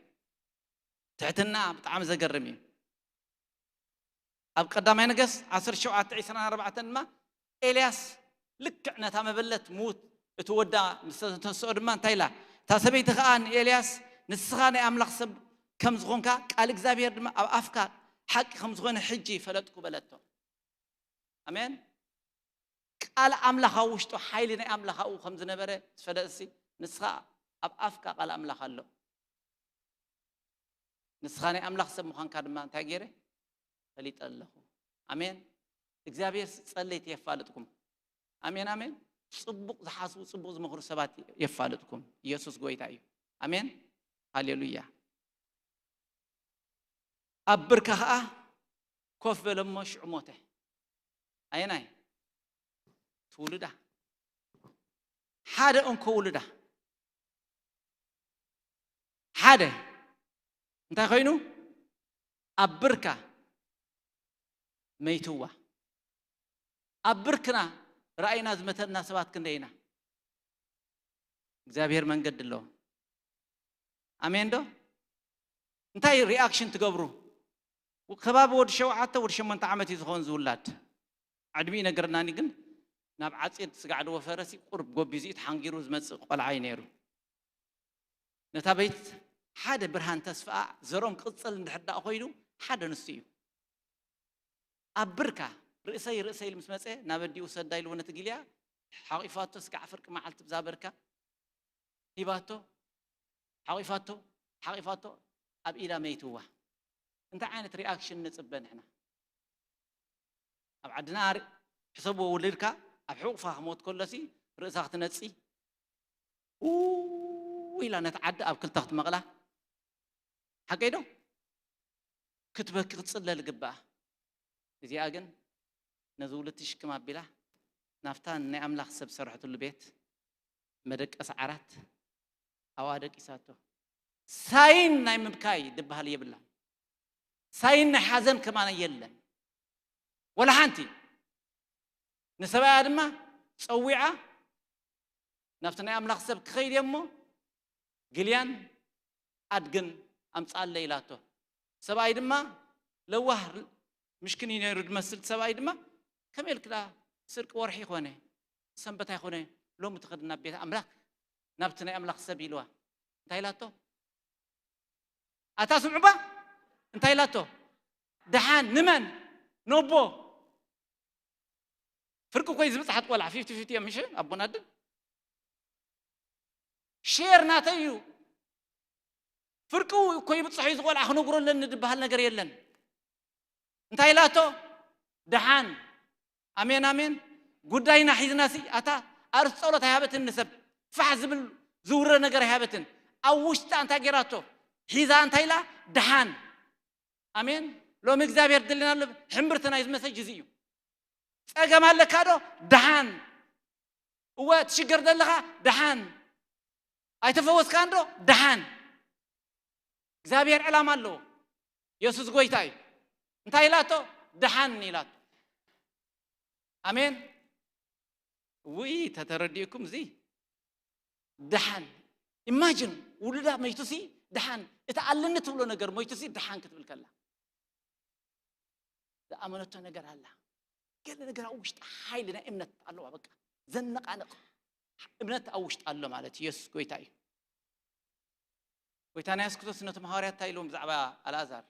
ትሕትና ብጣዕሚ ዘገርም እዩ። ኣብ ቀዳማይ ነገስት ዓሰርተ ሸውዓተ ዕስራን ኣርባዕተን ድማ ኤልያስ ልክዕ ነታ መበለት ምዉት እቲ ወዳ ምስ ተንስኦ ድማ እንታይ ኢላ? እታ ሰበይቲ ኸኣ ንኤልያስ፣ "ንስኻ ናይ ኣምላኽ ሰብ ከም ዝኾንካ፣ ቃል እግዚኣብሔር ድማ ኣብ ኣፍካ ሓቂ ከም ዝኾነ ሕጂ ፈለጥኩ" በለቶ። ኣሜን። ቃል ኣምላኽ ኣብ ውሽጡ፣ ሓይሊ ናይ ኣምላኽ ኣብኡ ከም ዝነበረ ዝፈለጥሲ፣ ንስኻ ኣብ ኣፍካ ቃል ኣምላኽ ኣሎ። ንስኻ ናይ ኣምላኽ ሰብ ምዃንካ ድማ እንታይ ገይረ? ፈሊጠ ኣለኹ። ኣሜን። እግዚኣብሔር ጸለይቲ የፋልጥኩም። ኣሜን፣ ኣሜን። ጽቡቕ ዝሓስቡ፣ ጽቡቕ ዝመኽሩ ሰባት የፋልጥኩም። ኢየሱስ ጎይታ እዩ። ኣሜን። ሃሌሉያ። ኣብ ብርካ ኸኣ ኮፍ በለ እሞ ሽዑ ሞተ። ኣየናይ? ትውልዳ። ሓደ እንኮ ውልዳ። ሓደ እንታይ ኮይኑ? ኣብ ብርካ መይትዋ። ኣብ ብርክና ረኣይና ዝመተና ሰባት ክንደይ ኢና? እግዚኣብሔር መንገዲ ኣለዎ። ኣሜን ዶ? እንታይ ሪኣክሽን ትገብሩ? ከባቢ ወዲ ሸውዓተ ወዲ ሸሞንተ ዓመት እዩ ዝኸውን ዝውላድ። ዕድሚኡ ነገርናኒ ግን ናብ ዓጺድ ስጋዕ ድወፈረሲ ቁርብ ጎቢዙ እዩ ተሓንጊሩ ዝመጽእ ቆልዓ እዩ ነይሩ። ነታ ቤት ሓደ ብርሃን ተስፋኣ ዘሮም ቅጽል እንድሕር ደኣ ኮይኑ ሓደ ንሱ እዩ። ኣብ ብርካ ርእሰይ ርእሰይ ኢሉ ምስ መጸ ናብ ኣዲኡ ሰዳ ኢልዎ ነቲ ጊልያ ሓቂፋቶ ስጋዕ ፍርቂ መዓልቲ ብዛ በርካ ሂባቶ ሓቂፋቶ ሓቂፋቶ ኣብ ኢዳ መይትዋ። እንታይ ዓይነት ሪኣክሽን ንጽበ ንሕና? ኣብ ዓድና ር-፣ ሕሰብዎ ውልድካ ኣብ ሕቑፋ ክሞት ከሎሲ ርእሳ ክትነጺ ኡ ኢላ ነቲ ዓዲ ኣብ ክልተ ክትመቕላ ሓቀይ ዶ? ክትበኪ ክትጽለል ግብኣ። እዚኣ ግን ነዚ ውልድ ትሽክም ኣቢላ ናብታ ናይ ኣምላኽ ሰብ ዝሰርሐትሉ ቤት መደቀሲ ዓራት ኣብኣ ደቂሳቶ። ሳይን ናይ ምብካይ ድበሃል የብላን። ሳይን ናይ ሓዘን ከማን የለን። ወላ ሓንቲ። ንሰብኣያ ድማ ጸዊዓ ናብቲ ናይ ኣምላኽ ሰብ ክኸይድ እየ እሞ ግልያን ኣድግን ኣምጽኣለይ ኢላቶ። ሰብኣይ ድማ ለዋህ ምሽክን እዩ ነይሩ ዝመስል። ሰብኣይ ድማ ከመይ ኢልክዳ ስርቂ ወርሒ ይኾነ ሰንበት ኣይኾነ ሎሚ ትኸድ ናብ ቤት ኣምላኽ ናብቲ ናይ ኣምላኽ ሰብ ኢልዋ። እንታይ ኢላቶ? ኣታ ስምዑባ እንታይ ኢላቶ? ደሓን ንመን? ነቦ። ፍርቂ እኮ እዩ ዝብጽሓት ቆልዓ፣ ፊፍቲ ፊፍቲ እዮም፣ ምሽ ኣቦን ኣድን? ሼር ናተይ እዩ። ፍርቂ እኮ ይብጽሖ እዩ፣ ዝቆልዓ ክነግሮ ኣለኒ ዝበሃል ነገር የለን። እንታይ ኢላቶ? ደሓን። ኣሜን፣ ኣሜን። ጉዳይና ሒዝና ሲ፣ ኣታ ኣርእስቲ ጸሎት ኣይሃበትን ንሰብ። ፋሕ ዝብል ዝውረ ነገር ኣይሃበትን። ኣብ ውሽጣ እንታይ ገይራቶ? ሒዛ እንታይ ኢላ? ደሓን። ኣሜን። ሎሚ እግዚኣብሔር ድልና ኣሎ። ሕምብርቲ ናይዚ መሰጅ እዚ እዩ። ጸገም ኣለካ ዶ? ደሓን። እወ ትሽገር ዘለኻ? ደሓን። ኣይተፈወስካን ዶ? ደሓን። እግዚኣብሔር ዕላማ ኣለዎ። የሱስ ጎይታ እዩ። እንታይ ኢላቶ? ደሓን ኢላቶ። ኣሜን። ውይ ተተረዲእኩም እዚ ደሓን። ኢማጂን ውሉዳ መይቱሲ ደሓን፣ እቲ ኣለኒ ትብሎ ነገር መይቱሲ ደሓን ክትብል ከላ ዝኣመነቶ ነገር ኣላ። ገለ ነገር ኣብ ውሽጢ ሓይሊ ናይ እምነት ኣለዋ። በቃ ዘነቓንቕ እምነት ኣብ ውሽጢ ኣሎ ማለት እዩ። የሱስ ጎይታ እዩ። ጎይታና የሱስ ክርስቶስ ነቶም ሃዋርያት እንታይ ኢልዎም ብዛዕባ ኣልኣዛር?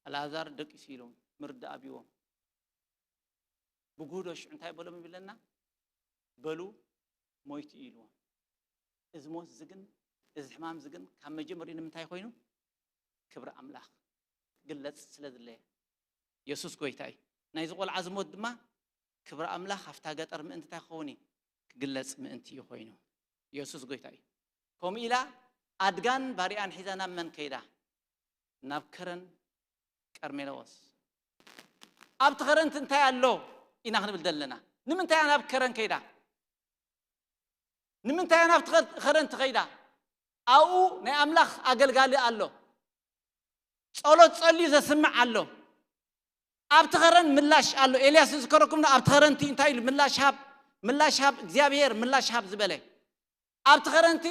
ኣልኣዛር ደቂሱ ኢሎም ምርዳእ ኣብዎም። ብጉህዶ ሽዑ እንታይ በሎም ይብለና? በሉ ሞይቱ እዩ ኢልዎም። እዚ ሞት እዚ ግን፣ እዚ ሕማም እዚ ግን ካብ መጀመሪኡ ንምንታይ ኮይኑ? ክብሪ ኣምላኽ ክግለጽ ስለ ዝለየ። የሱስ ጎይታ እዩ። ናይዚ ቆልዓ እዚ ሞት ድማ ክብሪ ኣምላኽ ኣብታ ገጠር ምእንቲ እንታይ ክኸውን እዩ? ክግለጽ ምእንቲ እዩ ኮይኑ። የሱስ ጎይታ እዩ። ከምኡ ኢላ ኣድጋን ባሪኣን ሒዛ ናብ መን ከይዳ? ናብ ከረን ቀርሜሎስ። ኣብቲ ከረንቲ እንታይ ኣሎ ኢና ክንብል ዘለና? ንምንታይ እያ ናብ ከረን ከይዳ? ንምንታይ እያ ናብቲ ከ-፣ ከረንቲ ከይዳ? ኣብኡ ናይ ኣምላኽ ኣገልጋሊ ኣሎ። ጸሎት ጸልዩ ዘስምዕ ኣሎ። ኣብቲ ከረን ምላሽ ኣሎ። ኤልያስ ዝዝከረኩም ነው። ኣብቲ ከረንቲ እንታይ ኢሉ? "ምላሽ ሃብ፣ ምላሽ ሃብ፣ እግዚኣብሔር ምላሽ ሃብ" ዝበለ። ኣብቲ ከረንቲ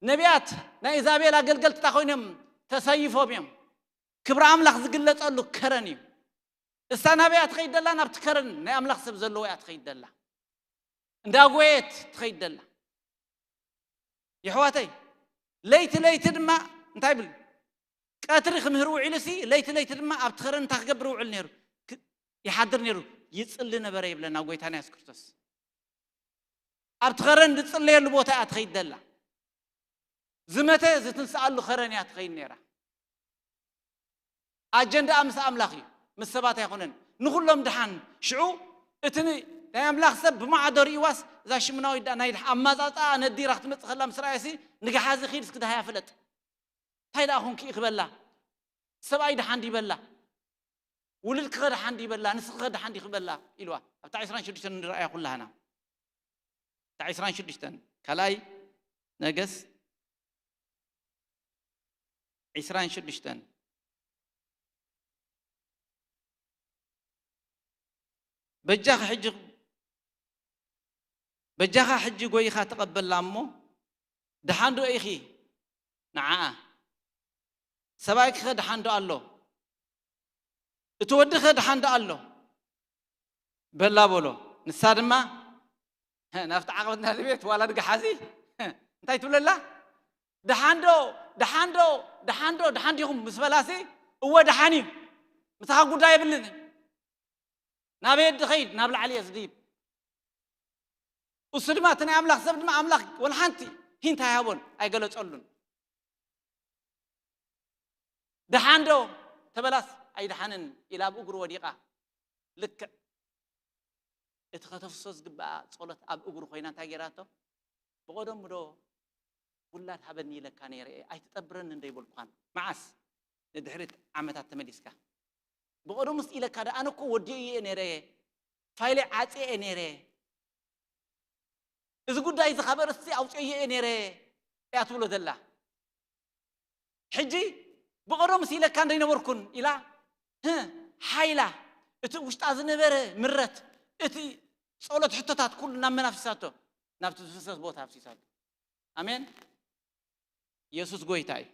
ነቢያት ናይ ኢዛቤል ኣገልገልቲ ኮይኖም ተሰይፎም እዮም። ክብሪ ኣምላኽ ዝግለጸሉ ከረን እዩ። እሳ ናበይ እያ ትኸይድ ደላ? ናብቲ ከረን ናይ ኣምላኽ ሰብ ዘለዎ እያ ትኸይድ ደላ። እንዳጎየት ትኸይድ ደላ። የሕዋተይ፣ ለይቲ ለይቲ ድማ እንታይ ብል? ቀትሪ ክምህር ውዒሉሲ፣ ለይቲ ለይቲ ድማ ኣብቲ ከረን እንታይ ክገብር ውዕል ነይሩ? ክ-፣ ይሓድር ነይሩ። ይጽሊ ነበረ ይብለና ጎይታና የሱስ ክርስቶስ። ኣብቲ ከረን ዝጽለየሉ ቦታ እያ ትኸይድ ደላ። ዝመተ ዝትንስኣሉ ከረን እያ ትኸይድ ነይራ። ኣጀንዳኣ ምስ ኣምላኽ እዩ፣ ምስ ሰባት ኣይኮነን። ንኹሎም ድሓን። ሽዑ እቲ ን-፣ ናይ ኣምላኽ ሰብ ብማዕዶ ርእይዋስ፣ እዛ ሽምናዊት ደኣ ናይ ድሓ-፣ ኣማጻጽኣ ነዲራ ክትመጽእ ከላ ምስ ረኣየሲ፣ "ንግሓዚ ኺድ እስኪ ደሃያ ፍለጥ። እንታይ ደኣ ኹንኪ?" ክበላ፣ "ሰብኣይ ድሓን ድዩ?" በላ። "ውሉድኪኸ ደሓን ድዩ?" በላ። "ንስኺኸ ደሓን ዲኺ?" በላ ኢልዋ። ኣብታ ዕስራን ሽዱሽተን ንረኣያ ኩላህና። እታ ዕስራን ሽዱሽተን፣ ካልኣይ ነገስት ዕስራን ሽዱሽተን። በጃኻ ሕጂ፣ በጃኻ ሕጂ ጎይኻ ተቐበላ እሞ፣ ደሓን ዶ ኢኺ ንዓኣ? ሰብኣይኪኸ ደሓን ዶ ኣሎ? እቲ ወድኸ ደሓን ዶ ኣሎ? በላ በሎ። ንሳ ድማ ናብቲ ዓቐበት ናይቲ ቤት ዋላ ድጋ ሓዚ እንታይ ትብለላ? "ደሓን ዶ፣ ደሓን ዶ፣ ደሓን ዶ፣ ደሓን ዲኹም?" ምስ በላሲ፣ "እወ ደሓን እዩ፣ ምሳኻ ጉዳይ የብልን። ናበይ ድኸይድ? ናብ ላዕሊ እየ ዝድይብ." እሱ ድማ እቲ ናይ ኣምላኽ ሰብ ድማ ኣምላኽ ወላ ሓንቲ ሂንት ኣይሃቦን፣ ኣይገለጸሉን። "ደሓን ዶ?" ተበላስ፣ "ኣይደሓንን" ኢላ ኣብ እግሩ ወዲቓ። ልክዕ እቲ ከተፍስሶ ዝግብኣ ጸሎት ኣብ እግሩ ኮይና እንታይ ገይራቶ? "ብቐደሙ ዶ ውላድ ሃበኒ ኢለካ ነይረ እየ፣ ኣይትጠብረኒ እንዶ ኣይበልኩኻን?" መዓስ? ንድሕሪት ዓመታት ተመሊስካ። "ብቐደሙስ ኢለካ ዶ? ኣነ እኮ ወዲኤዮ እየ ነይረ፣ ፋይለይ ዓጽየ እየ ነይረ፣ እዚ ጉዳይ እዚ ካብ ኣርእስቲ ኣውፅኤዮ እየ ነይረ" እያ ትብሎ ዘላ። ሕጂ "ብቐደሙስ ኢለካ እንዶ ኣይነበርኩን?" ኢላ፣ ህ፣ ሓይላ፣ እቲ ውሽጣ ዝነበረ ምረት፣ እቲ ጸሎት፣ ሕቶታት ኩሉ ናብ መን ኣፍሲሳቶ? ናብቲ ዝፍሰስ ቦታ ኣፍሲሳቶ። ኣሜን። የሱስ ጎይታ እዩ።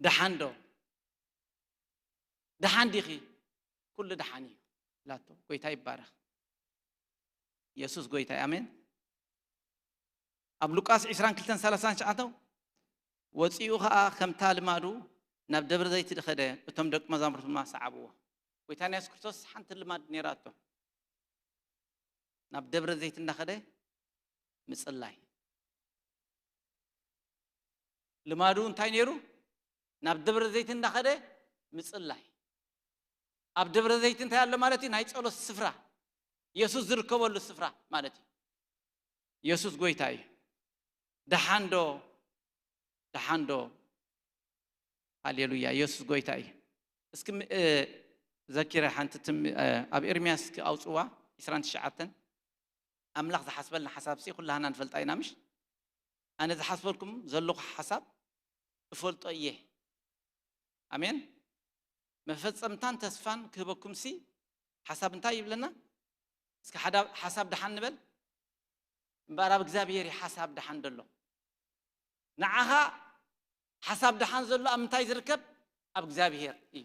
ደሓን ዶ? ደሓን ዲኺ? ኩሉ ደሓን እዩ ላቶ። ጎይታ ይባረኽ። የሱስ ጎይታ እዩ። ኣሜን። ኣብ ሉቃስ ዕስራን ክልተን ሰላሳን ትሽዓተ፣ "ወጺኡ ኸኣ ከምታ ልማዱ ናብ ደብረ ዘይት ደኸደ፣ እቶም ደቂ መዛሙርቱ ድማ ሰዓብዎ።" ጎይታና የሱስ ክርስቶስ ሓንቲ ልማድ ነይራቶ። ናብ ደብረ ዘይት እንዳኸደ ምጽላይ። ልማዱ እንታይ ነይሩ? ናብ ደብረ ዘይት እንዳኸደ ምጽላይ። ኣብ ደብረ ዘይት እንታይ ኣሎ ማለት እዩ? ናይ ጸሎት ስፍራ፣ የሱስ ዝርከበሉ ስፍራ ማለት እዩ። የሱስ ጎይታ እዩ። ደሓን ዶ? ደሓን ዶ? ሃሌሉያ! የሱስ ጎይታ እዩ። እስኪ ም- እ፣ ዘኪረ ሓንቲ ትም እ፣ ኣብ ኤርምያስ እስኪ ኣውፅዋ። ዕስራን ትሽዓተን ኣምላኽ ዝሓስበልና ሓሳብ ሲ ኩላህና ንፈልጣ ኢና ምሽ? ኣነ ዝሓስበልኩም ዘለኹ ሓሳብ እፈልጦ እየ። ኣሜን። መፈጸምታን ተስፋን ክህበኩም ሲ ሓሳብ እንታይ ይብለና? እስኪ ሓዳ- ሓሳብ ደሓን ንበል። እምበኣር ኣብ እግዚኣብሔር እዩ ሓሳብ ደሓን ዘሎ። ንዓኻ ሓሳብ ደሓን ዘሎ ኣብ ምንታይ ዝርከብ? ኣብ እግዚኣብሔር እዩ።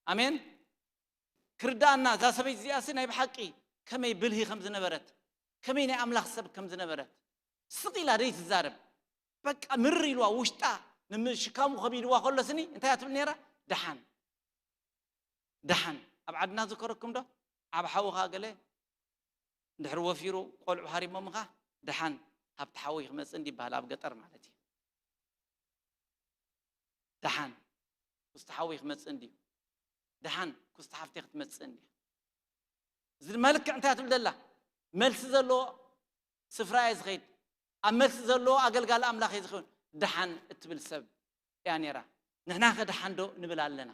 ኣሜን። ክርዳኣና እዛ ሰበይቲ እዚኣሲ ናይ ብሓቂ ከመይ ብልሂ ከም ዝነበረት፣ ከመይ ናይ ኣምላኽ ሰብ ከም ዝነበረት ስቕ ኢላ ደይትዛረብ። በቃ ምር ኢልዋ ውሽጣ ንምሽካሙ ከቢድዋ ከሎ ስኒ እንታይ እያ ትብል ነይራ? ደሓን ደሓን። ኣብ ዓድና ዝከረኩም ዶ? ዓብ ሓውኻ ገለ እንድሕር ወፊሩ ቆልዑ ሃሪሞምኻ ደሓን ሃብቲ ሓወይ ክመጽእ እንዲ ይበሃል ኣብ ገጠር ማለት እዩ። ደሓን ኩስቲ ሓወይ ክመጽእ እንድዩ። ደሓን ኩስቲ ሓፍተይ ክትመጽእ እንድያ። እዚ ድማ ልክዕ እንታይ ትብል ዘላ? መልሲ ዘለዎ ስፍራ እየ ዝኸይድ። ኣብ መልሲ ዘለዎ ኣገልጋሊ ኣምላኽ እየ ዝኸውን። ደሓን እትብል ሰብ እያ ነይራ። ንሕና ከ ደሓን ዶ ንብል ኣለና?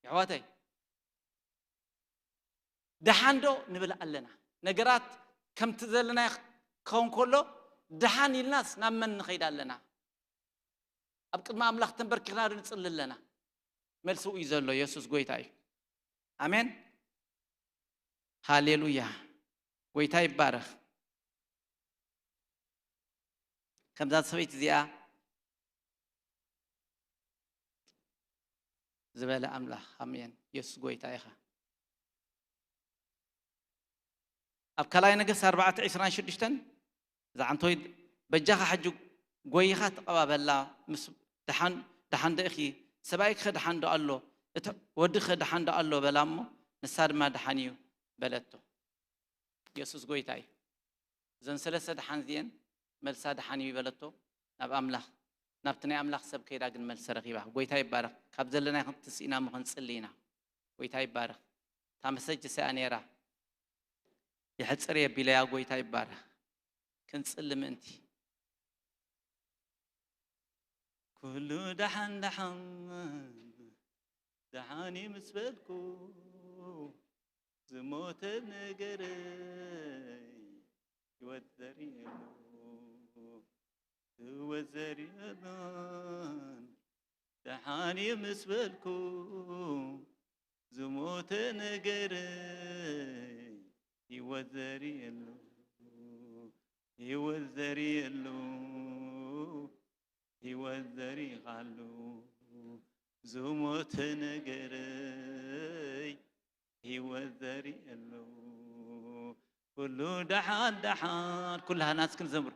የሕዋተይ ደሓን ዶ ንብል ኣለና? ነገራት ከምቲ ዘለናዮ ክኸውን ከሎ ደሓን ኢልናስ ናብ መን ንኸይድ ኣለና? ኣብ ቅድሚ ኣምላኽ ተንበርኪኽና ዶ ንጽሊ ኣለና? መልሲ እዩ ዘሎ። የሱስ ጎይታ እዩ። ኣሜን ሃሌሉያ። ጎይታ ይባረኽ። ከምዛ ሰበይቲ እዚኣ ዝበለ ኣምላኽ ኣሜን። የሱስ ጎይታ ኢኻ። ኣብ ካልኣይ ነገስት ኣርባዕተ ዕስራን ሽዱሽተን ዝዓንቶይ በጃኻ ሕጂ ጎይኻ ተቐባበላ ምስ ደሓን ደሓን ዶ ኢኺ ሰብኣይኪኸ ደሓን ዶ ኣሎ እቲ ወድኸ ደሓን ዶ ኣሎ በላ እሞ ንሳ ድማ ደሓን እዩ በለቶ። የሱስ ጎይታ እዩ። እዘን ሰለስተ ደሓን እዚአን መልሳ ደሓን እዩ በለቶ። ናብ ኣምላኽ ናብቲ ናይ ኣምላኽ ሰብ ከይዳ ግን መልሲ ረኺባ። ጎይታ ይባረኽ። ካብ ዘለናይ ክንትስኢና እሞ ክንጽሊ ኢና። ጎይታ ይባረኽ። እታ መሰጅ ሰኣ ነይራ የሕጽር የቢለያ። ጎይታ ይባረኽ። ክንጽሊ ምእንቲ ኩሉ ደሓን ደሓን ደሓን እዩ ምስ በልኩ ዝሞተ ነገረይ ህይወት ዘርእየሉ ህይወት ዘርእየሉን ደሓን እዩ ምስ በልኩ ዝሞተ ነገረይ ህይወት ዘርእየሉ ህይወት ዘርእየሉ ህይወት ዘሪኻሉ ዝሞተ ነገረይ ህይወት ዘርእየሉ ኩሉ ደሓን ደሓን ኩላህና እስኪ ንዘምር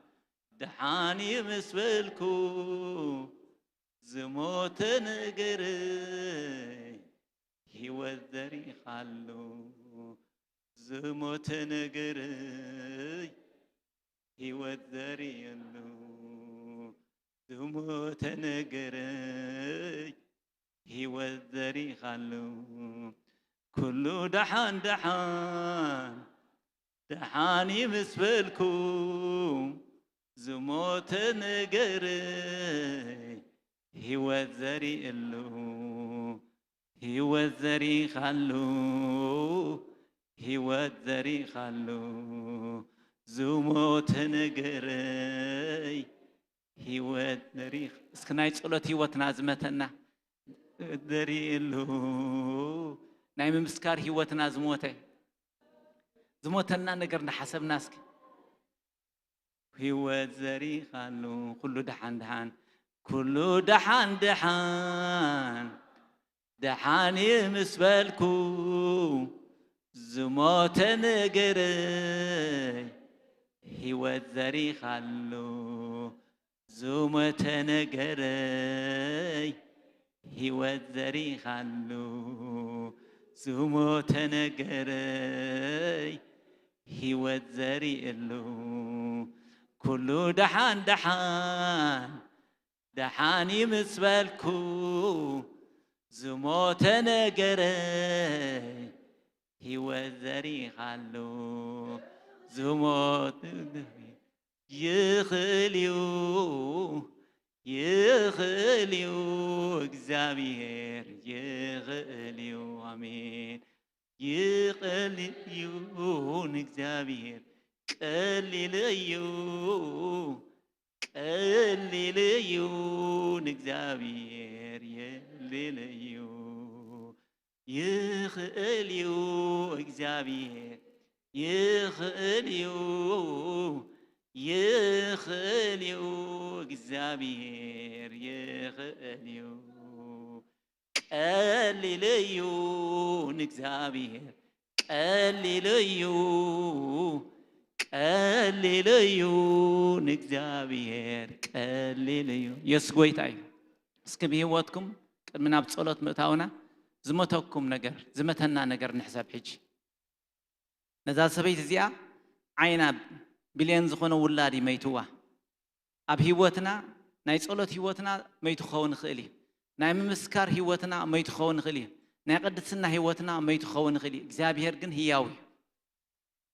ደሓን እዩ ምስ በልኩ ዝሞተ ነገረይ ህይወት ዘሪኻሉ ዝሞተ ነገረይ ህይወት ዘርእየሉ ዝሞተ ነገረይ ህይወት ዘሪኻሉ ኩሉ ደሓን ደሓን ደሓን እዩ ምስ በልኩ ዝሞተ ነገረይ ህይወት ዘርእየሉ ህይወት ዘሪኻሉ ህይወት ዘሪኻሉ ዝሞተ ነገረይ ህይወት ዘሪኽ እስኪ ናይ ጸሎት ህይወትና ዝመተና ዘርእየሉ ናይ ምምስካር ህይወትና ዝሞተ ዝሞተና ነገር እንዳሓሰብና እስኪ ህይወት ዘሪኻሉ ኩሉ ደሓን ደሓን ኩሉ ደሓን ደሓን ደሓን ምስ በልኩ ዝሞተ ነገረይ ህይወት ዘሪኻሉ ዝሞተ ነገረይ ህይወት ዘሪኻሉ ዝሞተ ነገረይ ህይወት ዘርእየሉ ኩሉ ደሓን ደሓን ደሓን ምስ በልኩ ዝሞተ ነገረይ ህይወት ዘሪኻሉ ዝሞት ይኽእል እዩ ይኽእል እዩ እግዚኣብሔር ይኽእል እዩ። ኣሜን። ይቐልል እዩ ንእግዚኣብሔር፣ ቀሊል እዩ፣ ቀሊል እዩ ንእግዚኣብሔር፣ የሊል እዩ። ይኽእል እዩ እግዚኣብሔር፣ ይኽእል እዩ፣ ይኽእል እዩ እግዚኣብሔር፣ ይኽእል እዩ። ቀሊል እዩ ንእግዚኣብሔር፣ ቀሊል እዩ፣ ቀሊል እዩ ንእግዚኣብሔር፣ ቀሊል እዩ። የሱስ ጎይታ እዩ። እስኪ ብህይወትኩም ቅድሚ ናብ ጸሎት ምእታውና ዝመተኩም ነገር፣ ዝመተና ነገር ንሕሰብ ሕጂ። ነዛ ሰበይቲ እዚኣ ዓይና ብሌን ዝኾነ ውላድ እዩ መይትዋ። ኣብ ህይወትና፣ ናይ ጸሎት ህይወትና መይቱ ክኸውን ይኽእል እዩ። ናይ ምምስካር ህይወትና መይቱ ክኸውን ይኽእል እዩ። ናይ ቅድስና ህይወትና መይቱ ክኸውን ይኽእል እዩ። እግዚኣብሔር ግን ህያው እዩ።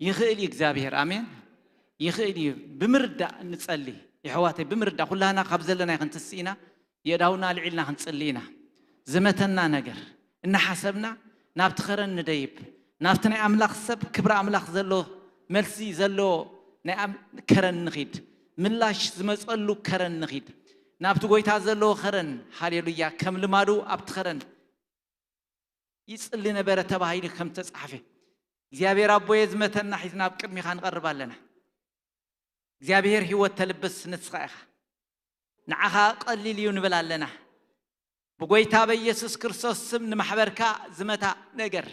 ይኽእል እዩ እግዚኣብሔር። ኣሜን። ይኽእል እዩ። ብምርዳእ ንጸሊ። የሕዋተይ፣ ብምርዳእ ኩላና ካብ ዘለና ክንትስእ ኢና። የእዳውና ኣልዒልና ክንጽሊ ኢና። ዝመተና ነገር እናሓሰብና ናብቲ ኸረን ንደይብ። ናብቲ ናይ ኣምላኽ ሰብ ክብሪ ኣምላኽ ዘለዎ መልሲ ዘለዎ ናይ ኣም-፣ ከረን ንኺድ። ምላሽ ዝመጸሉ ከረን ንኺድ። ናብቲ ጎይታ ዘለዎ ኸረን፣ ሃሌሉያ፣ ከም ልማዱ ኣብቲ ኸረን ይጽሊ ነበረ ተባሂሉ ከም ተጻሕፈ። እግዚኣብሔር ኣቦየ ዝመተና ሒዝና ኣብ ቅድሚኻ ንቐርብ ኣለና። እግዚኣብሔር ህይወት ተልብስ ንስኻ ኢኻ። ንዓኻ ቀሊል እዩ ንብል ኣለና። ብጎይታ በኢየሱስ ክርስቶስ ስም ንማሕበርካ ዝመታ ነገር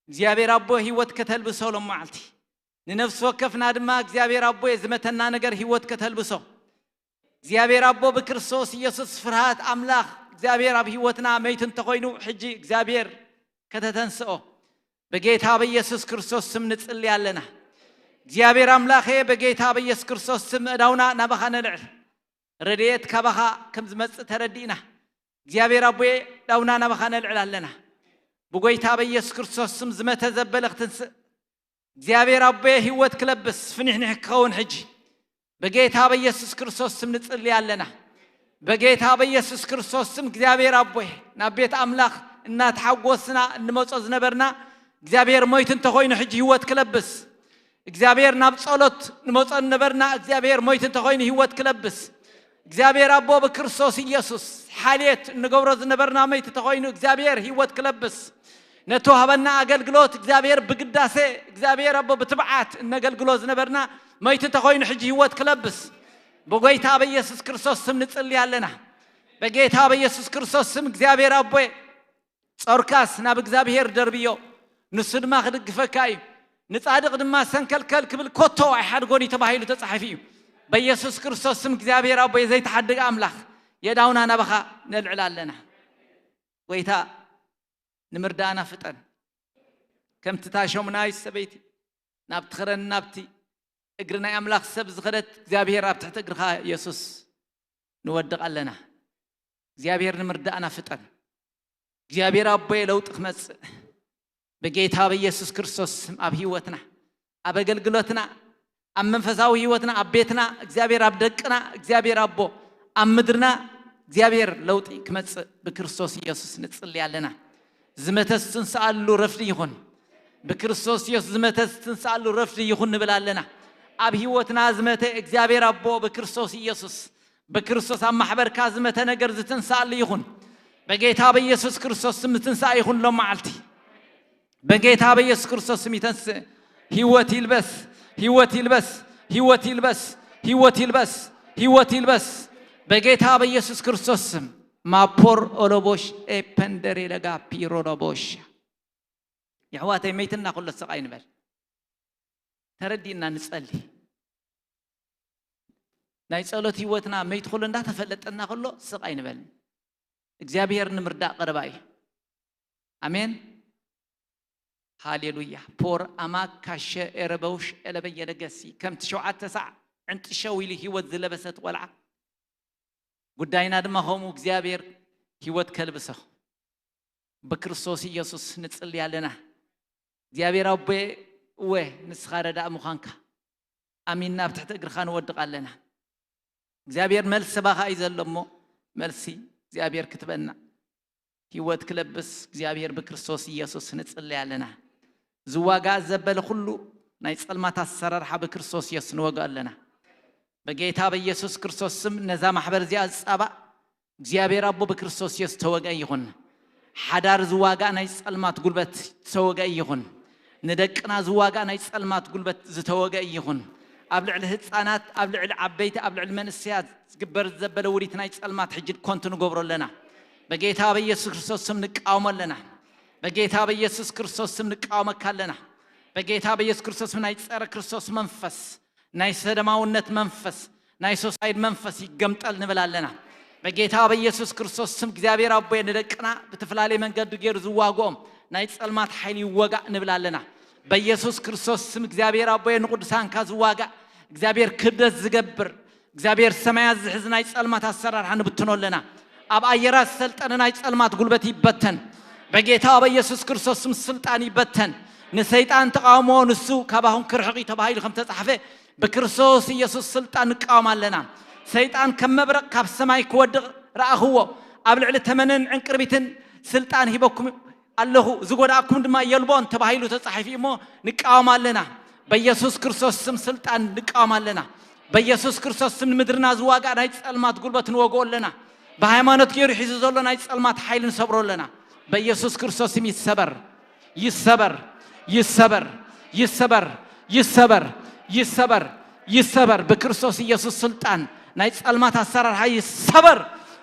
እግዚኣብሔር ኣቦ ህይወት ከተልብሶ ሎም መዓልቲ ንነፍሲ ወከፍና ድማ እግዚኣብሔር ኣቦ ዝመተና ነገር ህይወት ከተልብሶ እግዚኣብሔር ኣቦ ብክርስቶስ ኢየሱስ ፍርሃት ኣምላኽ እግዚኣብሔር ኣብ ህይወትና መይቱ እንተኾይኑ ሕጂ እግዚኣብሔር ከተተንስኦ በጌታ በኢየሱስ ክርስቶስ ስም ንጽሊ ኣለና። እግዚኣብሔር ኣምላኸ በጌታ በኢየሱስ ክርስቶስ ስም እዳውና ናባኻ ነልዕል። ረድኤት ካባኻ ከም ዝመጽእ ተረዲእና እግዚኣብሔር ኣቦየ እዳውና ናባኻ ነልዕል ኣለና። ብጎይታ በኢየሱስ ክርስቶስ ስም ዝመተ ዘበለ ክትንስእ እግዚኣብሔር ኣቦየ ህይወት ክለብስ ፍኒሕኒሕ ክኸውን ሕጂ በጌታ በኢየሱስ ክርስቶስ ስም ንጽሊ ኣለና። በጌታ በኢየሱስ ክርስቶስ ስም እግዚኣብሔር ኣቦይ ናብ ቤት ኣምላኽ እናተሓጎስና እንመጾ ዝነበርና እግዚኣብሔር ሞይት እንተኾይኑ ሕጂ ህይወት ክለብስ እግዚኣብሔር ናብ ጸሎት ንመጾ ነበርና እግዚኣብሔር ሞይት እንተኾይኑ ህይወት ክለብስ እግዚኣብሔር ኣቦ ብክርስቶስ ኢየሱስ ሓልየት እንገብሮ ዝነበርና መይት እንተኾይኑ እግዚኣብሔር ህይወት ክለብስ ነተዋህበና ኣገልግሎት እግዚኣብሔር ብግዳሴ እግዚኣብሔር ኣቦ ብትብዓት እነገልግሎ ዝነበርና መይት እንተኾይኑ ሕጂ ህይወት ክለብስ ብጎይታ በኢየሱስ ክርስቶስ ስም ንጽሊ ኣለና። በጌታ በኢየሱስ ክርስቶስ ስም እግዚኣብሔር ኣቦይ ጾርካስ ናብ እግዚኣብሔር ደርብዮ ንሱ ድማ ክድግፈካ እዩ። ንጻድቕ ድማ ሰንከልከል ክብል ኮቶ ኣይሓድጎን እዩ ተባሂሉ ተጻሒፉ እዩ። በኢየሱስ ክርስቶስ ስም እግዚኣብሔር ኣቦይ ዘይተሓድግ ኣምላኽ የዳውና ናባኻ ነልዕል ኣለና። ጎይታ ንምርዳእና ፍጠን። ከምቲ እታ ሸሙናይት ሰበይቲ ናብቲ ኽረን ናብቲ እግሪ ናይ ኣምላኽ ሰብ ዝኸደት እግዚኣብሔር ኣብ ትሕቲ እግርኻ የሱስ ንወድቕ ኣለና። እግዚኣብሔር ንምርዳእና ፍጠን። እግዚኣብሔር ኣቦየ ለውጢ ክመጽእ በጌታ በኢየሱስ ክርስቶስ ስም ኣብ ህይወትና ኣብ ኣገልግሎትና ኣብ መንፈሳዊ ህይወትና ኣብ ቤትና እግዚኣብሔር ኣብ ደቅና እግዚኣብሔር ኣቦ ኣብ ምድርና እግዚኣብሔር ለውጢ ክመጽእ ብክርስቶስ ኢየሱስ ንጽሊ ኣለና። ዝመተ ዝትንስኣሉ ረፍዲ ይኹን። ብክርስቶስ ኢየሱስ ዝመተ ዝትንስኣሉ ረፍዲ ይኹን ንብል ኣለና። ኣብ ህይወትና ዝመተ እግዚኣብሔር ኣቦ ብክርስቶስ ኢየሱስ ብክርስቶስ ኣብ ማሕበርካ ዝመተ ነገር ዝትንስኣሉ ይኹን። በጌታ በኢየሱስ ክርስቶስ ስም ትንሳእ ይኹን ሎም መዓልቲ በጌታ በኢየሱስ ክርስቶስ ስም ይተንስእ። ህይወት ይልበስ፣ ህይወት ይልበስ፣ ህይወት ይልበስ፣ ህይወት ይልበስ፣ ህይወት ይልበስ። በጌታ በኢየሱስ ክርስቶስ ስም ማፖር ኦሎቦሽ ኤፐንደሬ ለጋ ፒሮሎቦሽ የሕዋተይ መይትና ኩሎ ስቕ ኣይንበል። ተረዲእና ንጸሊ። ናይ ጸሎት ህይወትና መይት ኩሎ እንዳተፈለጠና ኩሎ ስቕ ኣይንበል። እግዚኣብሔር ንምርዳእ ቀረባ እዩ። ኣሜን። ሃሌሉያ። ፖር ኣማካሸ ኤረበውሽ ኤለበየለገሲ ከምቲ ሸውዓተ ሳዕ ዕንጥሸው ኢሉ ህይወት ዝለበሰት ቆልዓ ጉዳይና ድማ ከምኡ እግዚኣብሔር ህይወት ከልብሶ ብክርስቶስ ኢየሱስ ንጽሊ ኣለና። እግዚኣብሔር ኣቦየ እወ ንስኻ ረዳእ ምዃንካ ኣሚንና ኣብ ትሕቲ እግርኻ ንወድቕ ኣለና። እግዚኣብሔር መልሲ ባኻ እዩ ዘሎ እሞ መልሲ እግዚኣብሔር ክትበና ህይወት ክለብስ እግዚኣብሔር ብክርስቶስ ኢየሱስ ንጽለይ ኣለና። ዝዋጋእ ዘበለ ኩሉ ናይ ጸልማት ኣሰራርሓ ብክርስቶስ ኢየሱስ ንወግኦ ኣለና። በጌታ በኢየሱስ ክርስቶስ ስም ነዛ ማሕበር እዚኣ ዝጻባእ እግዚኣብሔር ኣቦ ብክርስቶስ ኢየሱስ ዝተወግአ ይኹን። ሓዳር ዝዋጋእ ናይ ጸልማት ጉልበት ዝተወግአ ይኹን። ንደቅና ዝዋጋእ ናይ ጸልማት ጉልበት ዝተወግአ ይኹን። ኣብ ልዕሊ ህጻናት፣ ኣብ ልዕሊ ዓበይቲ፣ ኣብ ልዕሊ መንእሰያት ዝግበር ዘበለ ውዲት ናይ ጸልማት ሕጂ ኮንቱ ንገብሮ ኣለና። በጌታ በኢየሱስ ክርስቶስ ስም ንቃወሞ ኣለና። በጌታ በኢየሱስ ክርስቶስ ስም ንቃወመካ ኣለና። በጌታ በኢየሱስ ክርስቶስ ስም ናይ ጸረ ክርስቶስ መንፈስ፣ ናይ ሰደማውነት መንፈስ፣ ናይ ሶሳይድ መንፈስ ይገምጠል ንብል ኣለና። በጌታ በኢየሱስ ክርስቶስ ስም እግዚኣብሔር ኣቦየ ንደቅና ብትፈላለየ መንገዲ ገይሩ ዝዋግኦም ናይ ጸልማት ሓይሊ ይወጋእ ንብል ኣለና። በኢየሱስ ክርስቶስ ስም እግዚኣብሔር ኣቦየ ንቅዱሳንካ ዝዋጋእ እግዚኣብሔር ክብደት ዝገብር እግዚኣብሔር ሰማያት ዝሕዝ ናይ ጸልማት ኣሰራርሓ ንብትኖ ኣለና። ኣብ ኣየራት ዝሰልጠነ ናይ ጸልማት ጉልበት ይበተን። በጌታ በኢየሱስ ክርስቶስ ስም ስልጣን ይበተን። ንሰይጣን ተቃውሞ ንሱ ካባኹም ክርሕቕ እዩ ተባሂሉ ከም ተጻሕፈ ብክርስቶስ ኢየሱስ ስልጣን ንቃወም ኣለና። ሰይጣን ከም መብረቕ ካብ ሰማይ ክወድቕ ረኣኽዎ። ኣብ ልዕሊ ተመንን ዕንቅርቢትን ስልጣን ሂበኩም ኣለኹ፣ ዝጎዳእኩም ድማ የልቦን ተባሂሉ ተጻሒፉ እሞ ንቃወም ኣለና። በኢየሱስ ክርስቶስ ስም ስልጣን ንቃወም ኣለና። በኢየሱስ ክርስቶስ ስም ንምድርና ዝዋጋእ ናይ ጸልማት ጉልበት ንወግኦ ኣለና። ብሃይማኖት ገይሩ ሒዙ ዘሎ ናይ ጸልማት ሓይሊ ንሰብሮ ኣለና። በኢየሱስ ክርስቶስ ስም ይሰበር፣ ይሰበር፣ ይሰበር፣ ይሰበር፣ ይሰበር፣ ይሰበር፣ ይሰበር። ብክርስቶስ ኢየሱስ ስልጣን ናይ ጸልማት ኣሰራርሓ ይሰበር።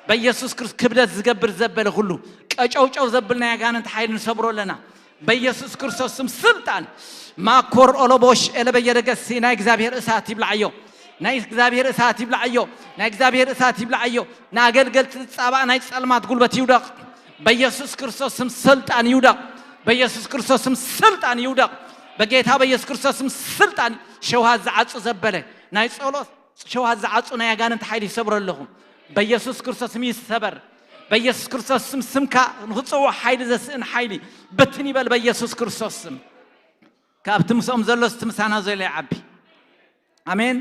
በኢየሱስ ክርስቶስ ክብደት ዝገብር ዘበለ ኩሉ ቀጨውጨው ዘብል ናይ ኣጋንንት ሓይሊ ንሰብሮ ኣለና። በኢየሱስ ክርስቶስ ስም ስልጣን ማኮር ኦሎቦሽ ኤለበየደገሲ ናይ እግዚኣብሔር እሳት ይብላዓዮ። ናይ እግዚኣብሔር እሳት ይብላዓዮ። ናይ እግዚኣብሔር እሳት ይብላዓዮ። ንኣገልገልቲ ዝጻባእ ናይ ጸልማት ጉልበት ይውደቕ። በኢየሱስ ክርስቶስ ስም ስልጣን ይውደቕ። በኢየሱስ ክርስቶስ ስም ስልጣን ይውደቕ። በጌታ በኢየሱስ ክርስቶስ ስም ስልጣን ሸውሃት ዝዓጹ ዘበለ ናይ ጸሎት ሸውሃት ዝዓጹ ናይ ኣጋንንት ሓይሊ ይሰብሮ ኣለኹ። በኢየሱስ ክርስቶስ ስም ይሰበር። በኢየሱስ ክርስቶስ ስም ስምካ ንኽጽውዕ ሓይሊ ዘስእን ሓይሊ ብትን ይበል በኢየሱስ ክርስቶስ ስም። ካብቲ ምስኦም ዘሎ እቲ ምሳና ዘሎ ይዓቢ። ኣሜን።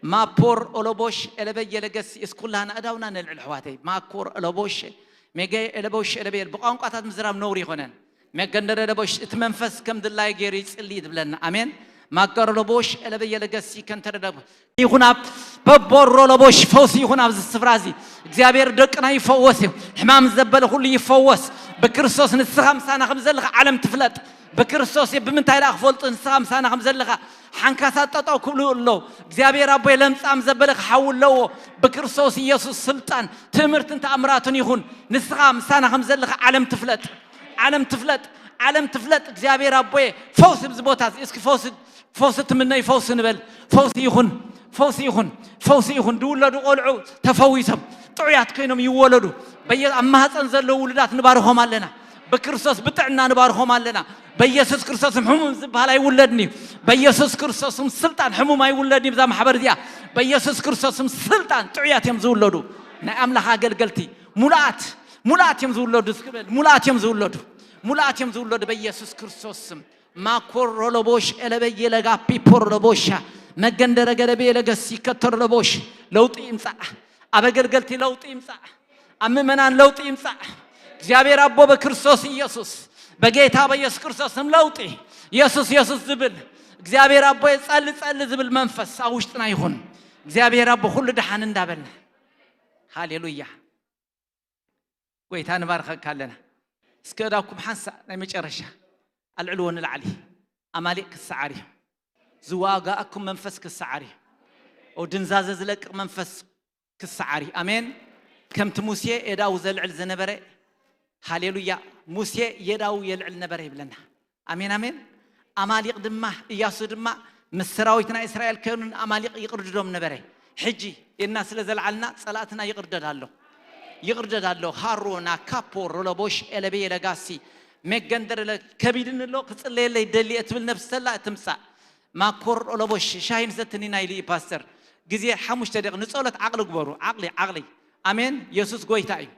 ማፖር ኦሎቦሽ ኤለበየ ለገሲ እስኩላና እዳውና ነልዕል ኣሕዋተይ። ማኮር ኦሎቦሽ ሜገ ኤለቦሽ ኤለበየ ብቋንቋታት ምዝራብ ነውሪ ይኾነን። መገንደረ ለቦሽ እቲ መንፈስ ከም ድላይ ገይሩ ይጽሊ ትብለና። ኣሜን። ማቀረሎ ቦሽ ኤለበየ ለገሲ ከንተረደብ ይኹን ኣብ በቦሮ ለቦሽ ፈውሲ ይኹን ኣብዚ ስፍራ እዚ እግዚኣብሔር ደቅና ይፈወስ እዩ። ሕማም ዘበለ ኩሉ ይፈወስ ብክርስቶስ። ንስኻ ምሳና ከም ዘለኻ ዓለም ትፍለጥ ብክርስቶስ እዩ። ብምንታይ ደኣ ክፈልጡ ንስኻ ምሳና ከም ዘለኻ ሓንካሳት ጠጠው ክብሉ ኣለዉ። እግዚኣብሔር ኣቦይ ለምጻም ዘበለ ክሓዊ ኣለዎ። ብክርስቶስ ኢየሱስ ስልጣን ትእምርትን ተኣምራትን ይኹን። ንስኻ ምሳና ከም ዘለኻ ዓለም ትፍለጥ። ዓለም ትፍለጥ። ዓለም ትፍለጥ። እግዚኣብሔር ኣቦየ ፈውሲ ኣብዚ ቦታ እዚ እስኪ ፈውሲ ፈውሲ ትምነይ ፈውሲ ንበል። ፈውሲ ይኹን። ፈውሲ ይኹን። ፈውሲ ይኹን። ዝውለዱ ቆልዑ ተፈዊሶም ጥዑያት ኮይኖም ይወለዱ። በየ ኣብ ማህፀን ዘለዉ ውሉዳት ንባርኾም ኣለና። ብክርስቶስ ብጥዕና ንባርኾም ኣለና። በኢየሱስ ክርስቶስ ሕሙም ዝበሃል ኣይውለድን እዩ። በኢየሱስ ክርስቶስም ስልጣን ሕሙም ኣይውለድን እዩ። ብዛ ማሕበር እዚኣ በኢየሱስ ክርስቶስም ስልጣን ጥዑያት እዮም ዝውለዱ። ናይ ኣምላኽ ኣገልገልቲ ሙሉኣት ሙሉኣት እዮም ዝውለዱ። እስኪ በል፣ ሙሉኣት እዮም ዝውለዱ። ሙሉኣት እዮም ዝውለዱ በኢየሱስ ክርስቶስ ስም። ማኮር ሮሎቦሽ ኤለበየ ለጋፒ ፖር ሎቦሻ መገንደረ ገለቤ ለገሲ ከተር ሎቦሽ ለውጢ ይምጻእ። ኣብ ኣገልገልቲ ለውጢ ይምጻእ። ኣብ ምእመናን ለውጢ ይምጻእ። እግዚኣብሔር ኣቦ በክርስቶስ ኢየሱስ በጌታ በኢየሱስ ክርስቶስ ስም ለውጢ። ኢየሱስ ኢየሱስ ዝብል እግዚኣብሔር ኣቦ ጸሊ ጸሊ ዝብል መንፈስ ኣብ ውሽጥና ይኹን። እግዚኣብሔር ኣቦ ኩሉ ደሓን እንዳበልና ሃሌሉያ። ጎይታ ንባርኸካ ኣለና። እስከ እዳኩም ሓንሳእ ናይ መጨረሻ ኣልዕልዎ ንላዕሊ። ኣማሊቕ ክሰዓር እዩ። ዝዋጋኣኩም መንፈስ ክሰዓር እዩ። ኦ ድንዛዘ ዝለቅቕ መንፈስ ክሰዓር እዩ። ኣሜን። ከምቲ ሙሴ የዳው ዘልዕል ዝነበረ ሃሌሉያ። ሙሴ የዳው የልዕል ነበረ ይብለና። ኣሜን ኣሜን። ኣማሊቕ ድማ እያሱ ድማ ምስ ሰራዊት ናይ እስራኤል ከኑ ንኣማሊቕ ይቕርድዶም ነበረ። ሕጂ ኢድና ስለ ዘልዓልና ጸላእትና ይቕርደድ ኣሎ። ይቕርደድ ኣሎ። ሃሮና ካፖ ሮሎቦሽ ኤለቤ ለጋሲ መገንደር ለ ከቢድን ኣሎ ክጽለየለይ ደሊ እትብል ነፍሲ ተላ ትምጻእ። ማኮር ኦሎቦሽ ሻሂ ንሰትኒ ናይ ልኢ ፓስተር ግዜ ሓሙሽተ ደቂ ንጸሎት ዓቕሊ ግበሩ። ዓቕሊ ዓቕሊ። ኣሜን። የሱስ ጎይታ እዩ።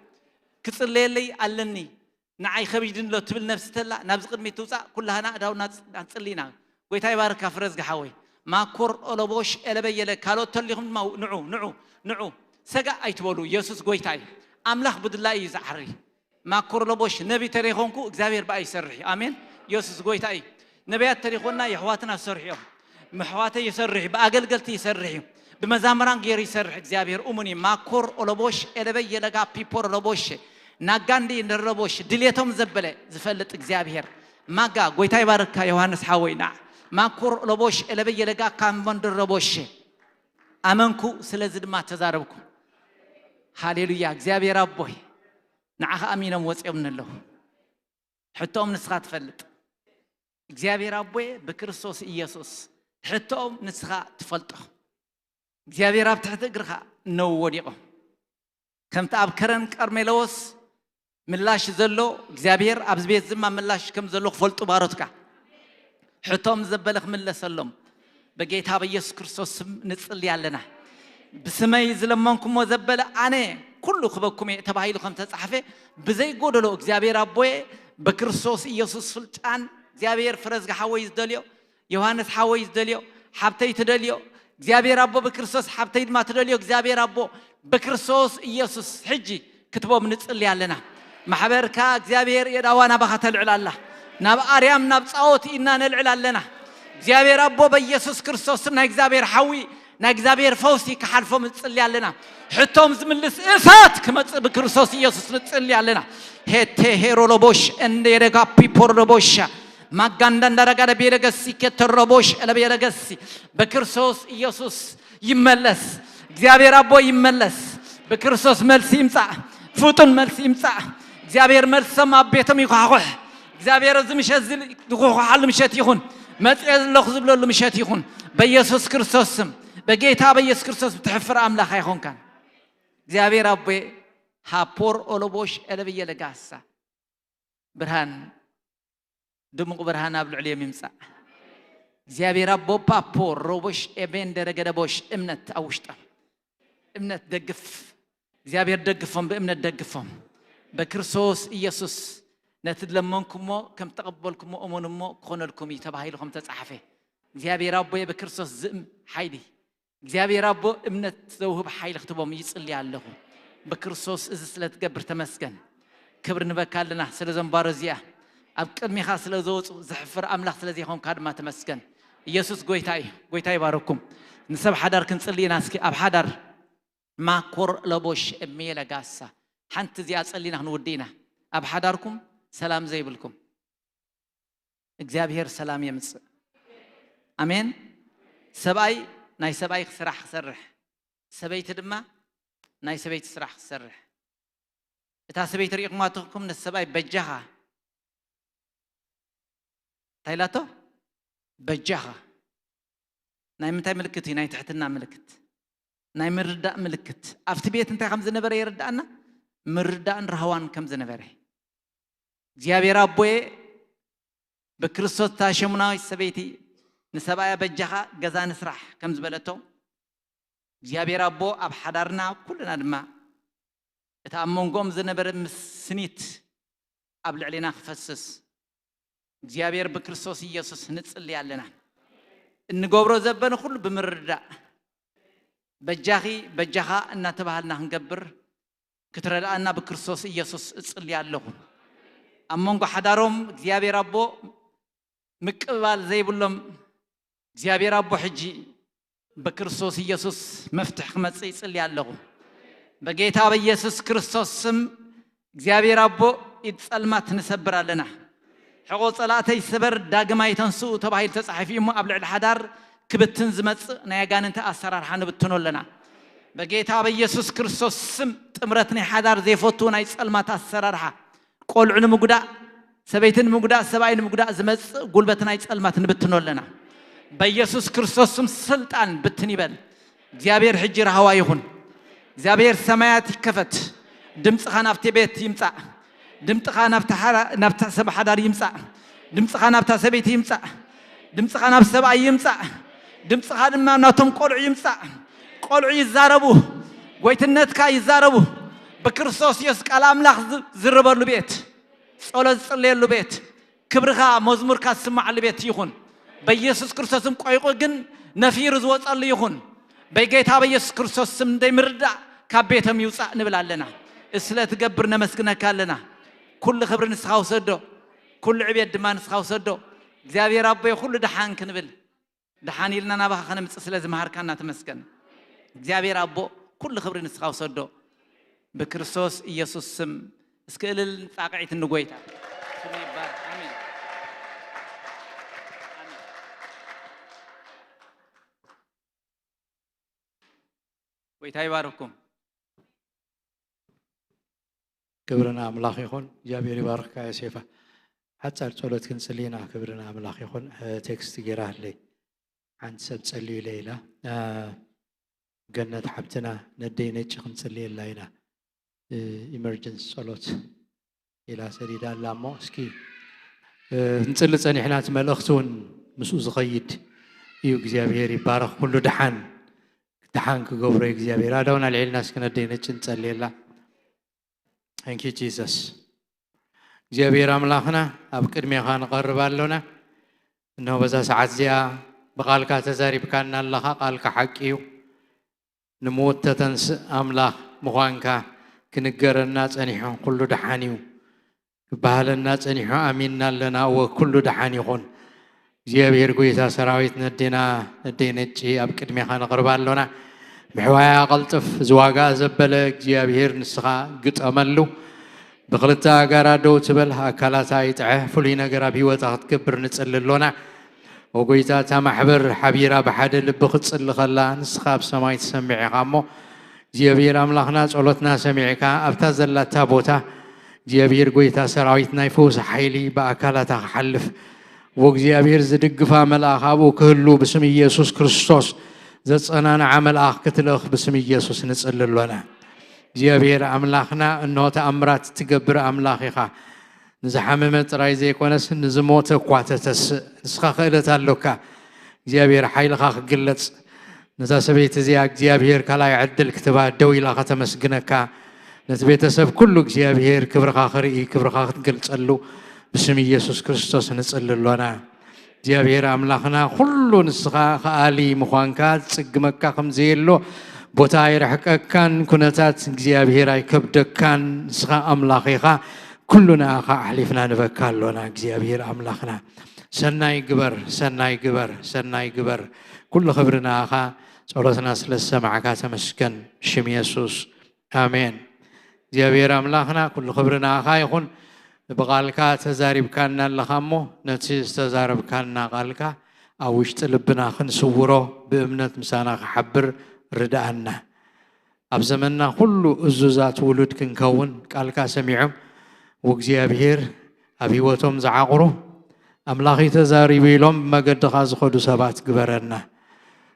ክጽለየለይ ኣለኒ ንዓይ ከቢድን ኣሎ ትብል ነፍሲ ተላ ናብዚ ቅድሚት ትውጻእ። ኩላህና እዳውና ኣንጽሊና። ጎይታ ይባርካ ፍረዝጊ ሓወይ። ማኮር ኦሎቦሽ ኤለበየለ ካልኦት ተሊኹም ድማ ንዑ ንዑ ንዑ። ሰጋእ ኣይትበሉ። የሱስ ጎይታ እዩ። ኣምላኽ ብድላይ እዩ ዝዓሪ። ማኮር ለቦሽ ነቢ ተለይኮንኩ እግዚኣብሔር ብኣ ይሰርሕ እዩ። ኣሜን። ኢየሱስ ጎይታ እዩ። ነቢያት ተለይኮና የሕዋትና ዝሰርሑ እዮም። ምሕዋተ ይሰርሕ እዩ። ብኣገልገልቲ ይሰርሕ እዩ። ብመዛምራን ገይሩ ይሰርሕ እግዚኣብሔር እሙን እዩ። ማኮር ኦሎቦሽ ኤለበይ የለጋ ፒፖር ኦሎቦሽ ናጋንዲ ንረቦሽ ድሌቶም ዘበለ ዝፈልጥ እግዚኣብሔር ማጋ ጎይታ ይባርካ ዮሃንስ ሓወይና ማኮር ኦሎቦሽ ኤለበይ የለጋ ካምቦን ድረቦሽ ኣመንኩ። ስለዚ ድማ ተዛረብኩ። ሃሌሉያ። እግዚኣብሔር ኣቦይ ንዓኻ ኣሚኖም ወፂኦም ኣለዉ። ሕቶኦም ንስኻ ትፈልጥ። እግዚኣብሔር ኣቦየ ብክርስቶስ ኢየሱስ ሕቶኦም ንስኻ ትፈልጦ። እግዚኣብሔር ኣብ ትሕቲ እግርኻ እነው ወዲቖም። ከምቲ ኣብ ከረን ቀርሜሎስ ምላሽ ዘሎ እግዚኣብሔር ኣብዚ ቤት ዝማ ምላሽ ከም ዘሎ ክፈልጡ ባሮትካ ሕቶም ዘበለ ክምለሰሎም በጌታ በኢየሱስ ክርስቶስ ስም ንጽሊ ኣለና። ብስመይ ዝለመንኩሞ ዘበለ ኣነ ኩሉ ክበኩም እየ ተባሂሉ ከም ተጻሕፈ ብዘይ ጎደሎ እግዚኣብሔር ኣቦየ በክርስቶስ ኢየሱስ ስልጣን እግዚኣብሔር ፍረዝጋ ሓወይ ዝደልዮ ዮሃንስ ሓወይ ዝደልዮ ሓብተይ ትደልዮ እግዚኣብሔር ኣቦ ብክርስቶስ ሓብተይ ድማ ትደልዮ እግዚኣብሔር ኣቦ ብክርስቶስ ኢየሱስ ሕጂ ክትቦም ንጽሊ ኣለና። ማሕበርካ እግዚኣብሔር የዳዋ ናባኻ ተልዕል ኣላ። ናብ ኣርያም ናብ ጻወት ኢና ነልዕል ኣለና። እግዚኣብሔር ኣቦ በኢየሱስ ክርስቶስ ስም ናይ እግዚኣብሔር ሓዊ ናይ እግዚኣብሔር ፈውሲ ክሓልፎም ንጽሊ ኣለና። ሕቶም ዝምልስ እሳት ክመጽእ ብክርስቶስ ኢየሱስ ንጽሊ ኣለና። ሄቴ ሄሮሎቦሽ እንደ የደጋ ፒፖርሎቦሻ ማጋንዳ እንዳረጋደ ቤለገሲ ኬተሮቦሽ ለቤለገሲ በክርስቶስ ኢየሱስ ይመለስ። እግዚኣብሔር ኣቦ ይመለስ። ብክርስቶስ መልሲ ይምጻእ። ፍጡን መልሲ ይምጻእ። እግዚኣብሔር መልሶም ኣብ ቤቶም ይኳሕኩሕ። እግዚኣብሔር እዚ ምሸት እዚ ዝኹሕኩሓሉ ምሸት ይኹን። መጽኤ ዘለኹ ዝብለሉ ምሸት ይኹን። በኢየሱስ ክርስቶስ ስም በጌታ በኢየሱስ ክርስቶስ ብትሕፍር ኣምላኽ ኣይኾንካን። እግዚኣብሔር ኣቦ ሃፖር ኦሎቦሽ ኤለብየ ለጋሳ ብርሃን ድሙቕ ብርሃን ኣብ ልዕሊኦም ይምጻእ። እግዚኣብሔር ኣቦ ፓፖ ሮቦሽ ኤቤን ደረገደቦሽ እምነት ኣብ ውሽጦም እምነት ደግፍ እግዚኣብሔር ደግፎም ብእምነት ደግፎም በክርስቶስ ኢየሱስ ነቲ ዝለመንኩሞ ከም ተቐበልኩሞ እመኑ እሞ ክኾነልኩም እዩ ተባሂሉ ከም ተጻሕፈ እግዚኣብሔር ኣቦየ በክርስቶስ ዝእም ሓይሊ እግዚኣብሔር ኣቦ እምነት ዘውህብ ሓይሊ ክትቦም ይጽሊ ኣለኹ። ብክርስቶስ እዚ ስለ ትገብር ተመስገን። ክብሪ ንበካ ኣለና ስለ ዘንባሮ እዚኣ ኣብ ቅድሚኻ ስለ ዘወፁ ዘሕፍር ኣምላኽ ስለ ዘይኮንካ ድማ ተመስገን። ኢየሱስ ጎይታ እዩ። ጎይታ ይባረኩም። ንሰብ ሓዳር ክንጽሊ ኢና። እስኪ ኣብ ሓዳር ማኮር ለቦሽ እሜለ ጋሳ ሓንቲ እዚኣ ጸሊና ክንውዲ ኢና። ኣብ ሓዳርኩም ሰላም ዘይብልኩም እግዚኣብሔር ሰላም የምጽእ። ኣሜን። ሰብኣይ ናይ ሰብኣይ ስራሕ ክሰርሕ፣ ሰበይቲ ድማ ናይ ሰበይቲ ስራሕ ክትሰርሕ። እታ ሰበይቲ ርኢኹማ ተኾንኩም ነቲ ሰብኣይ በጃኻ እንታይ ኢላቶ? በጃኻ። ናይ ምንታይ ምልክት እዩ? ናይ ትሕትና ምልክት፣ ናይ ምርዳእ ምልክት። ኣብቲ ቤት እንታይ ከም ዝነበረ የረዳእና፣ ምርዳእን ራህዋን ከም ዝነበረ እግዚኣብሔር ኣቦየ ብክርስቶስ እታ ሸሙናዊት ሰበይቲ ንሰብኣያ በጃኻ ገዛ ንስራሕ ከም ዝበለቶ እግዚኣብሔር ኣቦ ኣብ ሓዳርና ኩልና ድማ እቲ ኣብ መንጎኦም ዝነበረ ምስኒት ኣብ ልዕሌና ክፈስስ እግዚኣብሔር ብክርስቶስ ኢየሱስ ንጽሊ ኣለና። እንገብሮ ዘበነ ኩሉ ብምርዳእ በጃኺ በጃኻ እናተባሃልና ክንገብር ክትረድኣና ብክርስቶስ ኢየሱስ እጽሊ ኣለኹ። ኣብ መንጎ ሓዳሮም እግዚኣብሔር ኣቦ ምቅባል ዘይብሎም እግዚኣብሔር ኣቦ ሕጂ ብክርስቶስ ኢየሱስ መፍትሕ ክመጽእ ይጽሊ ኣለኹ። በጌታ በኢየሱስ ክርስቶስ ስም እግዚኣብሔር ኣቦ ኢድ ጸልማት ንሰብር ኣለና። ሕቆ ጸላእተይ ስበር ዳግማይ ተንስኡ ተባሂሉ ተጻሒፉ እሞ ኣብ ልዕሊ ሓዳር ክብትን ዝመጽእ ናይ ኣጋንንቲ ኣሰራርሓ ንብትኖ ኣለና። በጌታ በኢየሱስ ክርስቶስ ስም ጥምረት ናይ ሓዳር ዘይፈቱ ናይ ጸልማት ኣሰራርሓ ቆልዑ ንምጉዳእ ሰበይቲ ንምጉዳእ ሰብኣይ ንምጉዳእ ዝመጽእ ጉልበት ናይ ጸልማት ንብትኖ ኣለና። በኢየሱስ ክርስቶስ ስም ስልጣን ብትን ይበል። እግዚኣብሔር ሕጂ ራህዋ ይኹን። እግዚኣብሔር ሰማያት ይከፈት። ድምፅኻ ናብቲ ቤት ይምፃእ። ድምፅኻ ናብታ ሓራ- ናብታ ሰብ ሓዳር ይምፃእ። ድምፅኻ ናብታ ሰበይቲ ይምፃእ። ድምፅኻ ናብ ሰብኣይ ይምፃእ። ድምፅኻ ድማ ናብቶም ቆልዑ ይምፃእ። ቆልዑ ይዛረቡ። ጎይትነትካ ይዛረቡ። ብክርስቶስ የሱስ ቃል ኣምላኽ ዝ- ዝርበሉ ቤት፣ ጸሎት ዝጽለየሉ ቤት፣ ክብርኻ መዝሙርካ ዝስማዓሉ ቤት ይኹን። በኢየሱስ ክርስቶስም ቆይቁ ግን ነፊሩ ዝወጸሉ ይኹን። በጌታ በኢየሱስ ክርስቶስ ስም እንደይምርዳእ ካብ ቤቶም ይውጻእ ንብል ኣለና። ስለ ትገብር ነመስግነካ ኣለና። ኩሉ ክብሪ ንስኻ ውሰዶ፣ ኩሉ ዕቤት ድማ ንስኻ ውሰዶ። እግዚኣብሔር ኣቦይ፣ ኩሉ ደሓን ክንብል፣ ደሓን ኢልና ናባኻ ከነምጽእ ስለ ዝመሃርካና ተመስገን። እግዚኣብሔር ኣቦ፣ ኩሉ ክብሪ ንስኻ ውሰዶ። ብክርስቶስ ኢየሱስ ስም እስኪ እልል ጻቕዒት ንጎይታ ስሙ ይባረክ። ኣሜን። ኣሜን። ጎይታ ይባርኩም። ክብሪ ንኣምላኽ ይኹን። እግዚኣብሔር ይባርኽካ ዮሴፋ። ሓጻር ጸሎት ክንጽሊ ኢና። ክብሪ ንኣምላኽ ይኹን። እ፣ ቴክስት ጌራ ኣለይ። ሓንቲ ሰብ ጸልዩ ኢለ ኢላ። እ፣ ገነት ሓብትና ነደይ ነጭ ክንጽልየላ ኢና። እ፣ ኢመርጀንሲ ጸሎት ኢላ ሰዲዳ ኣላ እሞ እስኪ፣ እ፣ ክንጽሊ ጸኒሕና። እቲ መልእኽቲ እውን ምስኡ ዝኸይድ እዩ። እግዚኣብሔር ይባረኽ። ኩሉ ደሓን፣ ደሓን ክገብሮ እዩ እግዚኣብሔር። ኣዳውን ኣልዒልና እስኪ ነደይ ነጭ ንጸልየላ። Thank you Jesus። እግዚኣብሔር ኣምላኽና ኣብ ቅድሜኻ ንቐርብ ኣሎና። እነሆ በዛ ሰዓት እዚኣ ብቓልካ ተዛሪብካና ኣለኻ። ቃልካ ሓቂ እዩ። ንሞት ተተንስእ ኣምላኽ ምዃንካ ክንገረና ጸኒሑ። ኩሉ ደሓን እዩ ክበሃለና ጸኒሑ። ኣሚንና ኣለና። እወ ኩሉ ደሓን ይኹን። እግዚኣብሔር ጎይታ ሰራዊት ነዴና ነደይ ነጭ ኣብ ቅድሜኻ ነቕርባ ኣሎና። ምሕዋያ ቐልጥፍ ዝዋጋ ዘበለ እግዚኣብሔር ንስኻ ግጠመሉ። ብኽልተ ኣጋራ ደው ትበል ኣካላታ ይጥዐ። ፍሉይ ነገር ኣብ ህይወታ ክትገብር ንጽሊ ኣሎና። ኦጎይታ እታ ማሕበር ሓቢራ ብሓደ ልቢ ክትጽሊ ኸላ ንስኻ ኣብ ሰማይ ትሰምዕ ኢኻ እሞ እግዚኣብሔር ኣምላኽና ጸሎትና ሰሚዕካ ኣብታ ዘላታ ቦታ እግዚኣብሔር ጎይታ ሰራዊት ናይ ፈውሲ ሓይሊ ብኣካላታ ክሓልፍ ወእግዚኣብሔር ዝድግፋ መልኣኽ ኣብኡ ክህሉ ብስም ኢየሱስ ክርስቶስ ዘጸናንዓ መልኣኽ ክትልእኽ ብስም ኢየሱስ ንጽሊ ኣሎና። እግዚኣብሔር ኣምላኽና እንሆ ተኣምራት ትገብር ኣምላኽ ኢኻ። ንዝሓመመ ጥራይ ዘይኮነስ ንዝሞተ እኳ ተተስእ ንስኻ ክእለት ኣሎካ። እግዚኣብሔር ሓይልኻ ክግለጽ ነዛ ሰበይቲ እዚኣ እግዚኣብሔር ካልኣይ ዕድል ክትባ ደው ኢላ ከተመስግነካ ነቲ ቤተሰብ ኩሉ እግዚኣብሔር ክብርኻ ክርኢ ክብርኻ ክትገልጸሉ ብስም ኢየሱስ ክርስቶስ ንጽሊ ኣሎና። እግዚኣብሔር ኣምላኽና ኩሉ ንስኻ ከኣሊ ምዃንካ ዝጽግመካ ከም ዘየሎ ቦታ ኣይርሕቀካን ኩነታት እግዚኣብሔር ኣይከብደካን ንስኻ ኣምላኽ ኢኻ። ኩሉ ንኣኻ ኣሕሊፍና ንበካ ኣሎና እግዚኣብሔር ኣምላኽና። ሰናይ ግበር ሰናይ ግበር ሰናይ ግበር። ኩሉ ክብሪ ንኣኻ። ጸሎትና ስለ ዝሰማዕካ ተመስገን። ሽም የሱስ ኣሜን። እግዚኣብሔር ኣምላኽና ኩሉ ክብሪ ንኣኻ ይኹን። ብቓልካ ተዛሪብካና ኣለኻ እሞ ነቲ ዝተዛረብካና ቃልካ ኣብ ውሽጢ ልብና ክንስውሮ ብእምነት ምሳና ክሓብር ርድኣና። ኣብ ዘመንና ኩሉ እዙዛት ውሉድ ክንከውን ቃልካ ሰሚዖም ወእግዚኣብሔር ኣብ ህይወቶም ዝዓቕሩ ኣምላኽ ተዛሪቡ ኢሎም ብመገድኻ ዝኸዱ ሰባት ግበረና።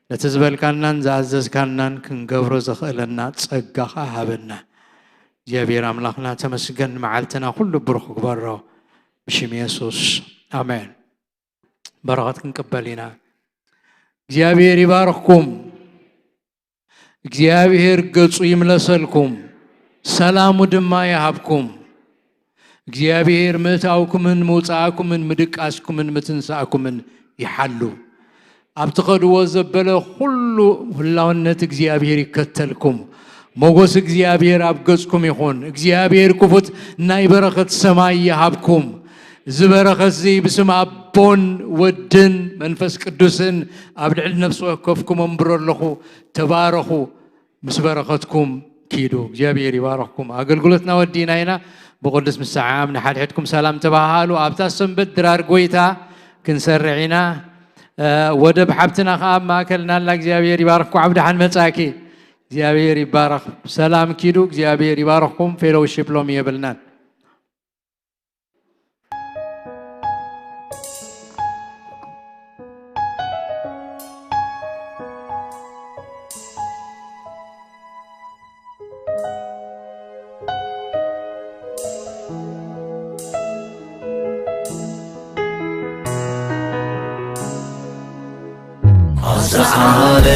ነቲ ዝበልካናን ዝኣዘዝካናን ክንገብሮ ዘኽእለና ጸጋ ኸኣ ሃበና። እግዚኣብሔር ኣምላኽና ተመስገን። መዓልትና ኩሉ ብሩኽ ግበሮ ብሽም የሱስ ኣሜን። በረኸት ክንቅበል ኢና። እግዚኣብሔር ይባርኽኩም። እግዚኣብሔር ገጹ ይምለሰልኩም፣ ሰላሙ ድማ ይሃብኩም። እግዚኣብሔር ምእታውኩምን ምውጻእኩምን ምድቃስኩምን ምትንሳእኩምን ይሓሉ። ኣብ ትኸድዎ ዘበለ ኩሉ ህላውነት እግዚኣብሔር ይከተልኩም። ሞጎስ እግዚኣብሔር ኣብ ገጽኩም ይኹን። እግዚኣብሔር ክፉት ናይ በረኸት ሰማይ ይሃብኩም። እዚ በረኸት እዚ ብስም ኣቦን ወድን መንፈስ ቅዱስን ኣብ ልዕሊ ነፍሲ ወከፍኩም ኣንብሮ ኣለኹ። ተባረኹ። ምስ በረኸትኩም ኪዱ። እግዚኣብሔር ይባረኽኩም። ኣገልግሎትና ወዲና ኢና። ብቅዱስ ምሰዓም ንሓድሕድኩም ሰላም ተባሃሉ። ኣብታ ሰንበት ድራር ጎይታ ክንሰርዕ ኢና። እ፣ ወደብ ሓብትና ኸዓ ኣብ ማእከልና ኣላ። እግዚኣብሔር ይባርኽኩም። ዓብ ደሓን መጻኪ። እግዚኣብሔር ይባረኽ። ሰላም ኪዱ። እግዚኣብሔር ይባርኽኩም። ፌሎውሺፕ ሎሚ የብልናን። ኣስዓለ